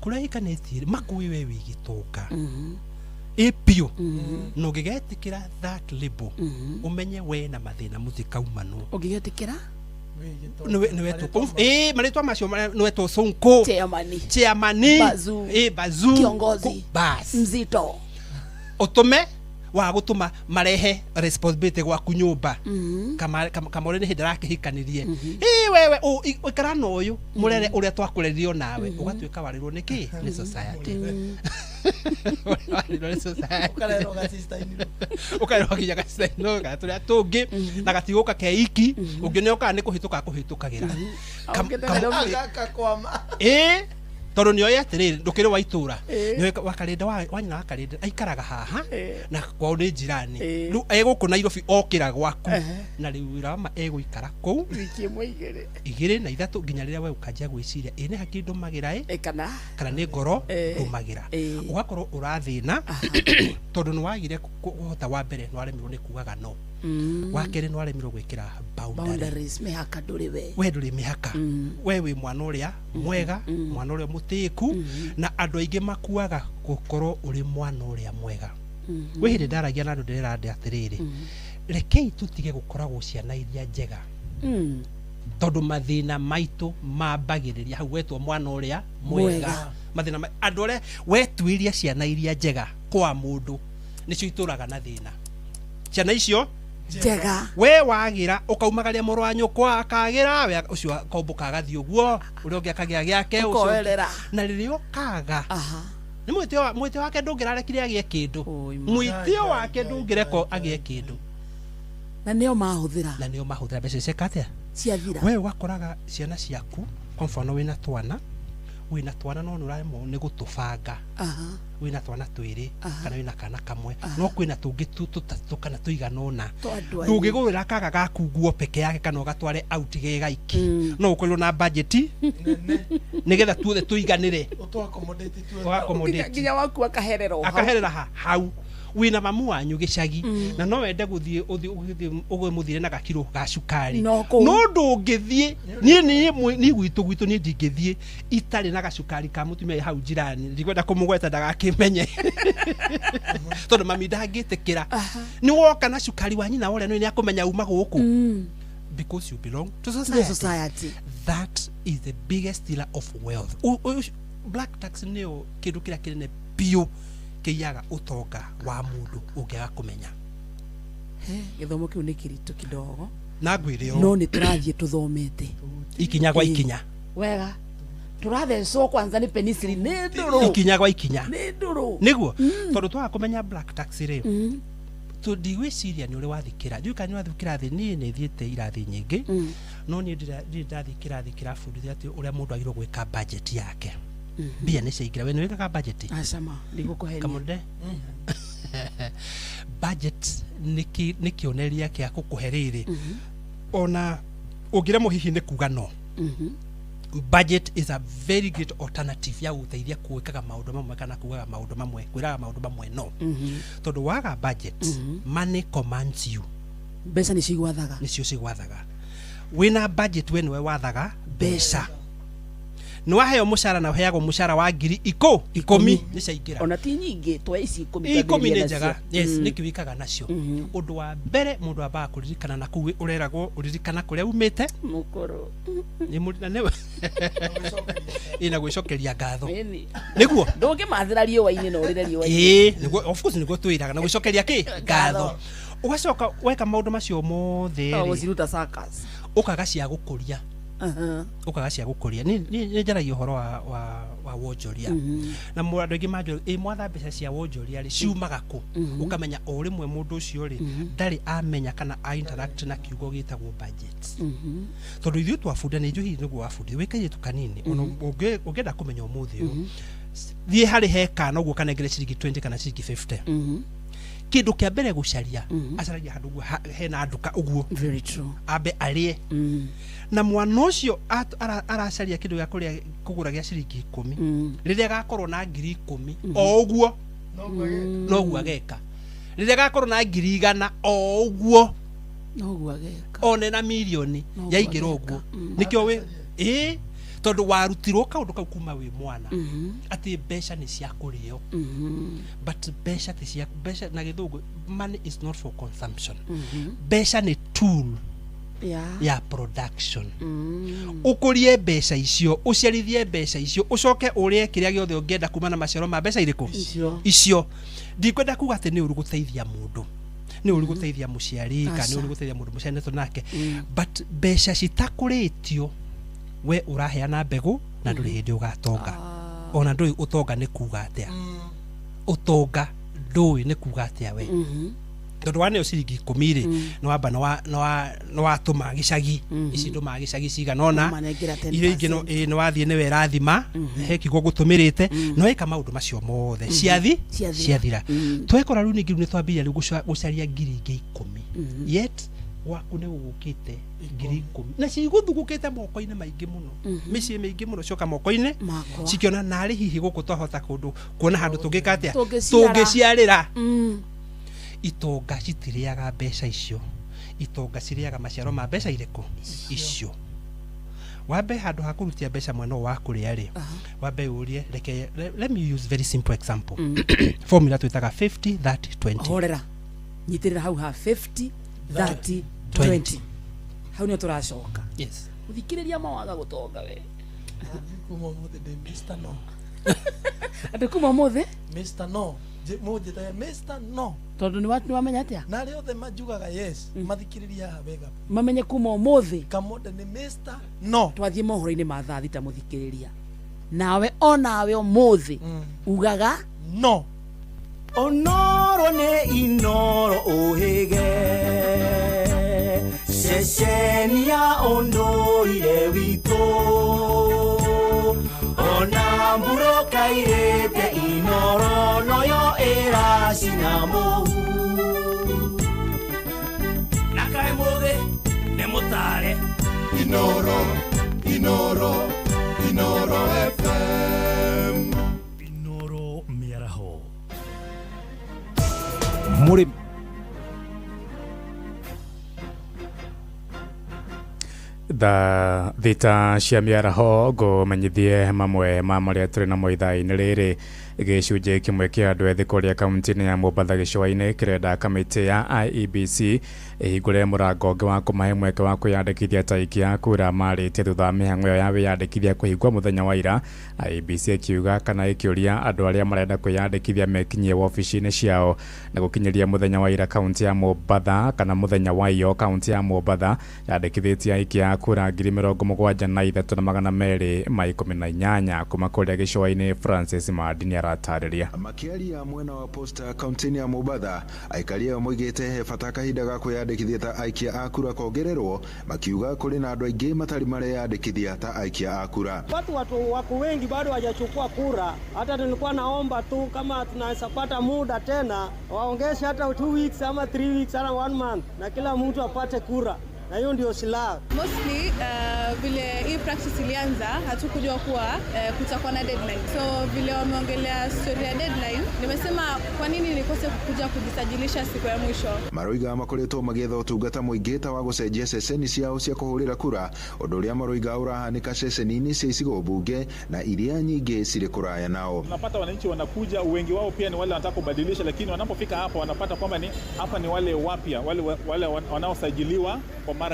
kũrĩa hikanĩtie makũĩ we wĩ gĩtonga ĩ biũ na ũngĩgetĩkĩra that label ũmenye we na mathĩna mũtikaumanwo. Ũngĩgetĩkĩra? Nĩwetwo ĩ marĩtwa macio nĩwetwo sonko, Chairman. chairman, Bazuu. ĩ bazuu. Kiongozi. Bas Mzito. ũtũme wa gũtũma marehe responsibility gwaku nyũmba. Kamore nĩ hĩndĩ arakĩhikanirie ĩ wewe ũikara na ũyũ mũrere ũrĩa twakũreririo nawe ũgatuĩka warĩrwo nĩ kĩ nĩ society. Warĩrwo nĩ society. Ũkarerwo ga-sister-in-law. Ũkarerwo nginya gacino kana tũrĩa tũngĩ na gatigũka ke iki ũngĩ nĩ okaga nĩ kũhĩtũka kũhĩtũkagĩra. Gakakwama. Ĩ tondũ nĩoĩ atĩrĩrĩ ndũkĩrĩ wa itũra nĩoĩ wakarĩnda wa nyina wakarĩnda aikaraga haha na kwao nĩ njirani rĩu egũkũ Nairobi okĩra gwaku na rĩu wĩra wa ma egũikara kũu Wiki ĩmwe igĩrĩ. Igĩrĩ na ithatũ nginya rĩrĩa we ũkanjia gwĩciria ĩ nĩ haki ndũmagĩra ĩ Kana kana nĩ ngoro ndũmagĩra ũgakorwo ũrathĩna tondũ nĩ wagire kũhota wa mbere nĩ waremirwo nĩ kugaga no wa kerĩ nĩ waremirwo gwĩkĩra boundary. Boundaries, mĩhaka ndũrĩ we. We ndũrĩ mĩhaka we wĩ mwana ũrĩa mwega mwana ũrĩa mũtĩĩku na andũ aingĩ makuaga gũkorwo ũrĩ mwana ũrĩa mwega. Gwĩ hĩndĩ ndaragia na andũ ndĩrera andĩ atĩrĩrĩ rekei tũtige gũkoragwo ciana iria njega tondũ mathĩna maitũ mambagĩrĩria hau wetwo mwana ũrĩa mwega. Mwega. Mathĩna andũ arĩa wetuĩria ciana iria njega kwa mũndũ nĩcio itũraga na thĩna ciana icio njega we wagĩra ũkaumagaria mũrũ wa nyũkwa akagĩra we ũcio akombũka agathiĩ ũguo ũrĩa ũngĩ akagĩa gĩake ũcio ũngĩ. Ũkoerera. Na rĩrĩa ũkaga nĩ mwĩtĩo wake ndũngĩrarekire agĩe kĩndũ mwĩtĩo wake ndũngĩreko agĩe kĩndũ. Na nĩo mahũthĩra. Na nĩo mahũthĩra mbeca cieka atĩa ciathira. We ũgakoraga ciana ciaku kwa mfano wĩna twana no nĩũraremwo nĩ gũtũbanga. Wĩna twana twĩrĩ kana wĩna kana kamwe no kwĩna tũngĩ tũtatũ kana tũigana ũna. Twa andũ aingĩ. Ndũngĩgũrĩra kaga gaku nguo peke yake kana ũgatware out ge gaiki no ũkorirwo na budget nĩgetha tuothe tũiganĩre. Ũtũ-accommodate tuothe. Ũga-accommodate. Nginya waku akaherera o hau. Akaherera ha hau wĩna mamu wanyu gĩcagi na no wende gũthiĩ ũthiĩ ũmũthire na gakiro ga cukari No kũu. No ndũngĩthiĩ niĩ niĩ niĩ gwitũ gwitũ niĩ ndingĩthiĩ itarĩ na gacukari ka mũtumia wĩ hau njirani ndikwenda kũmũgweta ndagakĩmenye tondũ mami ndangĩtĩkĩra nĩ woka na cukari wa nyina wa ũrĩa nĩ akũmenya uma gũkũ because you belong to To society. the society. That is the biggest stealer of wealth. Black tax nĩyo kĩndũ kĩrĩa kĩnene biũ kĩiyaga ũtonga wa mũndũ ũngĩaga kũmenya. He, gĩthomo kĩu nĩ kĩritũ kidogo na ngwĩre ũũ no nĩ tũrathiĩ tũthomete ikinya gwa ikinya. Wega tũrathecwo kwanza nĩ penicillin nĩ ndũrũ. Ikinya gwa ikinya. Nĩ ndũrũ. Nĩguo tondũ twaga kũmenya black tax rĩ ndigwĩciria nĩ ũrĩ wathiĩ kĩrathi ndiũĩ kana nĩ wathiĩ kĩrathi niĩ nĩ thiĩte irathi nyingĩ no niĩ ndirĩ ndathiĩ kĩrathi kĩrabundithia atĩ ũrĩa mũndũ agĩrĩirwo gwĩka budget yake mbia nĩ ciaingĩra we nĩ wĩkaga budget? Acama ndigũkũhenia. Kamunde budget nĩ kĩonereria kĩa gũkũhe rĩrĩ ona ũngĩremwo hihi nĩ kuga no budget is a very great alternative ya gũteithia gwĩkaga maũndũ mamwe kana kugaga maũndũ mamwe kwĩraga maũndũ mamwe no tondũ waga budget money commands you. Mbeca nĩcio igwathaga. Nĩcio cigwathaga wĩna budget we nĩwe wathaga mbeca nĩ waheo mũcara na ũheagwo mũcara wa ngiri 10 nĩ ciaingĩra. Ona ti nyingĩ twa ici 10 10 twambĩrĩria nĩ njega. nacio. Yes nĩkĩ wĩkaga nacio ũndũ wa mbere mũndũ ambaga kũririkana na kũu ũreragwo ũririkana kũrĩa umĩte mũkũrũ nĩ na nĩwe ĩ na gwĩcokeria ngatho Ĩni. Nĩguo ndũngĩmathĩra riũa-inĩ na ũrĩre riũa-inĩ. Ĩĩ nĩguo of course nĩguo twĩraga na gwĩcokeria kĩ ngatho ũgacoka weka maũndũ macio mothe No rĩ gũciruta circus. Ũkaga cia gũkũria. Ũkaga cia gũkũria. Nĩ njaragia ũhoro wa wonjoria. Na andũ aingĩ manjũria, ĩ mwatha mbeca cia wonjoria rĩ ciumaga kũ? Ũkamenya o rĩmwe mũndũ ũcio rĩ ndarĩ amenya kana a interact na kiugo gĩtagwo budget. Tondũ ithuĩ twabunda nĩ njũĩ hihi nĩguo wabundithio wĩ kairĩtu kanini, ona ũngĩenda kũmenya ũmũthĩ ũyũ, thiĩ harĩ he kana ũguo kanengere ciringi 20 kana ciringi 50. Kĩndũ kĩa mbere gũcaria, acaragia handũ ũguo hena nduka ũguo. Very true. Ambe arĩe. Na mwana ũcio aracaria kĩndũ gĩa kũrĩa kũgũra gĩa ciringi 10. Rĩrĩa agakorwo na ngiri 10 o ũguo noguo ageka. Rĩrĩa agakorwo na ngiri 100 o ũguo noguo ageka. One na mirioni yaingĩra ũguo. Nĩkĩo wĩ ĩ tondũ warutirwo kaũndũ kau kuma wĩ mwana atĩ mbeca nĩ cia kũrĩo. But mbeca ti cia mbeca na gĩthũngũ money is not for consumption. Mbeca nĩ tool ya production. Ũkũrie mbeca icio, ũciarithie mbeca icio, ũcoke ũrĩe kĩrĩa gĩothe ũngĩenda kuma na maciaro ma mbeca irĩkũ? Icio. Ndikwenda kuga atĩ nĩ ũru gũteithia mũndũ, nĩ ũru gũteithia mũciari kana nĩ ũru gũteithia mũndũ mũciaranĩtwo nake, but mbeca citakũrĩtio we ũraheana mbegũ na ndũrĩ hĩndĩ ũgatonga. Ona ndũĩ ũtonga nĩ kuga atĩa. Ũtonga ndũĩ nĩ kuga atĩa we. Tondũ waneo ciringi 10 rĩ, nĩ wamba nĩ watũma gĩcagi, ici ndũmaga gĩcagi cigana ũna, iria ingĩ nĩ wathiĩ nĩwe ĩrathima, he kiugo gũtũmĩrĩte, no ĩka maũndũ macio mothe ciathira. Twekora rĩu ningĩ rĩu nĩ twambĩrĩria rĩu gũcaria ngiri ingĩ 10. Yet gwaku nĩ gũgũkĩte ngiri 10 na cigũthugũkĩte moko-inĩ maingĩ mũno, mĩciĩ mĩingĩ mũno cioka moko-inĩ cikĩona narĩ hihi gũkũ twahota kũndũ kuona handũ tũngĩka atĩa, tũngĩciarĩra. Itonga citirĩaga mbeca icio, itonga cirĩaga maciaro ma mbeca irĩkũ? Icio. Wambe handũ ha kũrutia mbeca mwena ũyũ wa kũrĩa rĩ, wambe ũrie, reke let me use very simple example. Formula twĩtaga 50 30 20. Horera nyitĩrĩra hau ha 50 30 20. Hau nĩho tũracoka. Yes. Ũthikĩrĩria mawaga gũtonga we. Kuma ũmũthĩ ndĩ Mr. No. Andũ kuma ũmũthĩ? Mr. No. Mũnjĩtage Mr. No. Tondũ nĩ wamenya atĩa? Na arĩa othe manjugaga yes, mathikĩrĩria haha wega. Mamenye kuma ũmũthĩ. Kamonde nĩ Mr. No. Twathiĩ mohoro-inĩ ma thaa thita mũthikĩrĩria. Nawe onawe ũmũthĩ ugaga no. Onoro nĩ inoro ũhĩge ceceni ya ũndũire witũ ona mburoka irĩte inoro noyo ĩracina mũhu na kaĩ mũthĩ nĩ mũtare Inoro, Inoro, Inoro FM. Inoro mĩaraho. Mũrĩmi thaa thita cia mĩaraho ngũmenyithie mamwe ma marĩa tũrĩ namo ithaa-inĩ rĩrĩ. Gĩcunjĩ kĩmwe kĩa andũ ethĩ kũrĩa kaunti-inĩ ya Mombatha gĩcũa-inĩ kĩrenda kamĩtĩ ya IEBC ĩhingũre mũrango ũngĩ wa kũmahe mweke wa kwĩyandĩkithia ta aikia a kura marĩtie thutha wa mĩhang'o ĩyo ya wĩyandĩkithia kũhingwo mũthenya wa ira. IEBC ĩkiuga kana ĩkĩũria andũ arĩa marenda kwĩyandĩkithia mekinyie wabici-inĩ ciao na gũkinyĩria mũthenya wa ira kaunti ya Mombatha kana mũthenya wa iyo kaunti ya Mombatha yandĩkithĩtie aikia a kura 73,218 kuma kũrĩa gĩcũa-inĩ. Francis Mandini aratarĩria. Makĩaria mwena wa Posta kaunti-inĩ ya Mombatha, aikari ayo moigĩte he bata kahinda ga kwĩyandĩkithia ta aikia a kura kongererwo, makiuga kũrĩ na andũ aingĩ matarĩ mareyandĩkithia ta aikia a kura. Watu wako wengi bado hawajachukua kura. Hata nilikuwa naomba tu kama tunaweza pata muda tena waongeze hata 2 weeks ama 3 weeks ama 1 month na kila mtu apate kura. Na hiyo ndio silaha. Mostly vile hii practice ilianza hatukujua kuwa kutakuwa na deadline. So vile wameongelea story ya deadline, nimesema kwa nini nikose kuja kujisajilisha siku ya mwisho. Maroiga makoretwo magietha ũtungata mũingĩ ta wa gũcenjia ceceni ciao cia kũhũrĩra kura, ũndũ ũrĩa maroiga ũrahanĩka ceceni-inĩ cia icigo mbunge na iria nyingĩ cirĩ kũraya nao. Tunapata wananchi wanakuja, wengi wao pia ni wale wanataka kubadilisha, lakini wanapofika hapa wanapata kwamba ni hapa ni wale wapya, wale wanaosajiliwa kwa kwa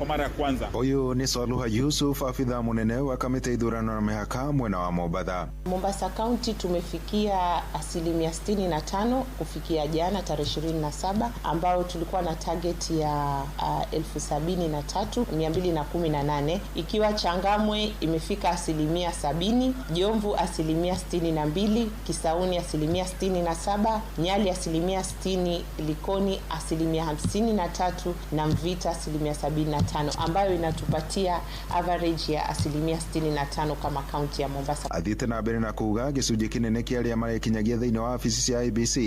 mara ya kwanza. Ũyũ nĩ Swaluha Yusuf, abithaa mũnene wa kamĩtĩ ya ithurano na mĩhaka mwena wa Mombatha. Mombasa County tumefikia 65% kufikia jana tarehe 27, ambao tulikuwa na target ya 73,218, ikiwa Changamwe imefika 70%, Jomvu 62%, Kisauni 67%, Nyali 60%, Likoni 53% na Mvita 75%, ambayo inatupatia average ya 65% kama kaunti ya Mombasa. Athiĩte na mbere na kuga gĩcunjĩ kĩnene kĩa arĩa marekinyagia thĩinĩ wa wabici cia IEBC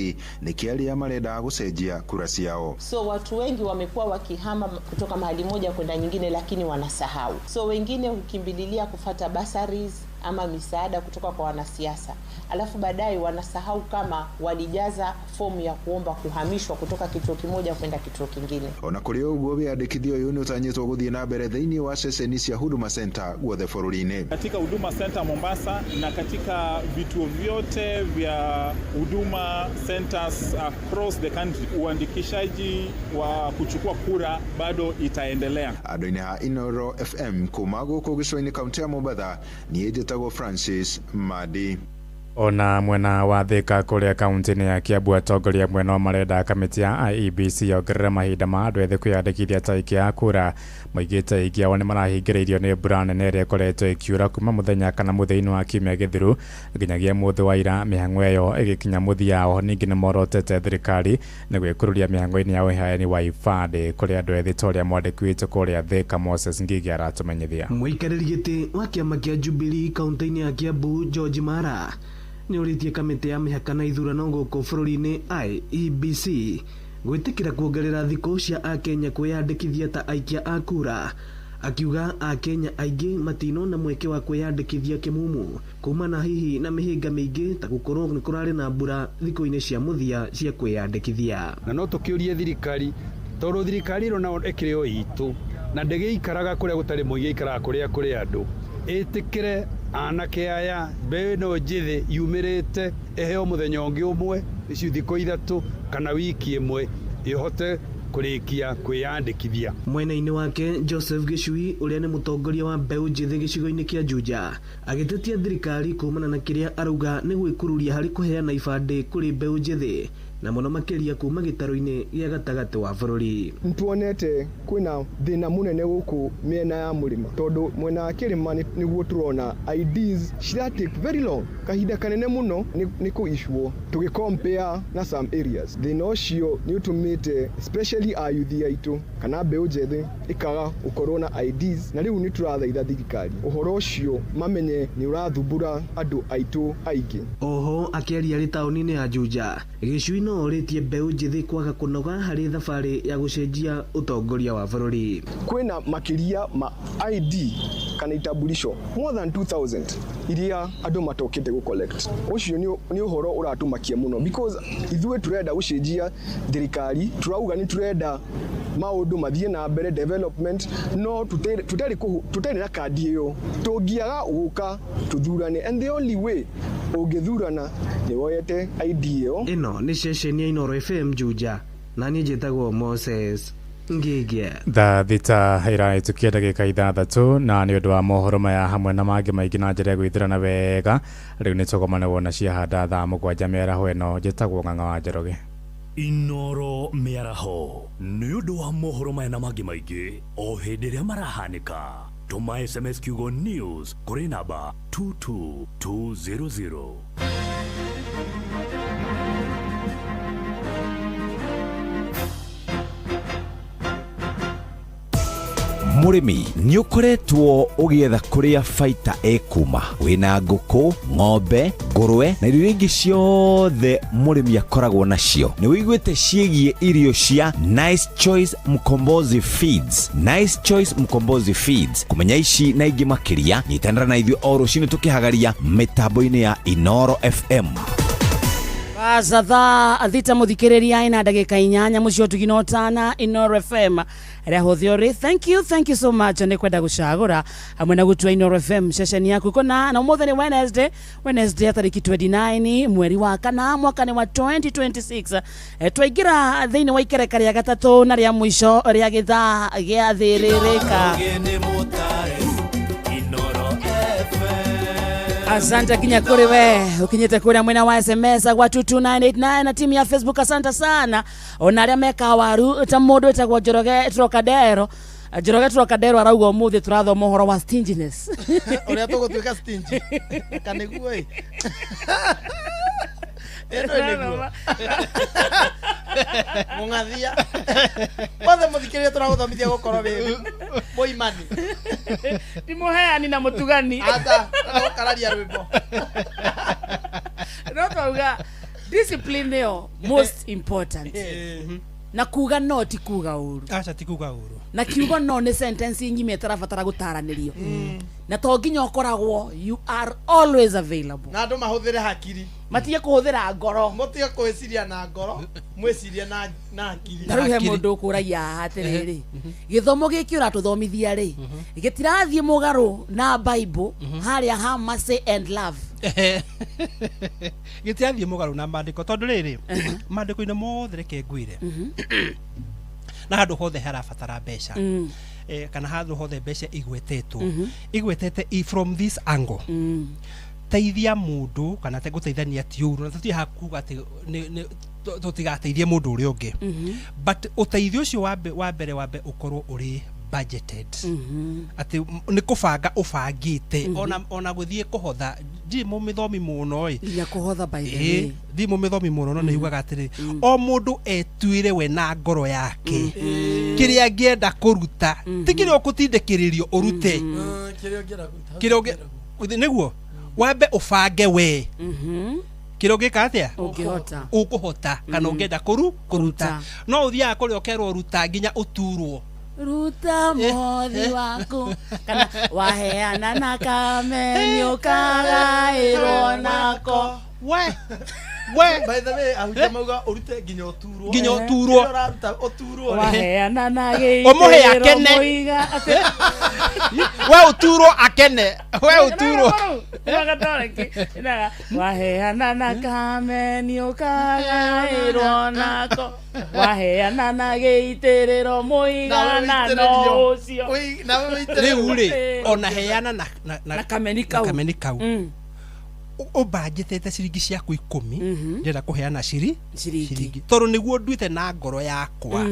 nĩ kĩa arĩa marenda gũcenjia kura ciao. So watu wengi wamekuwa wakihama kutoka mahali moja kwenda nyingine, lakini wanasahau. So wengine hukimbililia kufata bursaries ama misaada kutoka kwa wanasiasa, alafu baadaye wanasahau kama walijaza fomu ya kuomba kuhamishwa kutoka kituo kimoja kwenda kituo kingine. Ona kũrĩ ũguo, wĩyandĩkithia ũyũ nĩ ũtanyĩtwo gũthiĩ na mbere thĩinĩ wa ceceni cia Huduma Center guothe bũrũri-inĩ. Katika Huduma Center Mombasa na katika vituo vyote vya Huduma Centers across the country, uandikishaji wa kuchukua kura bado itaendelea. Andũ-inĩ ha Inoro FM kuma gũkũ gĩcũa-inĩ kaunti ya Mombatha, niĩ njĩtagwo Francis Madi. Ona mwena wa Thika kũrĩa kaunti-inĩ ya Kiambu, atongoria mwena o marenda kamĩtĩ ya IEBC yongerere mahinda ma andũ ethĩ kwĩyandĩkithia ta aikia a kura. Moigĩte aingĩ ao nĩ marahingĩrĩirio nĩ mbura nene ĩrĩa ĩkoretwo ĩkiura kuma mũthenya kana mũthia-inĩ wa kiumia gĩthiru nginyagia mũthĩ wa ira, mĩhang'o ĩyo ĩgĩkinya mũthia. Oho ningĩ nĩ morotete thirikari nĩ gwĩkururia mĩhang'o-inĩ ya ũheani wa ibandĩ kũrĩ andũ ethĩ, ta ũrĩa mwandĩki witũ kũrĩa Thika Moses Ngigi aratũmenyithia. Mũikarĩri gĩtĩ wa kĩama kĩa Jubilee kaunti-inĩ ya Kiambu, George Mara, nĩ ũrĩtie kamĩtĩ ya mĩhaka na ithurano gũkũ bũrũri-inĩ IEBC gwĩtĩkĩra kuongerera thikũ cia akenya kwĩyandĩkithia ta aikia a kura, akiuga akenya aingĩ matinona mweke wa kwĩyandĩkithia kĩmumu kumana hihi na mĩhĩnga mĩingĩ ta gũkorwo nĩ kũrarĩ na mbura thikũ-inĩ cia mũthia cia kwĩyandĩkithia. Na no tũkĩũrie thirikari, tondũ thirikari ĩno nayo ĩkĩrĩ o itũ na ndĩgĩikaraga kũrĩa gũtarĩ mũingĩ, ĩikaraga kũrĩa kũrĩ andũ, ĩtĩkĩre anake aya, mbeũ ĩno njĩthĩ yumĩrĩte, ĩheo mũthenya ũngĩ ũmwe, ici thikũ 3 kana wiki ĩmwe, ĩhote kũrĩkia kwĩyandĩkithia. Mwena-inĩ wake, Joseph Gĩcui, ũrĩa nĩ mũtongoria wa mbeũ njĩthĩ gĩcigo-inĩ kĩa Juja, agĩtetia thirikari kumana na kĩrĩa arauga nĩ gwĩkururia harĩ kũheana ibandĩ kũrĩ mbeũ njĩthĩ, na mũno makĩria kuma gĩtarũ-inĩ gĩa gatagatĩ wa bũrũri. Nĩtuonete kwĩna thĩna mũnene gũkũ mĩena ya mũrĩma, tondũ mwena wa kĩrĩma nĩguo tũrona IDs cira take very long, kahinda kanene mũno nĩ kũ-issue tũgĩ compare na some areas. Thĩna ũcio nĩ ũtũmĩte especially ayuthi aitũ kana mbeũ njĩthĩ ĩkaga gũkorwo na IDs, na rĩu nĩ tũrathaitha thirikari ũhoro ũcio mamenye nĩ ũrathumbũra andũ aitũ aingĩ. Oho akĩaria arĩ taũni-inĩ ya Juja, Gĩcui no orĩtie mbeũ njĩthĩ kwaga kũnoga harĩ thabarĩ ya gũcenjia ũtongoria wa bũrũri. Kwĩna makĩria ma ID kana itambulisho more than 2000 iria andũ matokĩte gũ collect. Ũcio nĩ ũhoro ũratũmakia mũno, because ithuĩ tũrenda gũcenjia thirikari, tũrauga nĩ tũrenda maũndũ mathiĩ na mbere, development, no tũtarĩ na kandi ĩyo tũngĩaga gũka tũthurane, and the only way ũngĩthurana nĩ woyete ID ĩyo. Ĩno nĩ ceceni ya Inoro FM Juja, na niĩ njĩtagwo Moses Ngigia. Thaa 6 ĩrahĩtũkia ndagĩka 6, na nĩ ũndũ wa mohoro maya hamwe na mangĩ maingĩ na njĩra ya gwĩthurana wega, rĩu nĩ tũgomane wona ciahanda thaa 7 mĩaraho ĩno. Njĩtagwo Ng'ang'a wa Njoroge. Inoro mĩaraho nĩ ũndũ wa mohoro maya na mangĩ maingĩ o hĩndĩ ĩrĩa marahanĩka, tũma SMS kiugo news kũrĩ namba 22200. Mũrĩmi, nĩ ũkoretwo ũgĩetha kũrĩa baita ĩkuma wĩna ngũkũ, ng'ombe, ngũrwe na irio ingĩ ciothe mũrĩmi akoragwo nacio. Nĩ wĩiguĩte ciĩgiĩ irio cia Nice Choice Mkombozi Feeds. Nice Choice Mkombozi Feeds, kũmenya ici na ingĩ makĩria, nyitanĩra na ithuĩ o rũcinĩ tũkĩhagaria mĩtambo-inĩ ya Inoro FM. Baza thaa 6 mũthikĩrĩria ina ndagĩka 8 mũciĩ ũtugi na ũtana Inoro FM. Harĩa hothe ũrĩ, thank you, thank you so much nĩ kwenda gũcagũra hamwe na gũtua Inooro FM ceceni yaku kũna. Na ũmũthĩ nĩ Wednesday, Wednesday ya tarĩki 29 mweri wa kana mwaka nĩ wa 2026. Twaingĩra thĩinĩ wa ikereka rĩa gatatũ na rĩa mũico rĩa gĩthaa gĩa thĩrĩrĩka. Asante kinya kuri we ukinyite kuria mwena wa SMS gwa 22989 na timu ya Facebook, asante sana ona aria meka waru ta mundu wetagwo Njoroge Trocadero. Njoroge Trocadero arauga umuthi turathoma uhoro wa stinginess. Ũrĩa tũgũtuĩka stingy kanĩguo ĩ ĩno nĩguo mũng'athia mothe mũthikĩrĩria tũragũthomithia gũkorwo wĩ mũimani. Ti mũheani na mũtugani. Ata gũkararia rwĩmbo. No twauga discipline nĩyo most important na kuga no ti kuga ũru. Aca, ti kuga ũru. Na kiugo no nĩ sentence ng'ima ĩtarabatara gũtaranĩrio na to nginya ũkoragwo you are always available. Na andũ mahũthĩre hakiri. Matige kũhũthĩra ngoro. Mũtige kwĩciria na ngoro, mwĩcirie na hakiri. Na rĩu he mũndũ ũkũragia haha atĩrĩrĩ, gĩthomo gĩkĩ ũratũthomithia rĩ, gĩtirathiĩ mũgarũ na Bible harĩa ha mercy and love? Gĩtirathiĩ mũgarũ na maandĩko tondũ rĩrĩ maandĩko-inĩ mothe reke ngwĩre na handũ hothe harabatara mbeca, kana handũ hothe mbeca igwetetwo, igwetete from this angle, teithia mũndũ kana te gũteithania ti ũru na tũtirĩ hakuga atĩ tũtigateithie mũndũ ũrĩa ũngĩ, but ũteithio ũcio wa mbere wambe ũkorwo ũrĩ budgeted, atĩ nĩ kũbanga ũbangĩte. Ona gũthiĩ kũhotha, ndirĩ mũmĩthomi mũno ĩ. Nginya kũhotha, by the way. Ndirĩ mũmĩthomi mũno no nĩ yugaga atĩrĩ o mũndũ etuĩre we na ngoro yake kĩrĩa angĩenda kũruta, ti kĩrĩa ũkũtindĩkĩrĩrio ũrute. Kĩrĩa ũngĩenda kũruta. Kĩrĩa nĩguo wambe ũbange we kĩrĩa ũngĩka atĩa. Ũngĩhota. Ũkũhota kana ũngĩenda kũruta. No ũthiaga kũrĩa ũkerwo ruta nginya ũturwo. Ruta mothi waku kana waheana na kameni ũkagaĩrwo nako. We we By the way, ahunjia mauga ũrute nginya ũturwo. Nginya ũturwo. Kĩrĩa ũraruta ũturwo. Waheana na Ũmũhe gĩitĩrĩro akene. mũiga atĩ we ũturwo akene, we ũturwo. Waheana na kameni ũkagaĩrwo nako, waheana na gĩitĩrĩro mũigana no ũcio. Rĩu rĩ ona heana na Na kameni na kau. Kameni kau ũbanjĩtĩte ciringi ciaku 10, ndĩrenda kũheana ciringi tondũ nĩguo nduĩte na ngoro yakwa.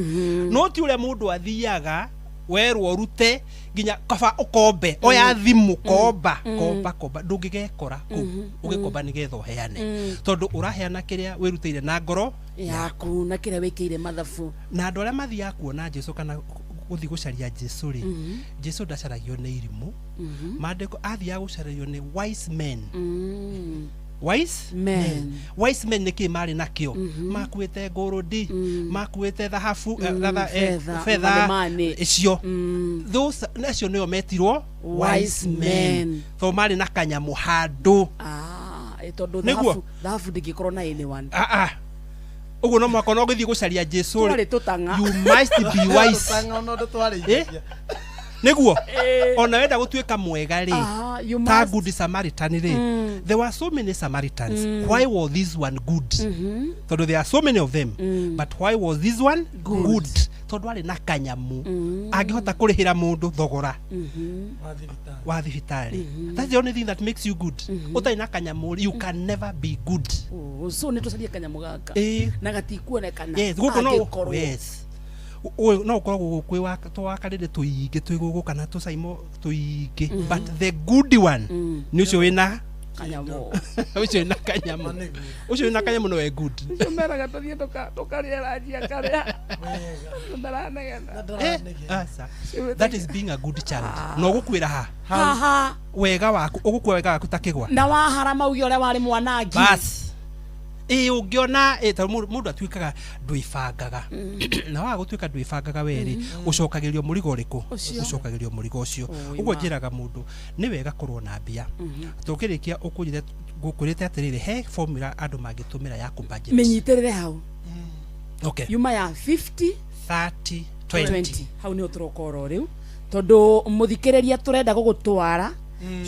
No ti ũrĩa mũndũ athiaga werwo ũrute nginya kaba ũkombe, oya thimũ komba, komba komba, ndũngĩgekora kũu ũgĩkomba nĩgetha ũheane, tondũ ũraheana kĩrĩa wĩrutĩire na ngoro yaku na kĩrĩa wĩkĩire mathabu. Na andũ arĩa mathiaga kuona Jesu kana gũthiĩ gũcaria Jesu rĩ, Jesu ndacaragio nĩ irimũ. Maandĩko athiaga gũcario nĩ wise men. Wise men. Wise men nĩkĩ marĩ nakĩo? Makuĩte ngũrũndi, makuĩte thahabu, betha, betha manemane. Icio those acio nĩo metirwo wise men. Tondũ marĩ na kanyamũ handũ. Ah, tondũ Nĩguo. thahabu ndĩngĩkorwo na anyone. Ah, ah. Ũguo no mũhaka ona ũgĩthiĩ gũcaria Jesu rĩ, Twarĩ tũtang'a. you must be wise. Tũtang'a ona ũndũ twarĩithia. Nĩguo ona wenda gũtuĩka mwega rĩ, Ah, you ta must. good Samaritan rĩ, there were so many Samaritans. Why was this one good? Tondũ there are so many of them, but why was this one good? Tondũ arĩ na kanyamũ angĩhota kũrĩhĩra mũndũ thogora wa thibitarĩ. That's the only thing that makes you good. Ũtarĩ na kanyamũ rĩ, you can never be good. Oh, so nĩ tũcarie kanyamũ gaka na gatikuonekana Yes, gũkũ no angĩkorwo. Yes. Ũyũ no ũkoragwo kwĩ wa twakarĩrĩ tũingĩ twĩ gũkũ kana tũcaimo tũingĩ, but the good one nĩ ũcio wĩna kanyamũ. Ũcio wĩna kanyamũ, ũcio wĩna kanyamũ no we good. Ũcio meraga tũthiĩ tũkarĩe ranji akarĩa ndaranegena. Aca, that is being a good child. No ũgũkuĩra ha haha wega waku, ũgũkua wega waku ta kĩgwa. Na wahara mauge ũrĩa warĩ mwanangi. Bas ĩ ũngĩona ĩ ta mũndũ atuĩkaga ndwĩbangaga na waga gũtuĩka ndwĩbangaga werĩ, ũcokagĩrio mũrigo ũrĩkũ? Ũcio. Ũcokagĩrio mũrigo ũcio. Oi, Ũguo ma. njĩraga mũndũ nĩ wega korwo na mbia. Tũkĩrĩkia ũkũnjĩre ngũkwĩrĩte atĩrĩrĩ, he formula andũ mangĩtũmĩra ya kũ budget. Mĩnyitĩrĩre hau. Okay. Yuma ya 50 30 20. Hau nĩho tũroka oro rĩu, tondũ mũthikĩrĩria, tũrenda gũgũtwara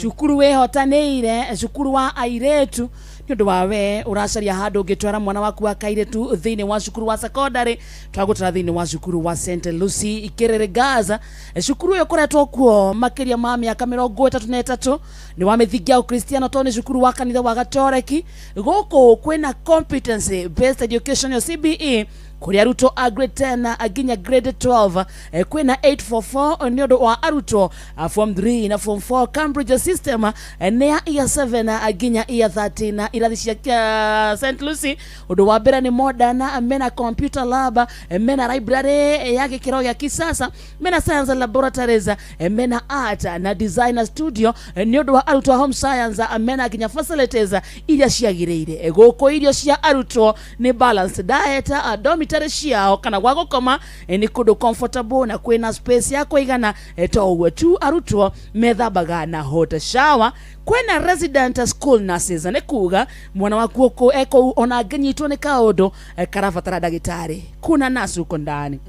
cukuru wĩhotanĩire, cukuru wa airĩtu, nĩ ũndũ wa we ũracaria handũ ũngĩtwara mwana waku wa kairĩtu thĩinĩ wa cukuru wa secondary. Twagũtwara thĩinĩ wa cukuru wa St Lucy Kĩrĩrĩ Gaza. Cukuru ũyũ ũkoretwo kuo makĩria ma mĩaka 33. Nĩ wa mĩthingi ya ũkristiano, tondũ nĩ cukuru wa kanitha wa Gatoreki. Gũkũ kwĩna competency based education ya CBE, kũrĩa arutwo a grade 10 nginya grade 12. Kwĩna 844 nĩ ũndũ wa arutwo a form 3 na form 4. Cambridge system nĩ ya year 7 nginya year 13. Irathi cia St Lucy, ũndũ wa mbere nĩ modern, mena computer lab, mena library ya gĩkĩro gĩa kisasa, mena science laboratories, mena art na designer studio. Nĩ ũndũ wa arutwo a home science, mena nginya facilities iria ciagĩrĩire. Gũkũ irio cia arutwo nĩ balanced diet. Dormitory ciao kana gwa gũkoma nĩ kũndũ comfortable na kwĩna space ya kũigana. To ũguo tu, arutwo methambaga na hot shower. Kwĩna resident school nurses, nĩ kuga mwana waku ũkũ ekũu ona angĩnyitwo nĩ kaũndũ karabatara ndagĩtarĩ, kuna nurse uko ndani.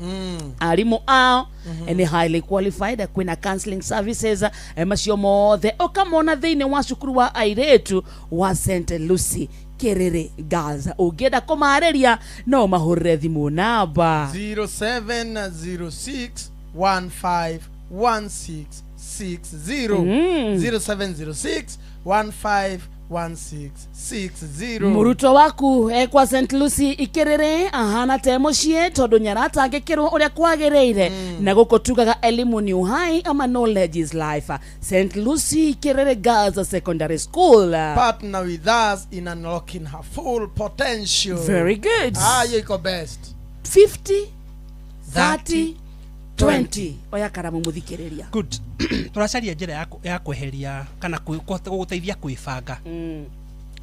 Arimũ ao nĩ highly qualified. Kwĩna counseling services. Macio mothe ũkamona thĩinĩ wa cukuru wa airĩtu wa St Lucy Kĩrĩrĩ Girls. Ũngĩenda kũmarĩria, no mahũrĩre thimũ namba 0706 15 1660. 0706 15 1660. Mũrutwo waku ekwa St Lucy Ikĩrĩrĩ ahana te mũciĩ, tondũ nyaratangĩkĩrwo ũrĩa kwagĩrĩire. Na gũkũ tugaga elimu ni uhai ama knowledge is life. St Lucy Ikĩrĩrĩ Girls Secondary School. Partner with us in unlocking her full potential. Very good. Ah, hiyo iko best. 50 30 20. Oya karamu, mũthikĩrĩria. Good. Tũracaria njĩra ya kweheria kana gũgũteithia kwĩbanga.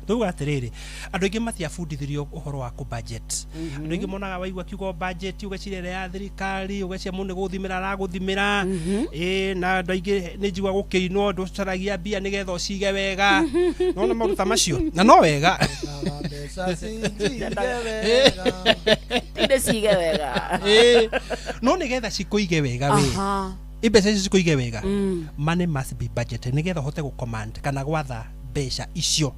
Tuga atĩrĩrĩ, andũ aingĩ matiabundithirio ũhoro wa kũ budget. Andũ aingĩ monaga waigua kiugo budget, ũgeciria ĩrĩa ya thirikari, ũgeciria mũndũ nĩ gũthimĩra aragũthimĩra. Ĩ na andũ aingĩ nĩ njigua gũkĩinwo ndũcaragia mbia nĩgetha ũcige wega, nona maũndũ ta macio, na no wega. Mbeca cinjige wega. Tinde cige wega. Ĩ, no nĩgetha cikũige wega we, imbeca icio cikũige wega, money must be budgeted nĩgetha ũhote gũcommand kana gwatha mbeca icio.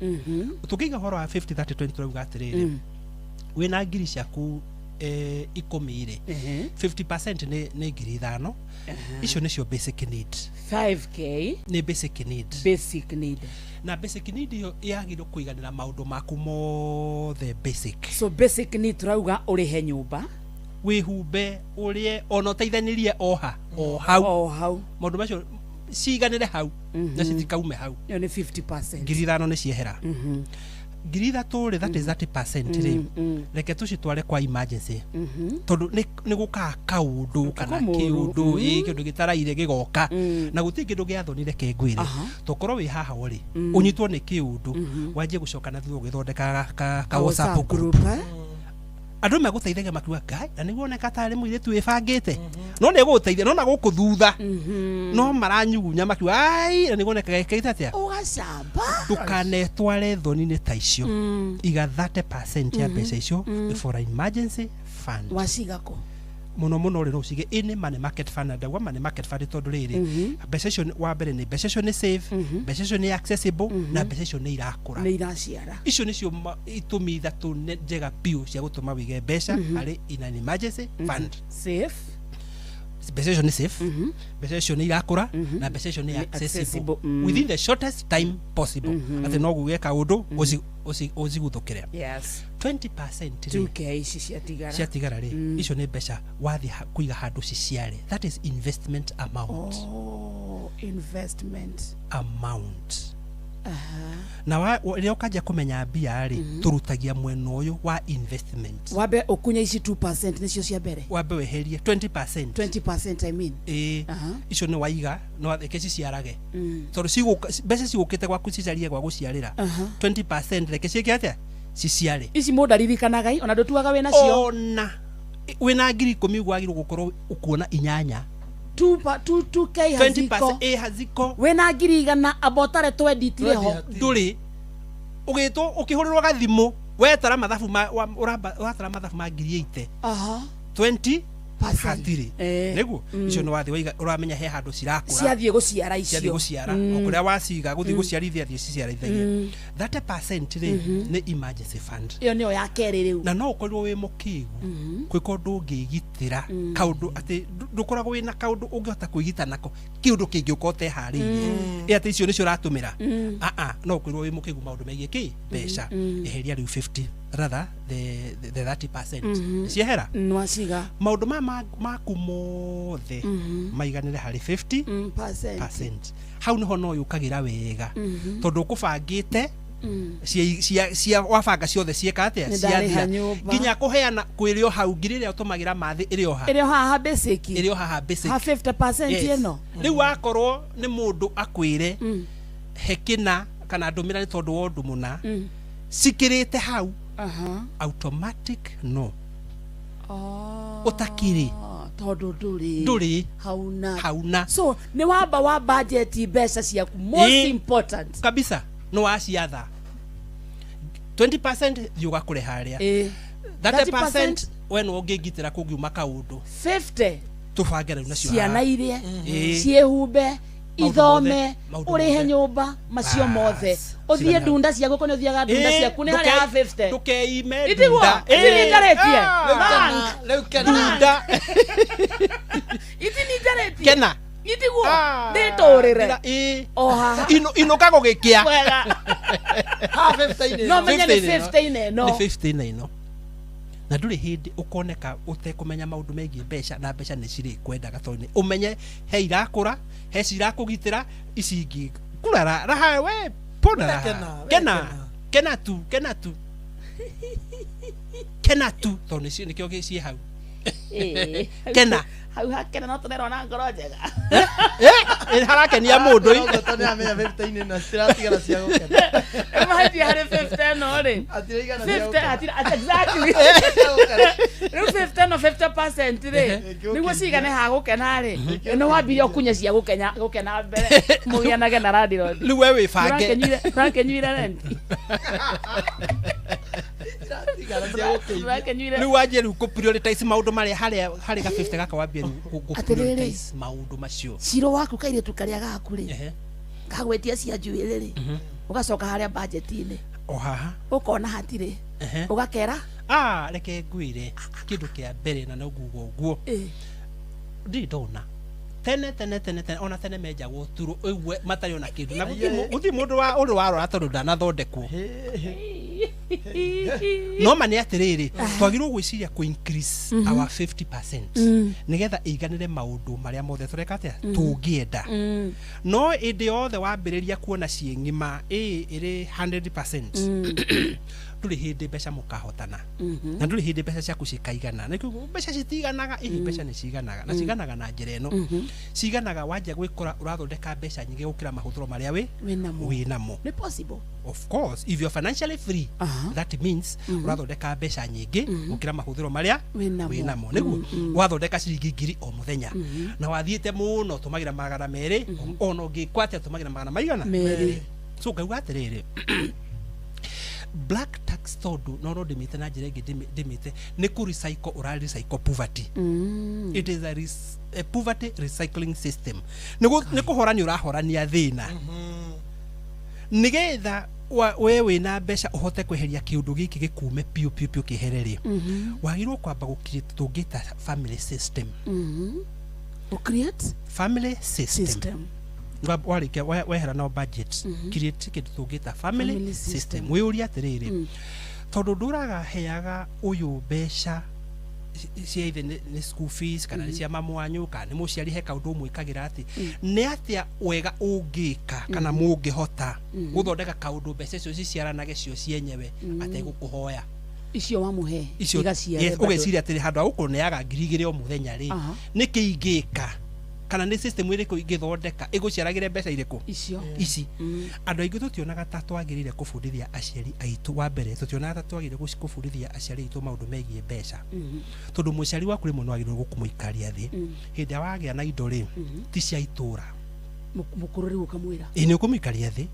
Tũkĩiga ũhoro wa 50 30 20, tũrauga atĩrĩrĩ, wĩna ngiri ciaku 10 rĩ, 50% nĩ 5,000. Icio nĩcio basic need. 5K. Nĩ basic need. Basic need. Na basic need ĩyo yagĩrĩirwo kũiganĩra maũndũ maku mothe basic. So basic need turauga ũrĩhe nyũmba, wĩhumbe, ũrĩe, ona ũteithanĩrie oha o hau. O hau. Maũndũ macio ciganĩre hau na citikaume hau. Ĩyo nĩ 50%. 5,000 nĩ ciehera. 3,000 rĩ, that is 30% rĩ, reke tũcitware kwa emergency, tondũ nĩ gũkaga kaũndũ kana Mũru. kĩũndũ, ĩ kĩũndũ gĩtaraire gĩgoka, na gũtirĩ kĩndũ gĩathonire kengwĩre. Tokorwo wĩ haha ũrĩ, ũnyitwo nĩ kĩũndũ, wanjie gũcoka na thutha ũgĩthondeka ka WhatsApp group. Eh? Andũ megũteithagia makiuga ngai na nĩguo oneka tarĩ mũirĩtu wĩbangĩte, no nĩ egũgũteithia, no na gũkũ thutha no maranyugunya makiuga ai na nĩguo oneka gekĩte atĩa. Ũgacamba. Ndũkanetware thoni-inĩ ta icio. Iga 30% ya mbeca icio for emergency fund. Waciga kũ? Mũno mũno rĩ, no ũcige ĩ money market fund. Na ndauga money market fund tondũ rĩrĩ, mbeca icio wa mbere nĩ mbeca icio nĩ safe, mbeca icio nĩ accessible, na mbeca icio nĩ irakũra. Nĩ iraciara. Icio nĩcio itũmi ithatũ njega biũ cia gũtũma wĩige mbeca harĩ in an emergency fund. Safe. Mbeca icio nĩ safe, mbeca icio nĩ irakũra, na mbeca icio nĩ Nĩ accessible accessible, within the shortest time possible, atĩ no guge kaũndũ ũciguthũkĩre. 20% rĩ, 2K ici ciatigara. Ciatigara rĩ, icio nĩ mbeca wathiĩ kũiga handũ ciciare. That is investment amount. Oh, investment. Amount. Na rĩrĩa ũkanjia kũmenya mbia rĩ, tũrutagia mwena ũyũ wa investment. Wambe ũkunye ici 2% nĩcio cia mbere. Wambe weherie 20%. 20%, I mean. Ĩĩ, icio nĩ waiga no reke ciciarage, tondũ cigũka mbeca cigũkĩte gwaku cicarie gwa gũciarĩra. 20% reke ciĩke atĩa? Ciciare. Ici mũndũ aririkanaga i ona ndũtuaga wĩ nacio. Ona wĩna 10,000 ũguo wagĩrĩirwo gũkorwo ũkuona inyanya. 2K 20% haziko. Ĩ haziko. Wĩna 100,000, amba ũtare 20 itirĩ ho. Ndũrĩ ũgĩtwo ũkĩhũrĩrwo gathimũ, wetara mathabu ma ũratara mathabu ma 80,000. 20 Percent. Hatirĩ. Eh. Nĩguo Mm. icio nĩ wathiĩ waiga ũramenya he handũ cirakũra. Ciathiĩ gũciara icio. Ciathiĩ gũciara. Mm. O kũrĩa waciga gũthiĩ Mm. gũciarithia thiĩ ciciarithagia. Mm. 30% rĩ Mhm. nĩ emergency fund. Ĩyo nĩyo ya kerĩ rĩu. Na no ũkorirwo wĩ mũkĩgu Mhm. gwĩka ũndũ ũngĩgitĩra Mm. kaũndũ atĩ ndũkoragwo wĩna kaũndũ ũngĩhota kwĩgita nako kĩũndũ kĩngĩũka ũteharĩirie. Mm. Ĩ atĩ icio nĩcio ũratũmĩra. Mm. Aa no ũkorirwo wĩ mũkĩgu maũndũ megiĩ kĩ mbeca. Mm. Eheria rĩu 50 rather the 30%. Mhm. Ciehera. Nwaciga. Maũndũ maya maku mothe Mhm. maiganĩre harĩ 50 Mm, percent. percent. Hau niho no yũkagĩra wega Mhm. tondũ ũkũbangĩte Mm. cia wabanga ciothe ciĩka atĩa? Nĩ ndarĩha Ciathira. nyũmba. Nginya kũheana kwĩrĩ o hau ngiri ĩrĩa ũtũmagĩra mathĩ ĩrĩ o ha. Ĩrĩ o haha basic. Ĩrĩ o haha basic. Ha 50% Yes. ĩno. Rĩu wakorwo nĩ mũndũ akwĩre Mm. he kĩna kana ndũmĩra nĩ tondũ wa ũndũ mũna Mm. cikĩrĩte hau Aha. automatic no Oh. ũtakĩrĩ Tondũ ndũrĩ. Ndũrĩ. Hauna. Hauna. So nĩ wamba wa budget mbeca ciaku most Ĩ. important. Kabisa nĩ waciatha 20% thiĩ ũgakũre harĩa. Ĩ. 30% we nĩ ũngĩngitĩra kũngiuma kaũndũ 50 tũbange rĩu nacio ciana haha. irie Ĩ. ciĩhumbe Maũndũ ithome mothe, maũndũ ũrĩhe mothe. nyũmba macio Bas. mothe ũthiĩ Cigana. ndunda ciaku kũnĩ ũthiaga ndunda Ĩ, ciaku nĩ harĩa ha 50 ndũkeime Itiguo? ndunda. Ĩ. Itinitarĩtie? Ah. Bank. Rĩu kena. Ndunda. Itinitarĩtie? Kena. Itiguo? Ndĩtũrĩre. Ĩ. O haha. Inũka gũgĩkĩa. Wega. Ha 50 No menye nĩ 50 50 ĩno. Nĩ 50 ĩno. Na ndũrĩ hĩndĩ ũkoneka ũtekũmenya maũndũ megiĩ mbeca na mbeca nĩ cirĩkwendaga tondũ nĩ ũmenye he irakũra he cirakũgitĩra ici ingĩ kura raha we pona raha Kena, we kena kena tu kena tu kena tu tondũ nĩcio nĩkĩo ciĩ hau. Ĩ. Kena. Hau hakena no tũrerwo na ngoro njega. Ĩ, harakenia mũndũ ĩ. Tondũ nĩ amenya 50 ĩno ciratigara cia gũkena. Mahĩtia harĩ 50 ĩno rĩ. Hatirĩ cia 50 gũkena. hatirĩ exactly. Rĩu 50 no 50% rĩ nĩguo cigane ha gũkena rĩ nĩ wambirie ũkunye cia gũkenya gũkena mbere mũgianage na landlord. Rĩu we wĩbange. Ũrakenyuire rent. Ũrakenyuire. Rĩu wanjie rĩu kũ prioritize maũndũ marĩa harĩa harĩ ga 50 gaka wambie rĩu kũ Atĩrĩrĩ. prioritize maũndũ macio. Ciro waku kairĩtu karĩa gaku rĩ Ehe. kagwetia cia njuĩrĩ rĩ Mhm. ũgacoka harĩa budget-inĩ O haha. ũkona hatirĩ Ehe. ũgakera Ah, reke ngwĩre kĩndũ kĩa mbere na no nguga ũguo ndirĩ ndona tene tene tene tene ona tene menjagwo turo ũigue matarĩ ona kĩndũ na gũtirĩ mũndũ wa ũrĩ warora tondũ ndanathondekwo no ma nĩ atĩrĩrĩ twagĩrĩirwo gwĩciria kũ increase Mhm. our 50% Mm. nĩgetha ĩiganĩre maũndũ marĩa mothe tũreka atĩa Mm. tũngĩenda Mm. no ĩndĩ yothe wambĩrĩria kuona ciĩ ng'ima ĩ ĩrĩ 100% Mm. ndũrĩ hĩndĩ mbeca mũkahotana Mhm. na ndũrĩ hĩndĩ mbeca ciaku cikaigana nĩkĩo mbeca citiganaga ĩhĩ Mm. mbeca nĩ ciganaga na Mm. ciganaga na njĩra ĩno Mhm. ciganaga wanjia gwĩkora ũrathondeka mbeca nyingĩ gũkĩra mahũthĩro marĩa wĩ Wĩnamo. wĩnamo Nĩ possible. Of course if you're financially free that means Mhm. ũrathondeka mbeca nyingĩ Mhm. gũkĩra mahũthĩro marĩa Wĩnamo. wĩnamo nĩguo Mm, mm. wathondeka ciringi ngiri o mũthenya Mhm. na wathiĩte mũno tũmagĩra 200 ona ũngĩkwo atĩa tũmagĩra magana maigana Merĩ. So ngauga atĩrĩrĩ black tax tondũ no no ndĩmĩte na njĩra ĩngĩ ndĩmĩte nĩ kũ recycle ũra recycle poverty. Mm. It is a poverty recycling system. Nĩ kũhorania ũrahorania thĩna nĩgetha we wĩna mbeca ũhote kweheria kĩũndũ gĩkĩ gĩkume piũ piũ piũ kĩhere rĩ Mhm. wagĩrĩirwo kwamba gũ create tũngĩta family system. Mhm. Ũ create family system, System. Warĩkia wehera no budget Mhm. create kĩndũ tũngĩta family Family system system. wĩyũrie atĩrĩrĩ Mm. tondũ ndũraga heaga ũyũ mbeca cia ithe nĩ school fees kana nĩ Mhm. cia mamu wanyu kana nĩ mũciari he kaũndũ ũmwĩkagĩra atĩ Mm. nĩ atĩa wega ũngĩka kana Mhm. mũngĩhota Mhm. gũthondeka kaũndũ mbeca icio ciciaranage cio cienyewe Mm. ategũkũhoya icio wamũhe icio igaciare yes, bado. ũgeciria atĩrĩ handũ ha gũkũneaga 2000 o mũthenya rĩ Aha. nĩkĩ ingĩka kana nĩ system ĩrĩkũ ingĩthondeka ĩgũciaragĩre mbeca irĩkũ icio ici Mm. andũ aingĩ tũtionaga ta twagĩrĩire kũbundithia aciari aitũ wa mbere tũtionaga ta twagĩrĩire kũbundithia aciari aitũ maũndũ megiĩ mbeca Mhm. tondũ mũciari waku rĩmwe nĩwagĩrĩirwo gũkũmũikaria thĩ Mm. hĩndĩ ĩrĩa wagĩa na indo rĩ Mhm. ti cia itũra Mũkũrũ rĩu ũkamwĩra ĩ nĩ ũkũmũikaria thĩ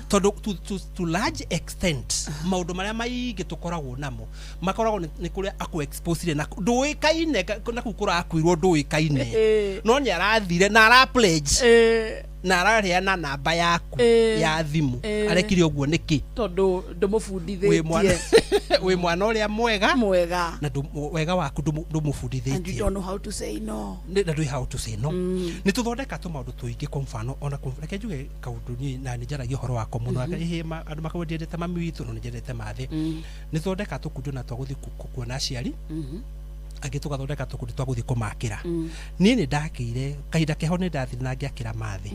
Tondũ to large extent maũndũ marĩa maingĩ tũkoragwo namo makoragwo nĩ kũrĩa akũ-exposire na ndũĩkaine na kũu kũrakuirwo ndũĩkaine. No nĩ arathire na ara pledge na araheana namba yaku ya thimũ. Arekire ũguo nĩkĩ? Tondũ Wĩ mwana ndũmũbundithĩtie. Wĩ mwana ũrĩa mwega. Mwega. Na wega waku And you ndũmũbundithĩtie. Don't know how to say no. Na ndwĩ how to say no. Nĩ tũthondeka tũmaũndũ tũingĩ. Kwa mfano, ona reke njuge kaũndũ niĩ na nĩ njaragia ũhoro wakwa mũno. Ĩhĩ, andũ makorwo ndiendete mami witũ, no nĩ njendete mathĩ. Nĩ tũthondeka tũkundi ona twa gũthiĩ kuona aciari angĩ, tũgathondeka tũkundi twa gũthiĩ kũmakĩra. Niĩ nĩ ndakĩire kahinda keho, nĩ ndathire na ngĩakĩra mathĩ,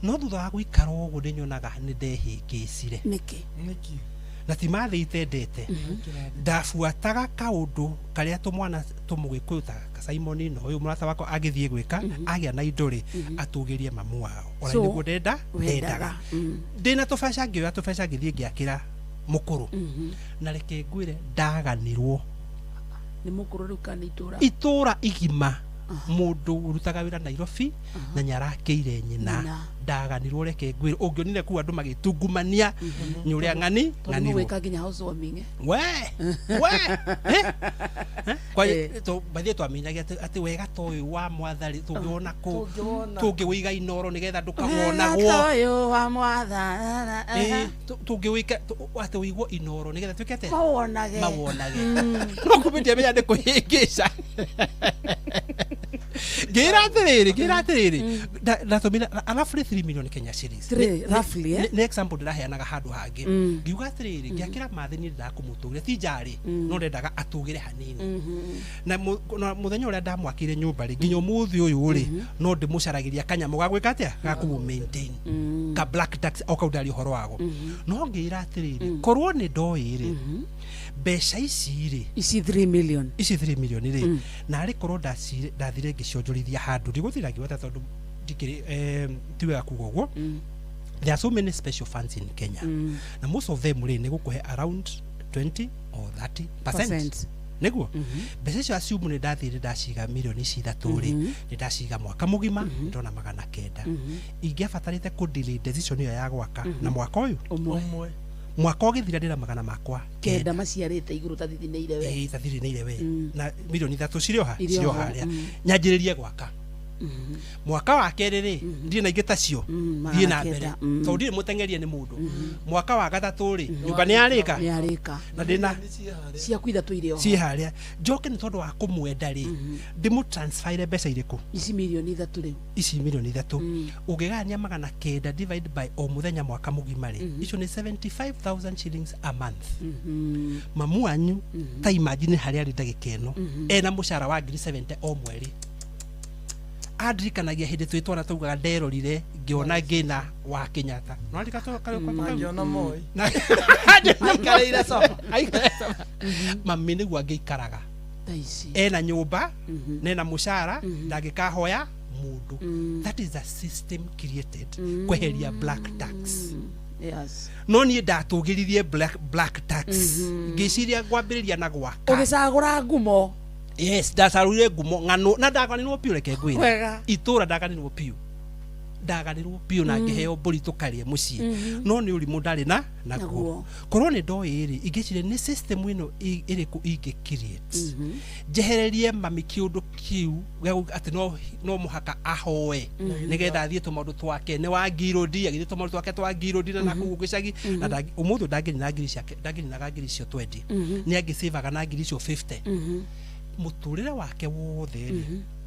no thutha wa gũikara ũguo nĩ nyonaga nĩ ndehĩngĩcire. Nĩkĩ? Nĩkĩ? Na ti mathĩ itendete, ndabuataga kaũndũ karĩa tũmwana tũmũgĩkũyũ ta Simon na ũyũ mũrata wakwa agĩthiĩ gwĩka agĩa na indo rĩ, atũgĩrie mamu wao ona. So, nĩguo ndenda wendaga. Ndendaga ndĩna tũbeca, ngĩoya tũbeca ngĩthiĩ ngĩakĩra mũkũrũ, na reke ngwĩre ndaganĩrwo. Nĩ mũkũrũ rĩu kana itũra? Itũra igima, mũndũ ũrutaga wĩra Nairobi na nĩarakĩire nyina. Nyina. Ndaganĩrwo, reke ngwĩre, ũngĩonire kũu andũ magĩtungumania nĩ ũrĩa ng'ani Tondũ ng'anirwo. mũgwĩka nginya housewarming, eh? We we eh? Eh? Kwa bathiĩ twaminagia atĩ wega ta ũyũ wa mwathari tũngĩwona kũ? Tũngĩwona. Tũngĩwĩiga inoro nĩgetha Wega ndũkawonagwo. Ta ũyũ wa mwathana. Tũngĩwĩka atĩ wĩigwo inoro nĩgetha twĩke atĩa? Mawonage. Mawonage. No kumbe ndiamenya nĩ kwĩhĩngĩca. Ngĩra atĩrĩrĩ, ndatũmire roughly 3 million Kenya shillings. Three, roughly, eh? Nĩ example ndĩraheanaga handũ hangĩ. Ngiuga atĩrĩrĩ, ngĩakĩra mathĩ, niĩ ndĩraga kũmũtũgĩra ti njarĩ, no ndendaga atũgĩre hanini. Na mũthenya ũrĩa ndamwakĩire nyũmba rĩ, nginya ũmũthĩ ũyũ rĩ, no ndĩmũcaragĩria kanyamũ ga gwĩka atĩa, ga kũmũ maintain, ka black tax o kau ndaria ũhoro wago. No ngĩra atĩrĩrĩ, korwo nĩ ndoĩ rĩ, mbeca ici rĩ, ici 3 million, ici 3 million rĩ, narĩ korwo ndathire ngĩcionjorithia handũ, ndigũthira ngĩgweta tondũ ndikĩrĩ ti wega kuga ũguo. There are so many special funds in Kenya, na most of them rĩ, nĩ gũkũhe around 20 or 30 percent. Percent. Nĩguo mbeca icio assume nĩ ndathire ndaciga milioni ici 3 rĩ, nĩ ndaciga mwaka mũgima, ndona 900. Ingĩabatarĩte kũ delay decision ĩyo ya gwaka na mwaka ũyũ ũmwe. Mwaka ũgĩthira ndĩna magana makwa 9 maciarĩte igũrũ tathithinĩire we. Ĩĩ, tathirĩnĩire we. Na milioni 3 cirĩ oha. Irĩ Cirĩ o oho, harĩa. Nyanjĩrĩrie gwaka mwaka wa kerĩ rĩ, ndirĩ na ingĩ tacio, thiĩ na magana mbere, 9. Tondũ ndirĩ mũteng'erie nĩ mũndũ. Mwaka wa gatatũ rĩ, nyũmba nĩ yarĩka. Nĩ yarĩka. Na ndĩna ciaku 3 irĩ oho. Ciĩ harĩa. Njoke nĩ tondũ wa kũmwenda rĩ, ndĩmũtransferire mbeca irĩkũ? Ici milioni 3 rĩu. Ici milioni 3. Ũngĩgayania 900 divide by o mũthenya mwaka mũgima rĩ, icio nĩ 75,000 shillings a month. Mamu wanyu ta imagine harĩa arĩ ndagĩka ĩno ena mũcara wa ngiri 70 o mweri. Andirikanagia hĩndĩ twĩ twana taugaga nderorire ngĩona ngĩna wa Kenyatta no arika Ngĩona Moi. Aikarĩire sofa. Aikarĩire sofa. Mami nĩguo angĩikaraga ta ici ena nyũmba na ena mũcara, ndangĩkahoya mũndũ. That is a system created kweheria black tax. No niĩ ndatũgĩririe black tax, ngĩciria ngwambĩrĩria na gwaka. Ũgĩcagũra ngumo. Yes, ndacarũrire ngumo ng'ano na ndaganĩrwo biũ, reke ngwĩre. Wega. Itũra ndaganĩrwo biũ, ndaganĩrwo biũ na ngĩheo mbũri tũkarĩe mũciĩ. No nĩ ũrimũ ndarĩ na naguo. Naguo. Korwo nĩ ndoĩ rĩ, ingĩciria nĩ system ĩno ĩrĩkũ ingĩ create njehererie mami kĩũndũ kĩu gĩa atĩ no mũhaka ahoe nĩgetha athiĩ tũmaũndũ twake nĩ wa ngirũndi, agĩthiĩ tũmaũndũ twake twa ngirũndi na nakũu gĩcagi. Na ũmũthĩ ndangĩnina ngiri ciake, ndangĩninaga ngiri icio 20, nĩ angĩcĩvaga na ngiri icio 50 mũtũrĩre wake wothe rĩ,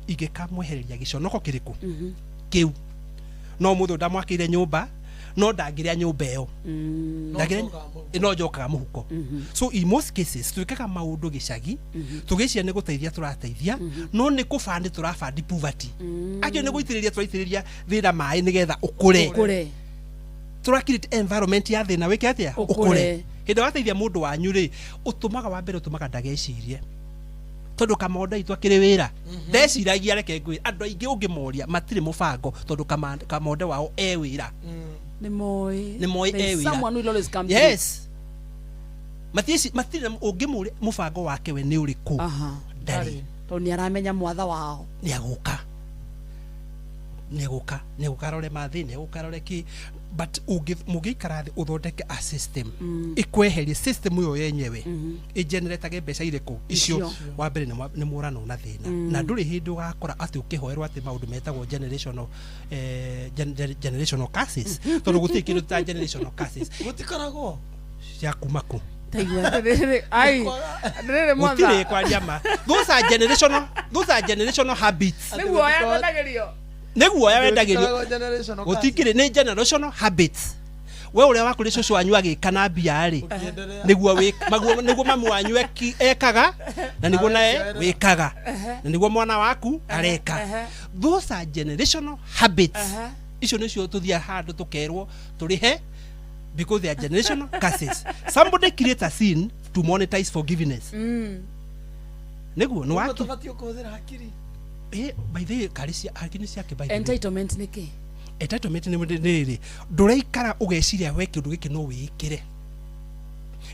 ingĩkamwehereria gĩconoko kĩrĩkũ kĩu. No mũthũ ndamwakĩire nyũmba, no ndangĩrĩa nyũmba ĩyo. No njokaga mũhuko. So in most cases twĩkaga maũndũ gĩcagi tũgĩcia nĩ gũteithia tũrateithia, no nĩ kũbandi tũrabandi poverty. Acio nĩ gũitĩrĩria tũraitĩrĩria thĩna maĩ nĩgetha ũkũre. Ũkũre. Tũra create environment ya thĩna wĩke atĩa? Ũkũre. Ũkũre. Hĩndĩ ĩrĩa wateithia mũndũ wanyu rĩ, ũtũmaga wa mbere ũtũmaga ndagecirie, tondũ kamonda itũ akĩrĩ wĩra ndeciragia. Reke ngwĩre, andũ aingĩ ũngĩmoria matirĩ mũbango tondũ kamonde wao e wĩra. Nĩ moĩ. Nĩ moĩ There e is wĩra. someone will always come through. Yes, matirĩ ũngĩmũria mũbango wake we nĩ ũrĩkũ, ndarĩ. Tondũ nĩ aramenya mwatha wao. Nĩ agũka, nĩ agũka, nĩ agũka arore mathĩ, nĩ agũka arore kĩ. But mũngĩikara thĩ ũthondeke a system ĩkweherie system ĩyo yenyewe ĩgeneretage mbeca irĩkũ icio. Icio. Wa mbere nĩ mũranwo na thĩna na ndũrĩ hĩndĩ ũgakora atĩ ũkĩhoerwo atĩ maũndũ metagwo generational generational curses, tondũ gũtirĩ kĩndũ ta generational curses. Gũtikoragwo. Cia kuma kũ? Taigua atĩrĩrĩ, ai atĩrĩrĩ Gũtirĩ mwatha. kwaria ma, those are generational habits. Nĩ guoya kwendagĩrio. Nĩ guoya wendagĩrio. Gũtikoragwo generational curses. Gũtikĩrĩ, nĩ generational habits. We ũrĩa wakũrĩ cũcũ wanyu agĩka na mbia rĩ, nĩguo nĩguo mamu wanyu ekaga, na nĩguo nawe wĩkaga, na nĩguo mwana waku areka. Those are generational habits. Icio nĩcio tũthiaga handũ tũkerwo tũrĩhe because they are generational curses. Somebody create a sin to monetize forgiveness. Nĩguo nĩ Ũguo waki tũbatiĩ kũhũthĩra hakiri. By the way, kari cia hakiri nĩ ciake, by the way. Entitlement nĩ kĩ? Entitlement nĩ rĩrĩ, ndũraikara ũgeciria we kĩndũ gĩkĩ no wĩĩkĩre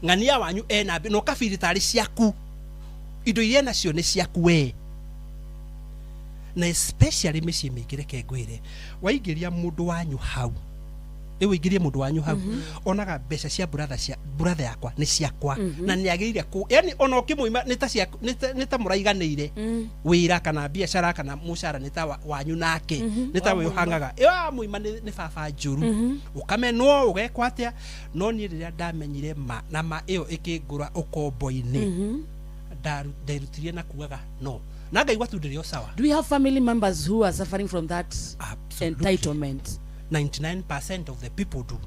ng'ania wanyu ena mbia na ũkabiri tarĩ ciaku, indo iria nacio nĩ ciaku we. Na especially mĩciĩ mĩingĩ, reke ngwĩre, waingĩria mũndũ wanyu hau, rĩu ũingĩrie mũndũ wanyu hau, onaga mbeca cia brother, cia brother yakwa nĩ ciakwa na nĩ agĩrĩire kũ, yani ona ũkĩmũima nĩ ta ciaku, nĩ ta mũraiganĩire wĩra kana biacara kana mũcara nĩ ta wanyu nake nĩ ta we ũhangaga ĩyo mũima nĩ baba njũru, ũkamenwo ũgekwo atĩa. No niĩ rĩrĩa ndamenyire ma na ma ĩyo ĩkĩngũra ũkombo-inĩ, nderutirie na kugaga no na ngaigua tu ndĩrĩ o sawa. Do we have family members who are suffering from that entitlement? 99% of the people do.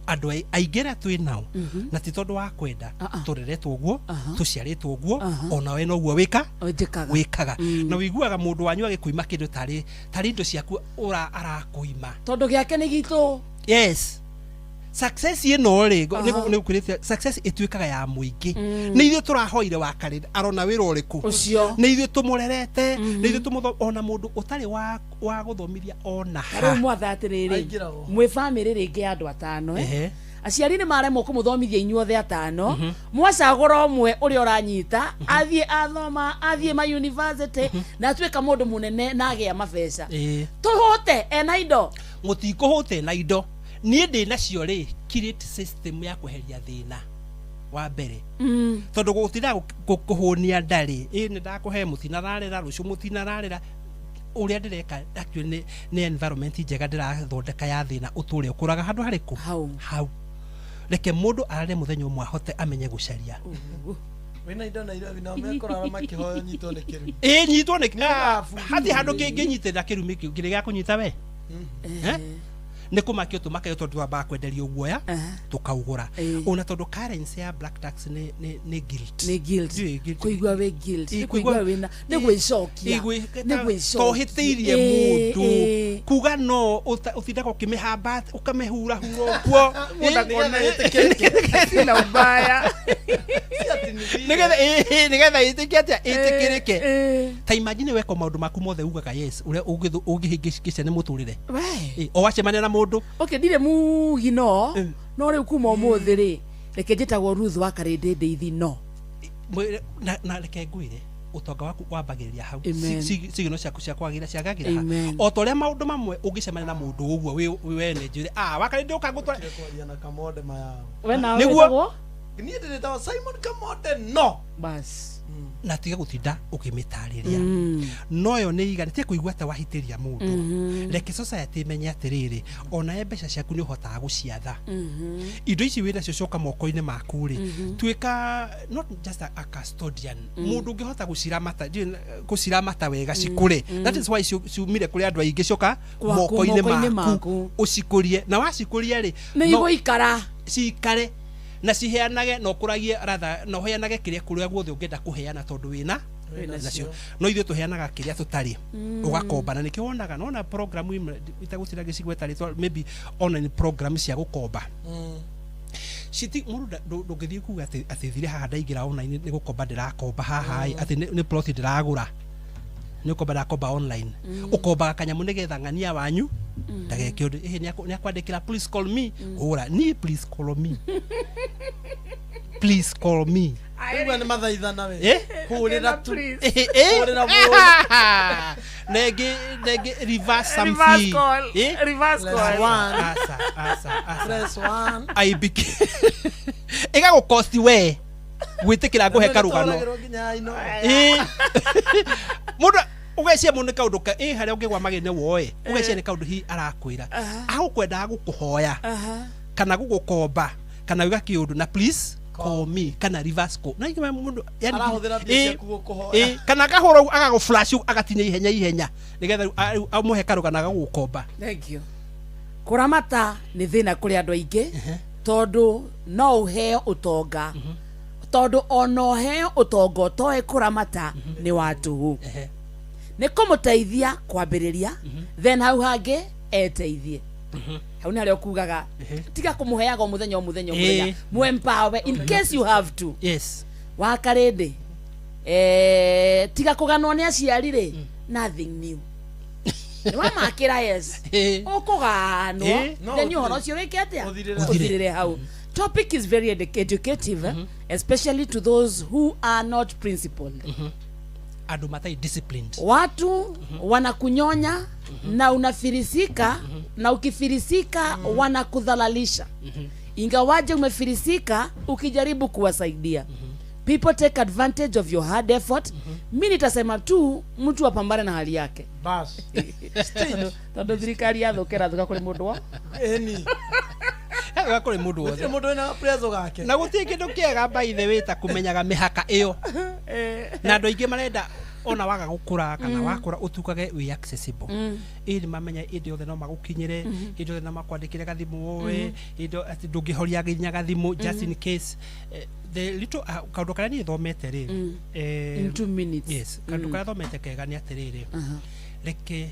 Andũ aingĩ arĩa twĩ nao, na ti tondũ wa kwenda, tũreretwo ũguo, tũciarĩtwo ũguo, ona we noguo wĩka. Njĩkaga. Wĩkaga na wĩiguaga mũndũ wanyu agĩkũima kĩndũ tarĩ indo ciaku ũra arakũima. Tondũ gĩake nĩ gitũ. Yes, success ĩno rĩ, nĩ gũkwĩrĩte success ĩtuĩkaga ya mũingĩ. Nĩ ithuĩ tũrahoire wakarĩ arona wĩra ũrĩkũ. Ũcio. Nĩ ithuĩ tũmũrerete, nĩ ithuĩ tũmũtho, ona mũndũ ũtarĩ wa gũthomithia ona Ta ha. Rĩu mwatha atĩrĩrĩ, Aingĩragwo. Mwĩ bamĩrĩ rĩngĩ ya andũ atano, eh? Aciari nĩ maremwo kũmũthomithia inyuothe atano, mwacagũra ũmwe ũrĩa ũranyita, athiĩ athoma, athiĩ ma university na atuĩka mũndũ mũnene na agĩa mabeca, tũhũte ena indo. Mũtikũhũte na indo niĩ ndĩ nacio rĩ, create system ya kweheria thĩna wa mbere, tondũ gũtinda kũhũnia ndarĩ ĩ nĩ ndakũhe mũtinararĩra rũciũ mũtinararĩra ũrĩa ndĩreka. Actually nĩ environment njega ndĩrathondeka ya thĩna ũtũre ũkũraga handũ harĩkũ? Hau. Hau. Reke mũndũ arare mũthenya ũmwe ahote amenye gũcaria. Wĩna indo Nairobi nao mekũrara makĩhoya nyitwo nĩ kĩrumi. Ĩ nyitwo nĩ Nĩ hathi handũ kĩngĩnyitĩrĩra kĩrumi kĩu kĩrĩ gĩa kũnyita we. Eh? Nĩ kũmakio tũmakio tondũ twambaga kwenderio guoya tũkaũgũra, ona tondũ currency ya black tax nĩ guilt. Nĩ guilt. Ndiũĩ guilt. Kũigua wĩ guilt. Ĩ, Nĩ kũigua wĩna nĩ gwĩcokia. Nĩ gwĩcokia. Tohĩtĩirie mũndũ kuga no ũtindaga ũkĩmĩhamba ũkamĩhurahura ũguo. Mũndũ akona sina ubaya. Nĩgetha ĩtĩke atĩa? Ĩtĩkĩrĩke. Ta imagine weka maũndũ maku mothe ugaga yes, ũrĩa ũngĩhĩngĩca nĩ mũtũrĩre. We. O wacemania na mũndũ. Okay, ndirĩ mugi, no rĩu kuma ũmũthĩ rĩ, reke njĩtagwo Ruth wa Karĩndĩ Ndeithi no. Na reke ngwĩre, ũtonga waku wambagĩrĩria hau. Amen. Cigino ciaku cia kwagĩra ciagagĩra ha. Amen. O ta ũrĩa maũndũ mamwe ũngĩcemania na mũndũ ũguo wĩ wene njĩre ah wakarĩ ndũka ngũtware. Kwaria na Kamonde mayao. We nawe Nĩguo. wĩtagwo? Niĩ ndĩrĩtagwo Simon Kamonde no. Bas. Na tiga gũtinda ũkĩmĩtarĩria, noyo nĩ igana tiga kũigua ta wahĩtĩria mũndũ. Reke society ĩmenye atĩrĩrĩ, onawe mbeca ciaku nĩ ũhotaga gũciatha. Indo ici wĩna cio coka moko-inĩ maku rĩ, tuĩka not just a custodian, mũndũ ũngĩhota gũciramata, ndiũĩ gũciramata wega cikũre. That is why ciumire kũrĩ andũ aingĩ, cioka Kwaku, moko-inĩ moko-inĩ maku. Maku. Ũcikũrie, na wacikũria rĩ, Nĩ igũikara. Cikare na ciheanage na ũkũragie rather na ũheanage kĩrĩa kũrĩa guothe ũngĩenda kũheana tondũ wĩna Wĩna nacio. cio. No ithuĩ tũheanaga kĩrĩa tũtarĩ, ũgakomba, na nĩkĩo wonaga nona program imwe itagũtira gĩcigweta rĩtwa, maybe online program cia gũkomba citi mũndũ ndũngĩthiĩ kuga atĩ thire haha ndaingĩra online nĩ gũkomba ndĩrakomba haha ĩ, atĩ nĩ plot ndĩragũra, nĩ ũkomba ndakomba online. Ũkombaga kanyamũ nĩgetha ng'ania wanyu ndageke ũndũ. Ĩhĩ nĩ akwandĩkĩra "Please call me", hũra ni "Please call me, please call me". Rĩu nĩ mathaithana we. Eh? Kũrĩra tu. Eh, eh. Kũrĩra mũno. Nengĩ nengĩ reverse some Reverse fee. call. Eh? Reverse Press call. one. Aca, aca, aca. Press one. I ĩgagũkosti we gwĩtĩkĩra ngũhe karũgano. Nĩtũragĩrwo nginya ino. Ĩ. Mũndũ ũgecia mũndũ nĩ kaũndũ ka ĩ harĩa ũngĩgwa magĩrĩ woe ũgecia nĩ kaũndũ hihi arakwĩra agũkwendaga gũkũhoya kana gũgũkomba kana wĩga kĩũndũ na please call me kana reverse call na ingĩ mũndũ yani Arahũthĩra mbia ĩ, ciaku gũkũhoya. ĩ, kana akahũra ũguo, agagũ flash ũguo, agatinia ihenya ihenya nĩgetha rĩu rĩu amũhe karũgano agagũkomba. Thank you. Kũramata nĩ thĩna kũrĩ andũ aingĩ tondũ no ũheo ũtonga tondũ ona ũheo ũtonga ũtoĩ kũramata nĩ wa tũhũ. Nĩ kũmũteithia kwambĩrĩria, then hau hangĩ eteithie. Hau nĩ harĩa ũkugaga tiga kũmũheaga o mũthenya o mũthenya o mũthenya, mwempower in case you have to. Yes. Wakarĩndĩ tiga kũganwo nĩ aciari rĩ, nothing new nĩ wamakĩra, yes, ũkũganwo. Then ũhoro ũcio wĩke atĩa? Ũthirĩre. Ũthirĩre hau. Topic is very educative, especially to those who are not principled. Andũ matarĩ disciplined. Watu wanakunyonya na unafirisika, na ukifirisika wanakudhalalisha ingawaje umefirisika ukijaribu kuwasaidia. People take advantage of your hard effort. Mi nitasema tu mtu apambane na hali yake. Bas. Tondũ thirikari yathũka ĩrathũka kũrĩ mũndũ wa Ĩni. Yathũka kũrĩ mũndũ wothe. Gũtirĩ mũndũ wĩna prezo gake. Na gũtirĩ kĩndũ kĩega by the way ta kũmenyaga mĩhaka ĩyo, na andũ aingĩ marenda ona waga gũkũra kana wakũra ũtukage wĩ accessible. Ĩ nĩ mamenya hĩndĩ yothe no magũkinyĩre, hĩndĩ yothe no makwandĩkĩre gathimũ woe, hĩndĩ atĩ ndũngĩhoria nginya gathimũ just in case. The little kaũndũ karĩa niĩ thomete rĩ, In 2 minutes. Yes, kaũndũ karĩa thomete kega nĩ atĩrĩrĩ, reke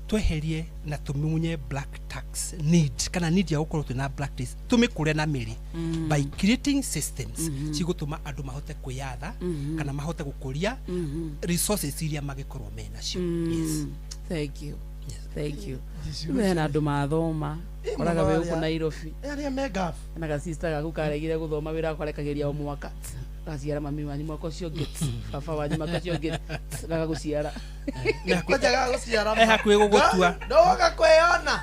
tweherie na tũmunye black tax need kana need ya gũkorwo twĩna black tax, tũmĩkũre na mĩri by creating systems cigũtũma andũ mahote kwĩyatha kana mahote gũkũria resources iria magĩkorwo menacio. Yes. Thank you, thank you. Hena andũ mathoma koraga wĩ gũkũ Nairobi. Arĩa me gafu. Na gacista gaku karegire gũthoma wĩra karekagĩria o mwaka, gaciara mami wanyu mwaka ũcio ũngĩ, baba wanyu mwaka ũcio ũngĩ, gagagũciara. Kwanja gagũciara. Eh, hakuhĩ gũgũtua. Ndoga kwĩyona.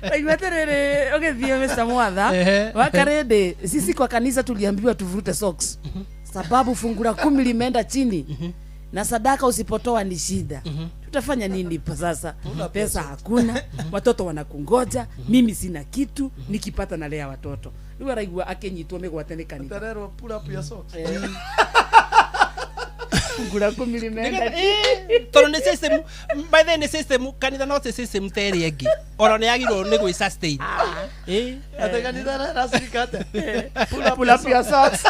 Naigua atĩrĩrĩ, ũgĩthiĩ Mr. Mwatha. Wakarĩndĩ sisi kwa kanisa tuliambiwa tuvurute socks sababu fungu la 10 limeenda chini na sadaka usipotoa ni shida. Tutafanya nini pa sasa? Pesa hakuna, watoto wanakungoja, mimi sina kitu, nikipata nalea watoto. Rĩu araigua akĩnyitwo mĩgwate nĩ kanitha. Ũtarerwo pull up your socks. Fungu la 10 limeenda Nĩgetha- chini. Tondũ nĩ system, by the way, nĩ system kanitha no ti system ta ĩrĩa ĩngĩ ona nĩ yagĩrĩirwo nĩ gwĩ sustain. Atĩ kanitha ĩracirika atĩa? Pull up your socks.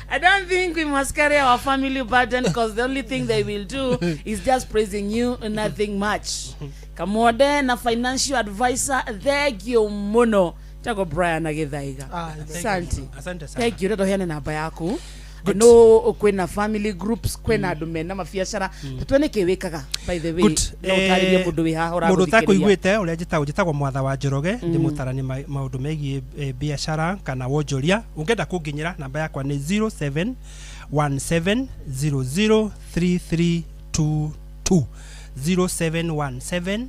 I don't think we must carry our family burden because the only thing they will do is just praising you, nothing much. Kamwode na financial advisor, thank you muno. Chago Brian Agithaiga. Asante. Asante sana. Thank you. Rĩo heane namba yaku. No kwĩna family groups, kwĩna andũ mena mabiacara. Tũtue nĩkĩ wĩkaga by the way. Good. No ũtarĩrie mũndũ wĩ haha Mũndũ ũragũthikĩrĩria. ũtakũiguĩte ũrĩa njĩtagwo, njĩtagwo Mwatha wa Njoroge, ndĩ mũtarani maũndũ megiĩ biacara kana wonjoria. Ũngĩenda kũnginyĩra namba yakwa nĩ 0717003322, 0717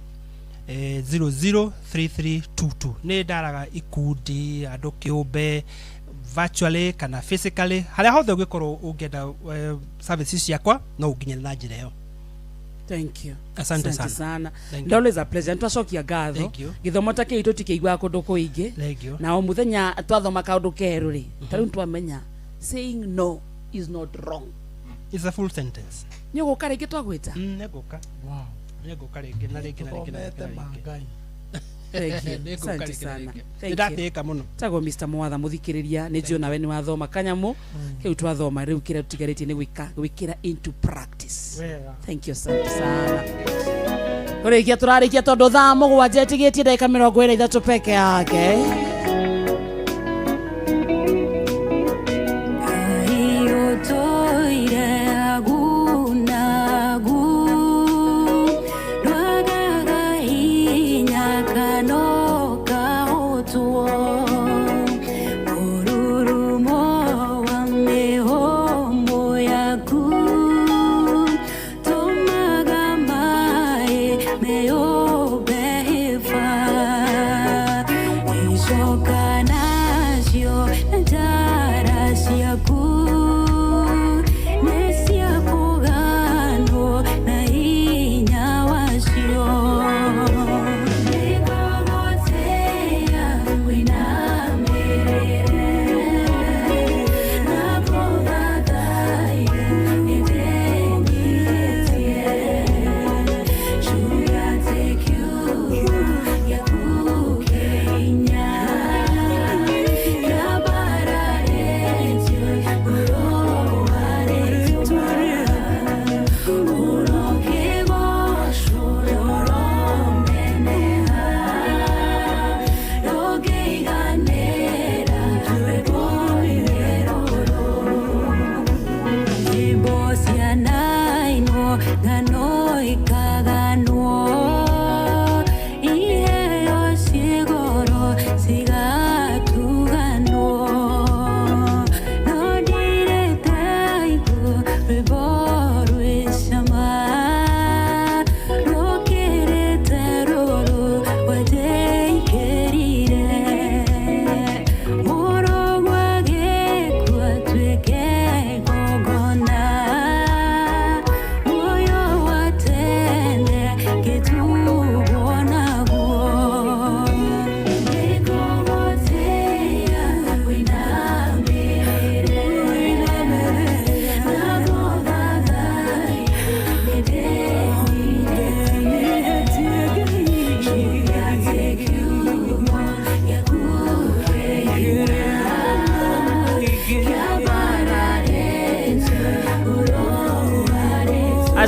003322. Nĩ ndaraga ikundi andũ kĩũmbe virtually kana physically, harĩa hothe ũngĩkorwo ũngĩenda services ciakwa no ũnginyĩre na njĩra ĩyo. Thank you. Asante sana. Sana. Thank And always a pleasure. Nĩtwacokia ngatho. Thank you. Gĩthomo ta kĩu tũtikĩiguaga kũndũ kũingĩ. Thank you. Na o mũthenya twathoma kaũndũ kerũ rĩ, ta rĩu twamenya saying no is not wrong. It's a full sentence. Nĩ ũgũka rĩngĩ twagwĩta? Nĩngũka. Nĩngũka rĩngĩ na rĩngĩ na rĩngĩ na rĩngĩ na rĩngĩ. Thank you. Nĩngũka Asante rĩngĩ na sana. rĩngĩ. Thank you. Nĩndatĩĩka mũno. Tagwo Mr. Mwatha mũthikĩrĩria, nĩ njũĩ nawe nĩ wathoma kanyamũ kĩu twathoma, rĩu kĩrĩa tũtigarĩtie nĩ gwĩka gwĩkĩra into practice. Wega. Thank you, asante sana. Tũrĩkia tũrarĩkia tondũ thaa 7 ĩtigĩtie ndagĩka 23 peke yake. Ũtũire agu na agu, ndwagaga hinya kana ũkahotwo.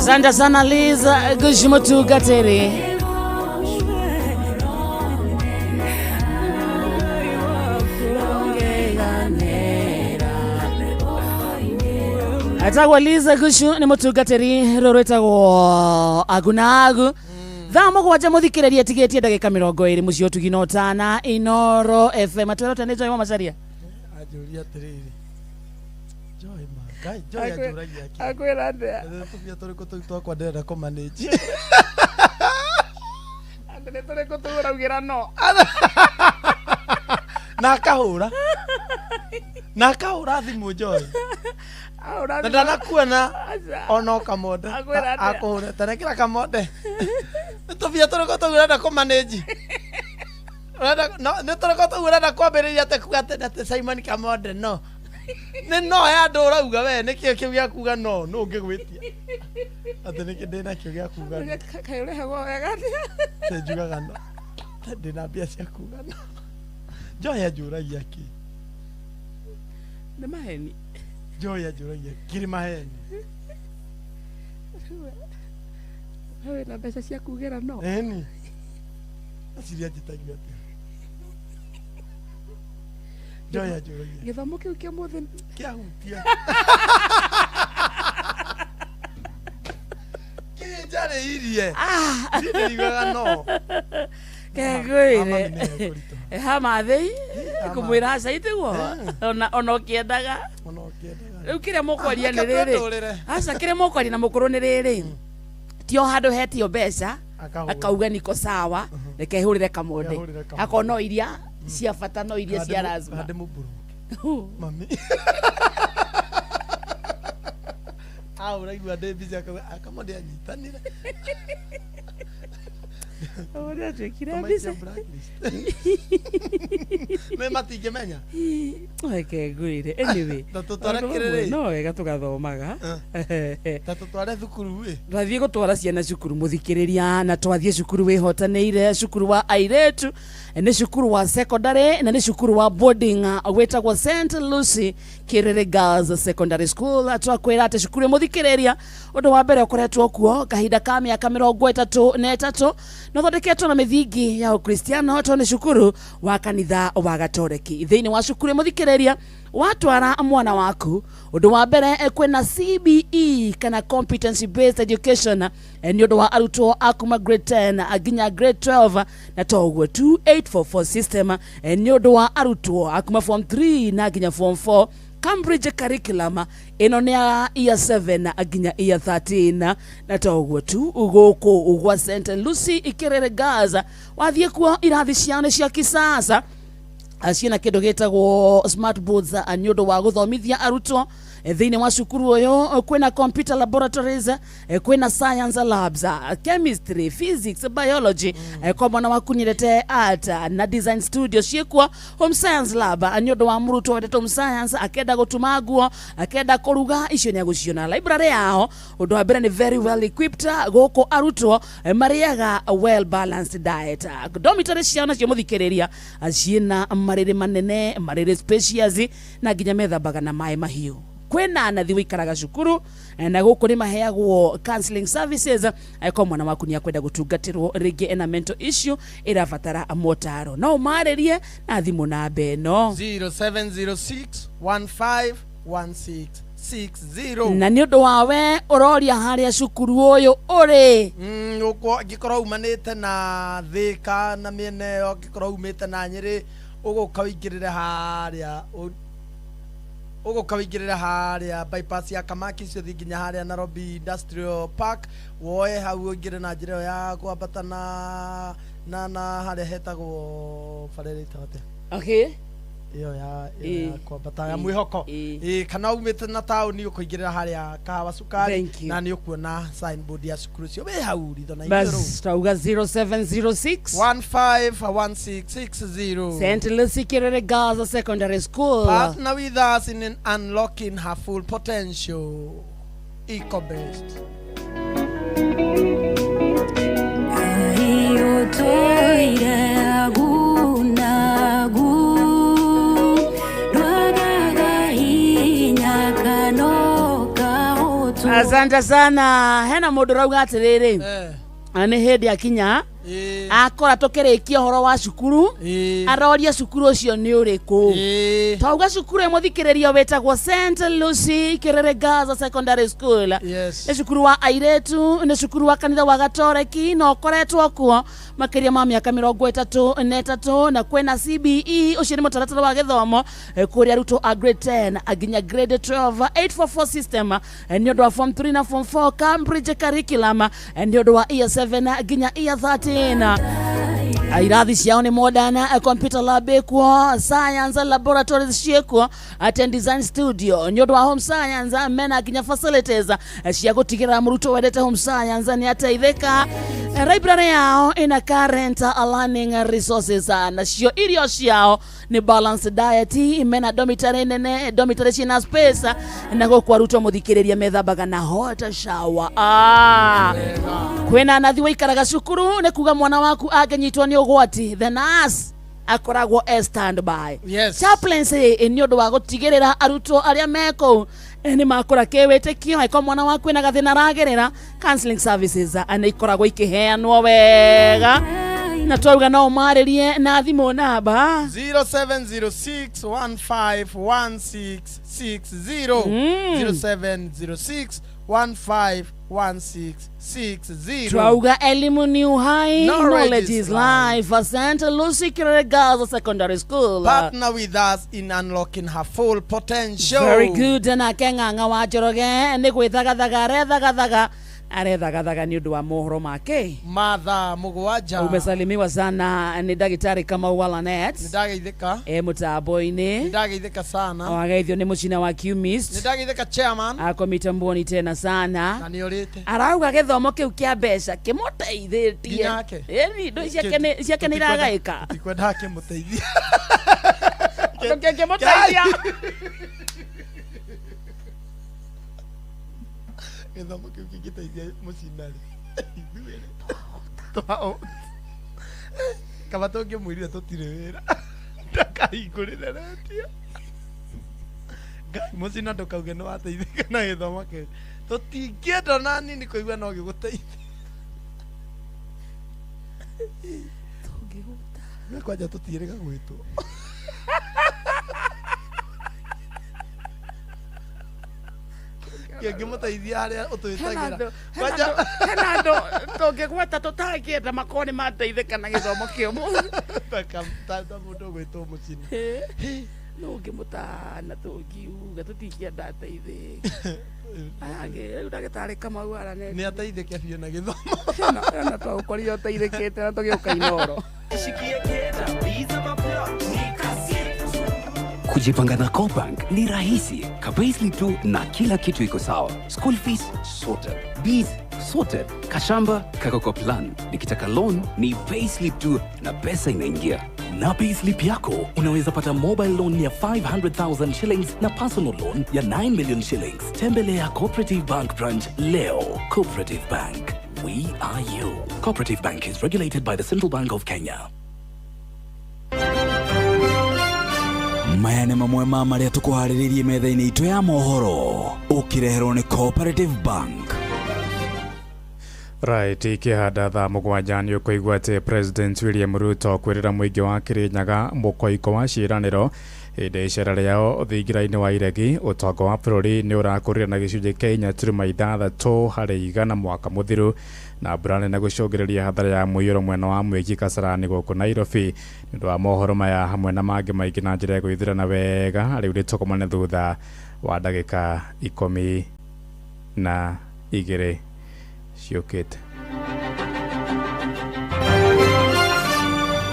Asante sana Liz Gushimotugateri. Etagwo Liz Gushu nĩ mũtungatĩri rũrũ rwĩtagwo Agunagu. Thaa 7 mũthikĩrĩria tigĩtie ndagĩka 20 mũciĩ ũtugi na ũtana Inoro FM. Atwĩra nĩ Joy wa Macharia. Anjũria atĩrĩrĩ, Joy ma Ngai, Joy anjũragia kĩ? Akwĩra atĩa? Tũbia tũrĩkũ tũu twakwa ndĩrenda kũmanage? Atĩ nĩ tũrĩkũ tũu ũraugĩra no. Na akahũra. Na akahũra thimũ Joy. Ahũra Na thimũ. ndanakuona Aca. ona ũkamonde. Akwĩra atĩa? Akũhũra tarekera kamonde. Nĩ tũbia tũrĩkũ tũu ũrenda kũmanage? Ũrenda no nĩ tũrĩkũ tũu ũrenda kwambĩrĩria atĩ kuga atĩ atĩ Simon Kamonde no. Nĩ no ya andũ ũrauga we nĩkĩo kĩu gĩa kuga no nũ ũngĩgwĩtia. Atĩ nĩkĩ ndĩnakĩo gĩa kuga no. Kaĩ ũrehagwo wega atĩa? Atĩ njugaga no. Atĩ ndĩna mbia cia kuga no. Joy anjũragia kĩ? Nĩ maheni. Joy anjũragia kĩrĩ maheni. We wĩna mbeca cia kugĩra no. Ĩni. Aciria anjĩtagia atĩa? Joy anjũragia. Gĩthomo kĩu kĩa ũmũthĩ Kĩahutia. Kĩnjarĩirie. Ndĩriguaga no. Kegwire. Hamathĩ kũmwĩra aca itiguo ona ona ũkĩendaga. Ona ũkĩendaga. Rĩu kĩrĩa mũkwaria nĩ Reke rĩrĩ. twĩtũrĩre. Aca kĩrĩa mũkwaria na mũkũrũ nĩ rĩrĩ. Ti o handũ hetio mbeca Akahũra. akauga niko sawa reke hũrĩre kamonde. Hũrĩre kamonde. Akona no iria cia bata no iria cia lazima. Kana ndĩmũmburuke. Mami. Ahũra igua ndĩ busy akauga akamonde anyitanire. Ũrĩa atuĩkire Tũmaikie busy. blacklist. Nĩ matingĩmenya. Reke ngwĩre anyway. Ta tũtware Ũndũ ũmwe kĩrĩrĩ. No wega tũgathomaga. Ta tũtware thukuru ĩ. Twathiĩ gũtwara ciana cukuru mũthikĩrĩria na twathiĩ cukuru wĩhotanĩire cukuru wa airĩtu nĩ cukuru wa secondary na nĩ cukuru wa boarding wĩtagwo St Lucy Kiriri Girls Secondary School. Twakwĩra atĩ cukuru mũthikĩrĩria ũndũ wa mbere ũkoretwo kuo kahinda ka mĩaka 33 na ũthondeketwo na mĩthingi ya ũkristiano tondũ nĩ cukuru wa kanitha wa gatoreki. Thĩinĩ wa cukuru mũthikĩrĩria watwara mwana waku ũndũ wa mbere kwĩna CBE kana competency based education nĩ ũndũ wa arutwo a kuma grade 10 nginya grade 12 na toguo 2844 system nĩ ũndũ wa arutwo a kuma form 3 na nginya form 4 Cambridge curriculum ĩno nĩ ya year 7 nginya year 13 na toguo tu gũkũ gwa St Lucy Ikiriri Girls wathiĩ kuo irathi ciao nĩ cia kisasa ciĩna kĩndũ gĩtagwo smart boards nĩ ũndũ wa gũthomithia arutwo. Thĩinĩ wa cukuru ũyũ kwĩna computer laboratories, kwĩna science labs, chemistry, physics, biology, kwa mwana waku nyendete art na design studio ciĩkuo, home science lab nĩ ũndũ wa mũrutwo wendete home science akenda gũtuma nguo akenda kũruga icio nĩ agũciona. Library yao ũndũ wa mbere nĩ very well equipped, gũkũ arutwo marĩaga well balanced diet. Dormitory ciao nacio mũthikĩrĩria ciĩna marĩrĩ manene marĩrĩ spacious na nginya methambaga na maĩ mahiũ. Kwĩna nathi wĩikaraga cukuru na gũkũ nĩ maheagwo counseling services angĩkorwo mwana waku nĩ akwenda gũtungatĩrwo rĩngĩ ena mental issue ĩrabatara motaro no ũmarĩrie na thimũ namba ĩno 0706 15 16 60. Na nĩ ũndũ wa we ũroria harĩa cukuru ũyũ ũrĩ. Ũguo angĩkorwo umanĩte na Thĩka na mĩena ĩyo angĩkorwo umĩte na Nyĩrĩ ũgũka ũingĩrĩre harĩa ũgũka ũingĩrĩre harĩa bypass ya Kamaki icio ũthiĩ nginya harĩa Nairobi Industrial Park woe hau ũingĩre na njĩra ĩyo ya kwambata na na na harĩa hetagwo bara ĩrĩa ĩtagwo atĩa? Okay. Ĩyo ya ĩyo ya kwambata ya mwĩhoko. Ĩĩ, kana umĩte na taũni ũkũingĩrĩra harĩa Kahawa Cukari Thank you. na nĩ ũkuona signboard ya cukuru ũcio wĩ hau ritho na Bas igũrũ. twauga 0706 151660. St. Lucy Kiriri Girls Secondary School. Partner with us in unlocking her full potential. Eco best. Ũtũire agu na agu, ndwagaga hinya kana ũkahotwo. Asante sana. Hena mũndũ ũrauga atĩrĩrĩ, nĩ hĩndĩ akinya akora tũkĩrĩkia ũhoro wa cukuru, aroria cukuru ũcio nĩ ũrĩkũ. Twauga cukuru ĩmũthikĩrĩrio wĩtagwo St Lucy Kerere Girls Secondary School. Nĩ cukuru wa airĩtu, nĩ cukuru wa kanitha wa Gatoreki na ũkoretwo kuo makĩria ma mĩaka 33, na kwĩna CBE, ũcio nĩ mũtaratara wa gĩthomo kũrĩa arutwo a grade 10 nginya grade 12, 844 system nĩ ũndũ wa form 3 na form 4, Cambridge curriculum nĩ ũndũ wa year 7 nginya year 13. Irathi ciao nĩ modern, computer lab ĩkuo, science laboratories ciĩkuo, art and design studio nĩ ũndũ wa home science, mena nginya facilities cia gũtigĩrĩra mũrutwo wendete home science nĩ ateithĩka. Library yao ina current learning resources, nacio irio ciao nĩ balanced diet, mena dormitory nene, dormitory ciĩna space, na gũkũ arutwo mũthikĩrĩria methambaga na hot shower. Kwĩna nathi waikaraga cukuru, nĩ kuga mwana waku angĩnyitwo nĩ ũgwati, the nurse akoragwo e standby. Chaplaincy nĩ ũndũ wa gũtigĩrĩra arutwo arĩa me kũu nĩ makũra kĩwĩtĩkio. Angĩkorwo mwana waku ena gathĩna aragerera, counseling services nĩ ikoragwo ikĩheanwo wega, na twauga no ũmarĩrie na thimũ namba 0706151660. 0706151660. Twauga elimu ni uhai. Knowledge Knowledge is is life. St Lucy Kirere Girls Secondary School. Partner with us in unlocking her full potential. Very good. Nake Ng'ang'a wa Njoroge nĩ gwĩthagathaga arethagathaga arethagathaga nĩ ũndũ wa mohoro make mathaa 7. Umesalimiwa sana nĩ ndagĩtarĩ Kamau wa Lanet. Nĩ ndageithĩka. E mũtambo-inĩ. Nĩ ndageithĩka sana. Wageithio nĩ mũcina wa Nĩ Qmist. ndageithĩka chairman. Ako mitamboni tena sana. Na nĩ ũrĩte. Arauga gĩthomo kĩu kĩa mbeca kĩmũteithĩtie. Nginyake. Ĩni ndo ciake nĩ iragaĩka. Tikwenda akĩmũteithia. Ũndũ kĩngĩmũteithia. Gĩthomo kĩu kĩngĩteithia mũcinarĩ ithuĩ twao kaba tũngĩmwĩrire tũtirĩ wĩra ndakahingũrĩre rendio. Ngai mũcina ndũkauge nĩ wateithĩka na gĩthomo kĩu, tũtingĩenda na nini kũigua no gĩgũteithia kwanja tũtiĩrĩga gwĩtwo. Kĩngĩmũteithia harĩa ũtwĩtagĩra. Hena andũ tũngĩgweta tũtangĩenda makorwo nĩ mateithĩka na gĩthomo kĩu. Ta mũndũ ũgwĩtwo mũcina. No ũngĩmũtana tũngiuga tũtingĩenda ateithĩke. Aya rĩu ndagĩtarĩ Kamau araneti. Nĩ ateithĩke biũ na gĩthomo. Ena twagũkorire ũteithĩkĩte na tũgĩũka Inoro. Kujipanga na CoBank ni rahisi kabisa tu na kila kitu iko sawa. School fees sorted, bees sorted, kashamba kako kwa plan. Nikitaka loan ni payslip tu na pesa inaingia. Na payslip yako unaweza pata mobile loan ya 500,000 shillings na personal loan ya 9 million shillings. Tembelea Cooperative Bank branch leo. Cooperative Bank, we are you. Cooperative Bank is regulated by the Central Bank of Kenya. Maya nĩ mamwe ma marĩa tũkũharĩrĩirie metha-inĩ itũ ya mohoro ũkĩreherwo nĩ Cooperative Bank. Right, ikĩhanda thaa 7 nĩ ũkũigua atĩ President William Ruto kwĩrĩra mũingĩ wa Kĩrĩnyaga mũkoiko wa ciĩranĩro hĩndĩ icera rĩao thingira-inĩ wa Iregi. Ũtonga wa bũrũri nĩ ũrakũrire na gĩcunjĩ kĩa 4.6% mwaka mũthiru, na mbura nene gũcũngĩrĩria hathara ya mũiyũro mwena wa Mwĩki Kasarani gũkũ Nairobi. Nĩ ũndũ wa mohoro maya hamwe na mangĩ maingĩ na njĩra ya gwĩthirana wega, rĩu nĩtũkomane thutha wa ndagĩka 12 ciũkĩte.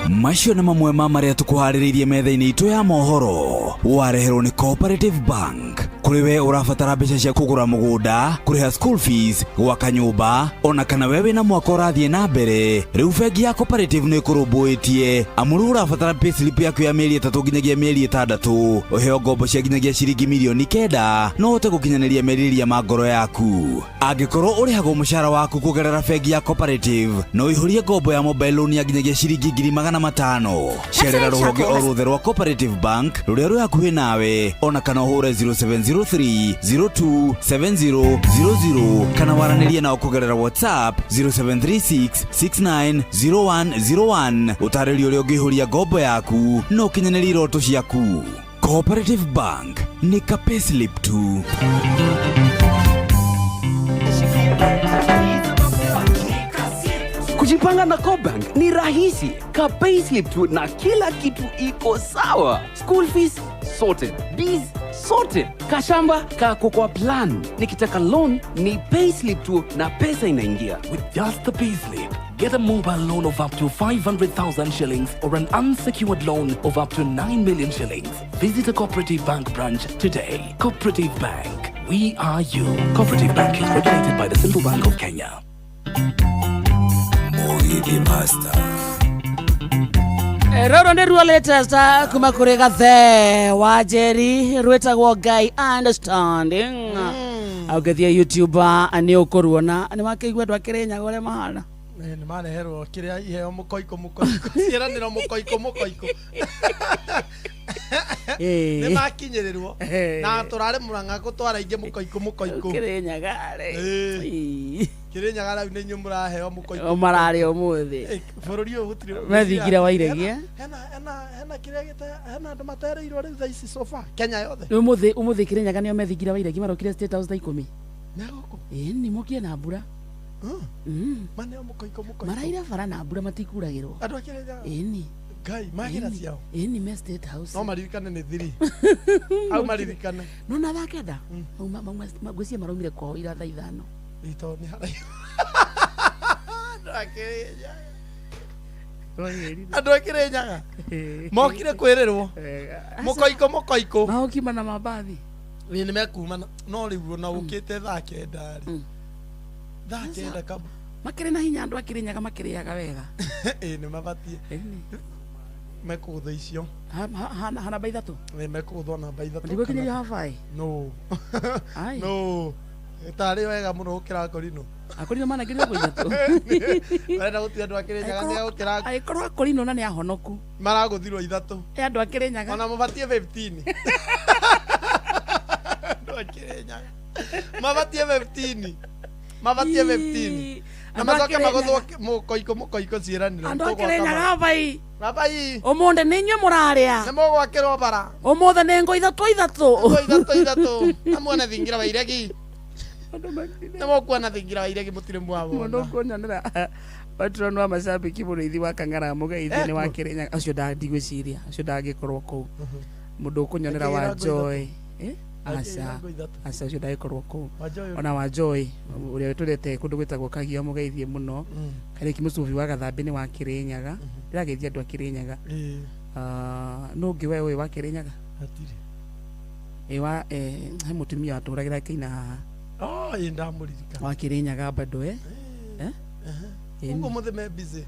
Macio nĩ mamwe ma marĩa tũkũharĩrĩirie metha-inĩ itũ ya mohoro wareherwo nĩ Cooperative Bank. Kũrĩ we ũrabatara mbeca cia kũgũra mũgũnda, kũrĩha school fees, gwaka nyũmba, ona kana we wĩna mwaka ũrathiĩ na mbere, rĩu bengi ya Cooperative nĩ ĩkũrũmbũĩtie. Amu rĩu ũrabatara payslip yaku ya mĩeri 3 nginyagia mĩeri 6, ũheo ngombo cia nginyagia ciringi mirioni 9 no ũhote gũkinyanĩria merirĩria ma ngoro yaku. Angĩkorwo ũrĩhagwo mũcara waku kũgerera bengi ya Cooperative, no ũihũrie ngombo ya mobile loan ya nginyagia ciringi 500,000. Cerera rũhonge o ruothe rwa Cooperative Bank rũrĩa rwĩ hakuhĩ nawe, ona kana ũhũre 0706 03 02 70 00 kana waranĩrie nao kũgerera WhatsApp 0736 69 0101. Ũtarĩrio ũrĩa ũngĩihũria ngombo yaku na ũkinyanĩrie iroto ciaku. Cooperative Bank nĩ ka payslip tu. Kujipanga na CoBank ni rahisi. Ka payslip tu na kila kitu iko sawa. School fees sorted, bills sorted, kashamba kako kwa plan. Nikitaka loan ni payslip tu na pesa inaingia. With just the payslip, get a mobile loan of up to 500,000 shillings or an unsecured loan of up to 9 million shillings. Visit a Cooperative Bank branch today. Cooperative Bank, we are you. Cooperative Bank is regulated by the Central Bank of Kenya. Mugithi Master. Rũrũ nĩ ruo latest kuma kũrĩ Gathe wa Njeri, rwĩtagwo Ngai Understanding. Ũngĩthiĩ YouTube nĩ ũkũruona. Nĩ wakĩigua andũ a Kĩrĩnyaga ũrĩa mahana? Nĩ mareherwo kĩrĩa iheo mũkoiko mũkoiko, ciĩranĩro mũkoiko mũkoiko, nĩ makinyĩrĩrwo na tũrarĩ Mũrang'a gũtwara ingĩ mũkoiko mũkoiko. Kĩrĩnyaga rĩ. Kĩrĩnyaga rĩu nĩ inyuĩ mũraheo mũkoiko. O mararĩ ũmũthĩ. Bũrũri ũyũ gũtirĩ methingira wa iregi. Hena kĩrĩa gĩta hena andũ materĩirwo rĩu thaa ici so far Kenya yothe. Ũmũthĩ Kĩrĩnyaga nĩo methingira wa iregi, marokire State House thaa 10. Megũkũ. Ĩni mokire na mbura. Maneo mũkoiko mũkoiko. Maraira bara na mbura, matikuragĩrwo. Andũ a Kĩrĩnyaga. Ĩni. Ngai magĩra ciao. Ĩni me State House. No maririkane nĩ thiri au maririkane. No na thaa 9 mauma, ngwĩciria maraumire kwao ira thaa 5. Ito nĩ haraihu. Andũ a Kĩrĩnyaga, andũ a Kĩrĩnyaga mokire kwĩrĩrwo mũkoiko mũkoiko. Maũkima na mambathi. Ĩ nĩ mekuma no rĩu ona ũkĩte thaa 9 rĩ, thaa 9 kabu. Makĩrĩ na hinya andũ a Kĩrĩnyaga, makĩrĩaga wega. Ĩ nĩ mabatiĩ mekũgũthwo icio. Ha namba 3. Ĩ mekũgũthwo namba 3. Ndigũkinyĩrio habaĩ. No no, tarĩ wega mũno gũkĩra Akorino. Akorino manangĩrio ngo 3. Marenda gũtua andũ a Kĩrĩnyaga nĩ gũkĩra. Angĩkorwo Akorino na nĩ ahonoku. Maragũthirwo 3. Ĩ andũ a Kĩrĩnyaga. Ona mũbatiĩ 15. Andũ a Kĩrĩnyaga mabatiĩ 15, mabatiĩ 15 na macoke magũthwo mũkoiko mũkoiko ciĩranĩro. Andũ a Kĩrĩnyaga bai. Babai. Ũmũthĩ nĩ inyuĩ mũrarĩa. Nĩ mũgwakĩrwo bara. Ũmũthĩ nĩ ngo 3 3. Ngo 3 3. Na muone thingira wa iregi. Nĩ mũkuona thingira wa iregi, mũtirĩ mwawona. Mũndũ ũkuonyanĩra patron wa macambĩki mũrĩithi wa Kang'ara mũgeithie nĩ wa Kĩrĩnyaga ũcio, ndigwĩciria ũcio ndangĩkorwo kũu. Mũndũ ũkũnyonera wa Joy. Aca aca, ũcio ndangĩkorwo kũu. Ona wa Joy ũrĩa tũrete kũndũ gwĩtagwo Kagio mũgeithie mũno. Karĩki mũcubi wa Gathambĩ nĩ wa Kĩrĩnyaga. Ndĩrageithia andũ a Kĩrĩnyaga. No ũngĩ we ũyũ wa Kĩrĩnyaga? Hatirĩ. Ĩ wa he mũtumia watũragĩra kĩina haha. Oh, ĩ ndamũririkana. Wa Kĩrĩnyaga bado. Ũguo mũthĩ me busy.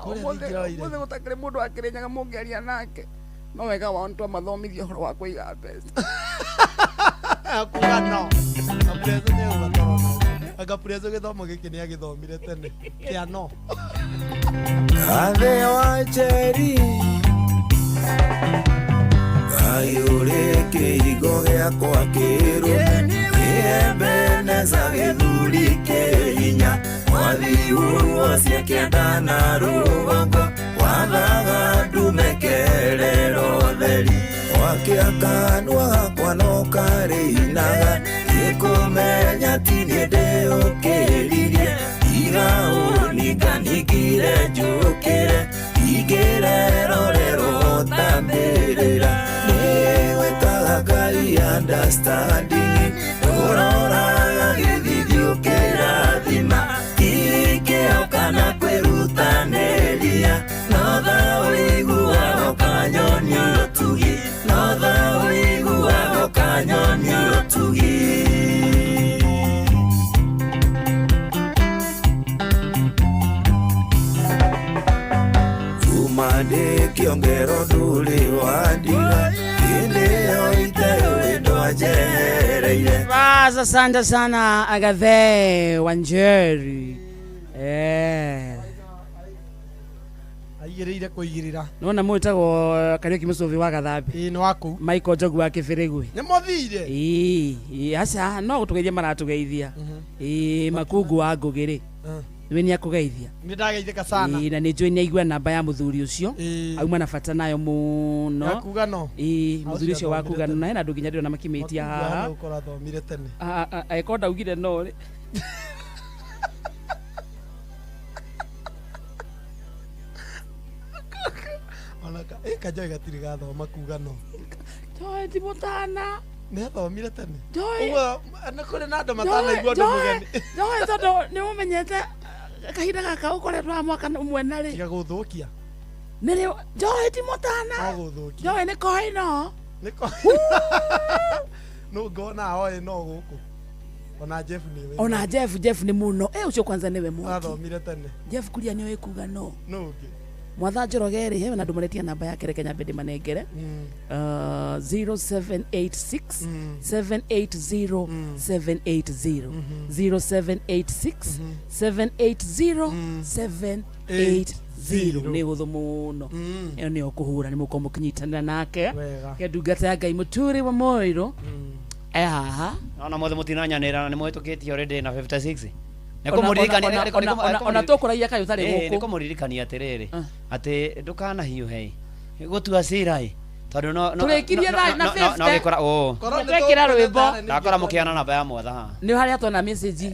Ũmũthĩ gũtakĩrĩ mũndũ wa Kĩrĩnyaga mũngĩaria nake. No wega wao nĩ twamathomithia ũhoro wa kũiga mbeca. Kuga no. Kapurezo nĩ egũbatara ona. Kapurezo gĩthomo gĩkĩ nĩ agĩthomire tene. Kĩa no. Gathe wa Njeri, Ngai ũrĩ kĩhigo gĩakwa kĩrũme, Ebeneza gĩthuri kĩ hinya, mwathi huo cia kĩanda na rũgongo, wathaga ndume kerero theri, wakĩa kanua gakwa no karĩinaga, gĩkũmenya ti niĩ ndĩũkĩririe, tiga ũninganingire njũkĩre, ingĩrerorerwo ta mbĩrĩra, nĩgwĩtaga Ngai understanding, ũroraga gĩthithi ũkĩrathima, tikĩo kana kwĩrutanĩria, no tha ũiguaga ũkanyonia ũtugi, no tha ũiguaga ũkanyonia ũtugi. Kuma ndĩ kĩongero ndũrĩ wandiga, hĩndĩ ĩyo iteũĩ ndwanjehereire. Bas, asante sana Agathe Wanjeri. Aigĩrĩire kũigĩrĩra. Nona mũndũ wĩtagwo Kariũki Mũcũvi wa Gathambi. Ĩĩ nĩ wa kũu. Michael Njogu wa Kĩbĩrĩgwe. Nĩ mothire. Ĩĩ, ĩĩ, aca no gũtũgeithia maratũgeithia. Ĩĩ, Makungu wa Ngũgĩ rĩ. Nĩwe nĩ akũgeithia. Nĩ ndageithĩka sana. Ĩĩ, na nĩ njũĩ nĩ aigua namba ya mũthuri ũcio. Auma na bata nayo mũno. Ya kuga no. Ĩĩ, mũthuri Ũcio ũcio wa athomire kuga no. tene. Na hena andũ nginya ndĩrona makĩmĩtia Makungu haha. ahana gũkorwo athomire tene. Angĩkorwo ndaugire no rĩ. Ona ka ĩ Kanjoĩ gatirĩ gathoma kuga no. Njoe ti mũtana. Nĩ athomire tene. Njoe. Ũguo nĩ kũrĩ na andũ matanaigua ũndũ mũgeni. Njoe tondũ nĩ ũmenyete kahinda gaka ũkoretwo haha mwaka ũmwe na rĩ. Tiga gũthũkia. Nĩ rĩ njoe ti mũtana. No gũthũkia. Njoe nĩ koĩ no. Nĩ koĩ. No ngona oĩ no gũkũ. Ona Jeff nĩ Ona Jeff nĩ mũno. Eh, ũcio kwanza nĩwe mwaki. Athomire tene. Jeff kuria nĩ oĩ kuga no. No ũngĩ. Mwatha Njoroge rĩ, he na andũ maretia namba yake reke nyambe ndĩmanengere. 0786 780 780 0786 780 780 nĩ hũthũ mũno ĩyo nĩyo kũhũra nĩ mũkorwo mũkĩnyitanĩra nake Wega. ke ndungata ya Ngai mũturi wa Moiro e haha. Nona mothe mũtinanyanĩra na nĩ mũhĩtũkĩtie already na 56. Nĩ Ona- kũmũririkania- ona- ona- ona tũkũragia kaĩ ũtarĩ Ĩĩ, gũkũ. nĩ kũmũririkania atĩrĩrĩ atĩ ndũkanahiũhe gũtua cira ĩ tondũ no no- Tũrĩkirie no- thaa na no- no- 50. no gĩkora ũ Twekĩra rwĩmbo. Ndakora mũkĩana namba ya mwatha haha. Nĩ harĩa twona message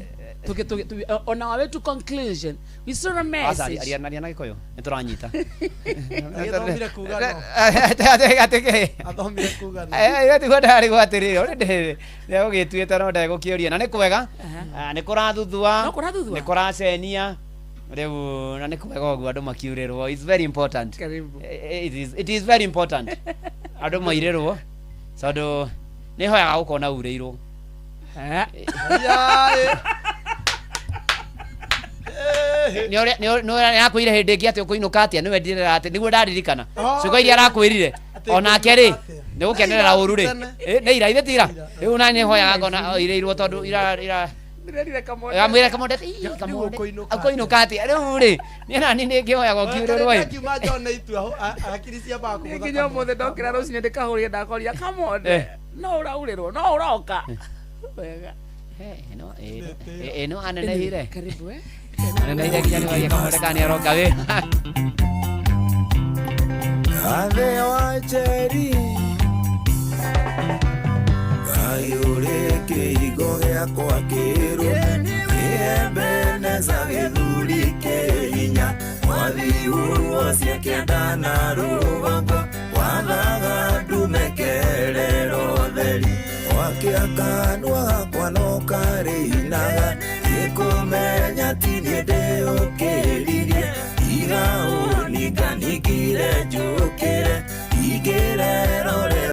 on our way to conclusion we saw a Aca, message. aria aria na gĩkũyũ nĩ tũranyita. Agĩthomire kuga no. Atĩ Athomire kuga no. tiguo ndarigwo atĩrĩrĩ already nĩegũgĩtuĩte no ndegũkĩũria na nĩ kwega. Ah, nĩ kũrathuthua. No kũrathuthua. Nĩ kũracenia rĩu na nĩ kwega ũguo andũ makiurĩrwo. It's very important. Karibu. It is very important andũ mairĩrwo tondũ nĩ hoyaga gũkona urĩirwo. Nĩ ũrĩa arakwĩrire hĩndĩ ĩngĩ atĩ ũkũinũka atĩa nĩwe ndirera atĩ nĩguo ndaririkana Oh, ciugo iria arakwĩrire onake rĩ nĩ gũkenerera ũru rĩ nĩ ira ithe ti ira rĩu na nĩ hoyaga ngona oirĩirwo tondũ ira ira Ndĩrerire Kamonde. amwĩre Kamonde "Ii, Kamonde ũkũinũka atĩa rĩu rĩ niĩ nani nĩ ngĩhoyaga ũkiurĩrwo ĩ." Kiuma John nĩ itua hakiri ciambaga Niĩ kũgũtha nginya ũmũthĩ ndokĩra rũcinĩ ndĩkahũrire ndakoria Kamonde Eh. no ũraurĩrwo no ũroka wega. Ĩ no anenehire. Karibu eh. Anenehire nginya nĩwaria Kamonde kana nĩ aroka wĩ Athe wa Njeri Kayũrĩ kĩhigo gĩakwa kĩrũme Kĩebeneza gĩthuri kĩ hinya Mwathi huo cia kĩanda na rũgongo Wathaga ndume kerero theri Wakĩa kanua gakwa no karĩinaga Nĩkũmenya ti niĩ ndĩũkĩririe Tiga ũninganingire njũkĩre ingĩre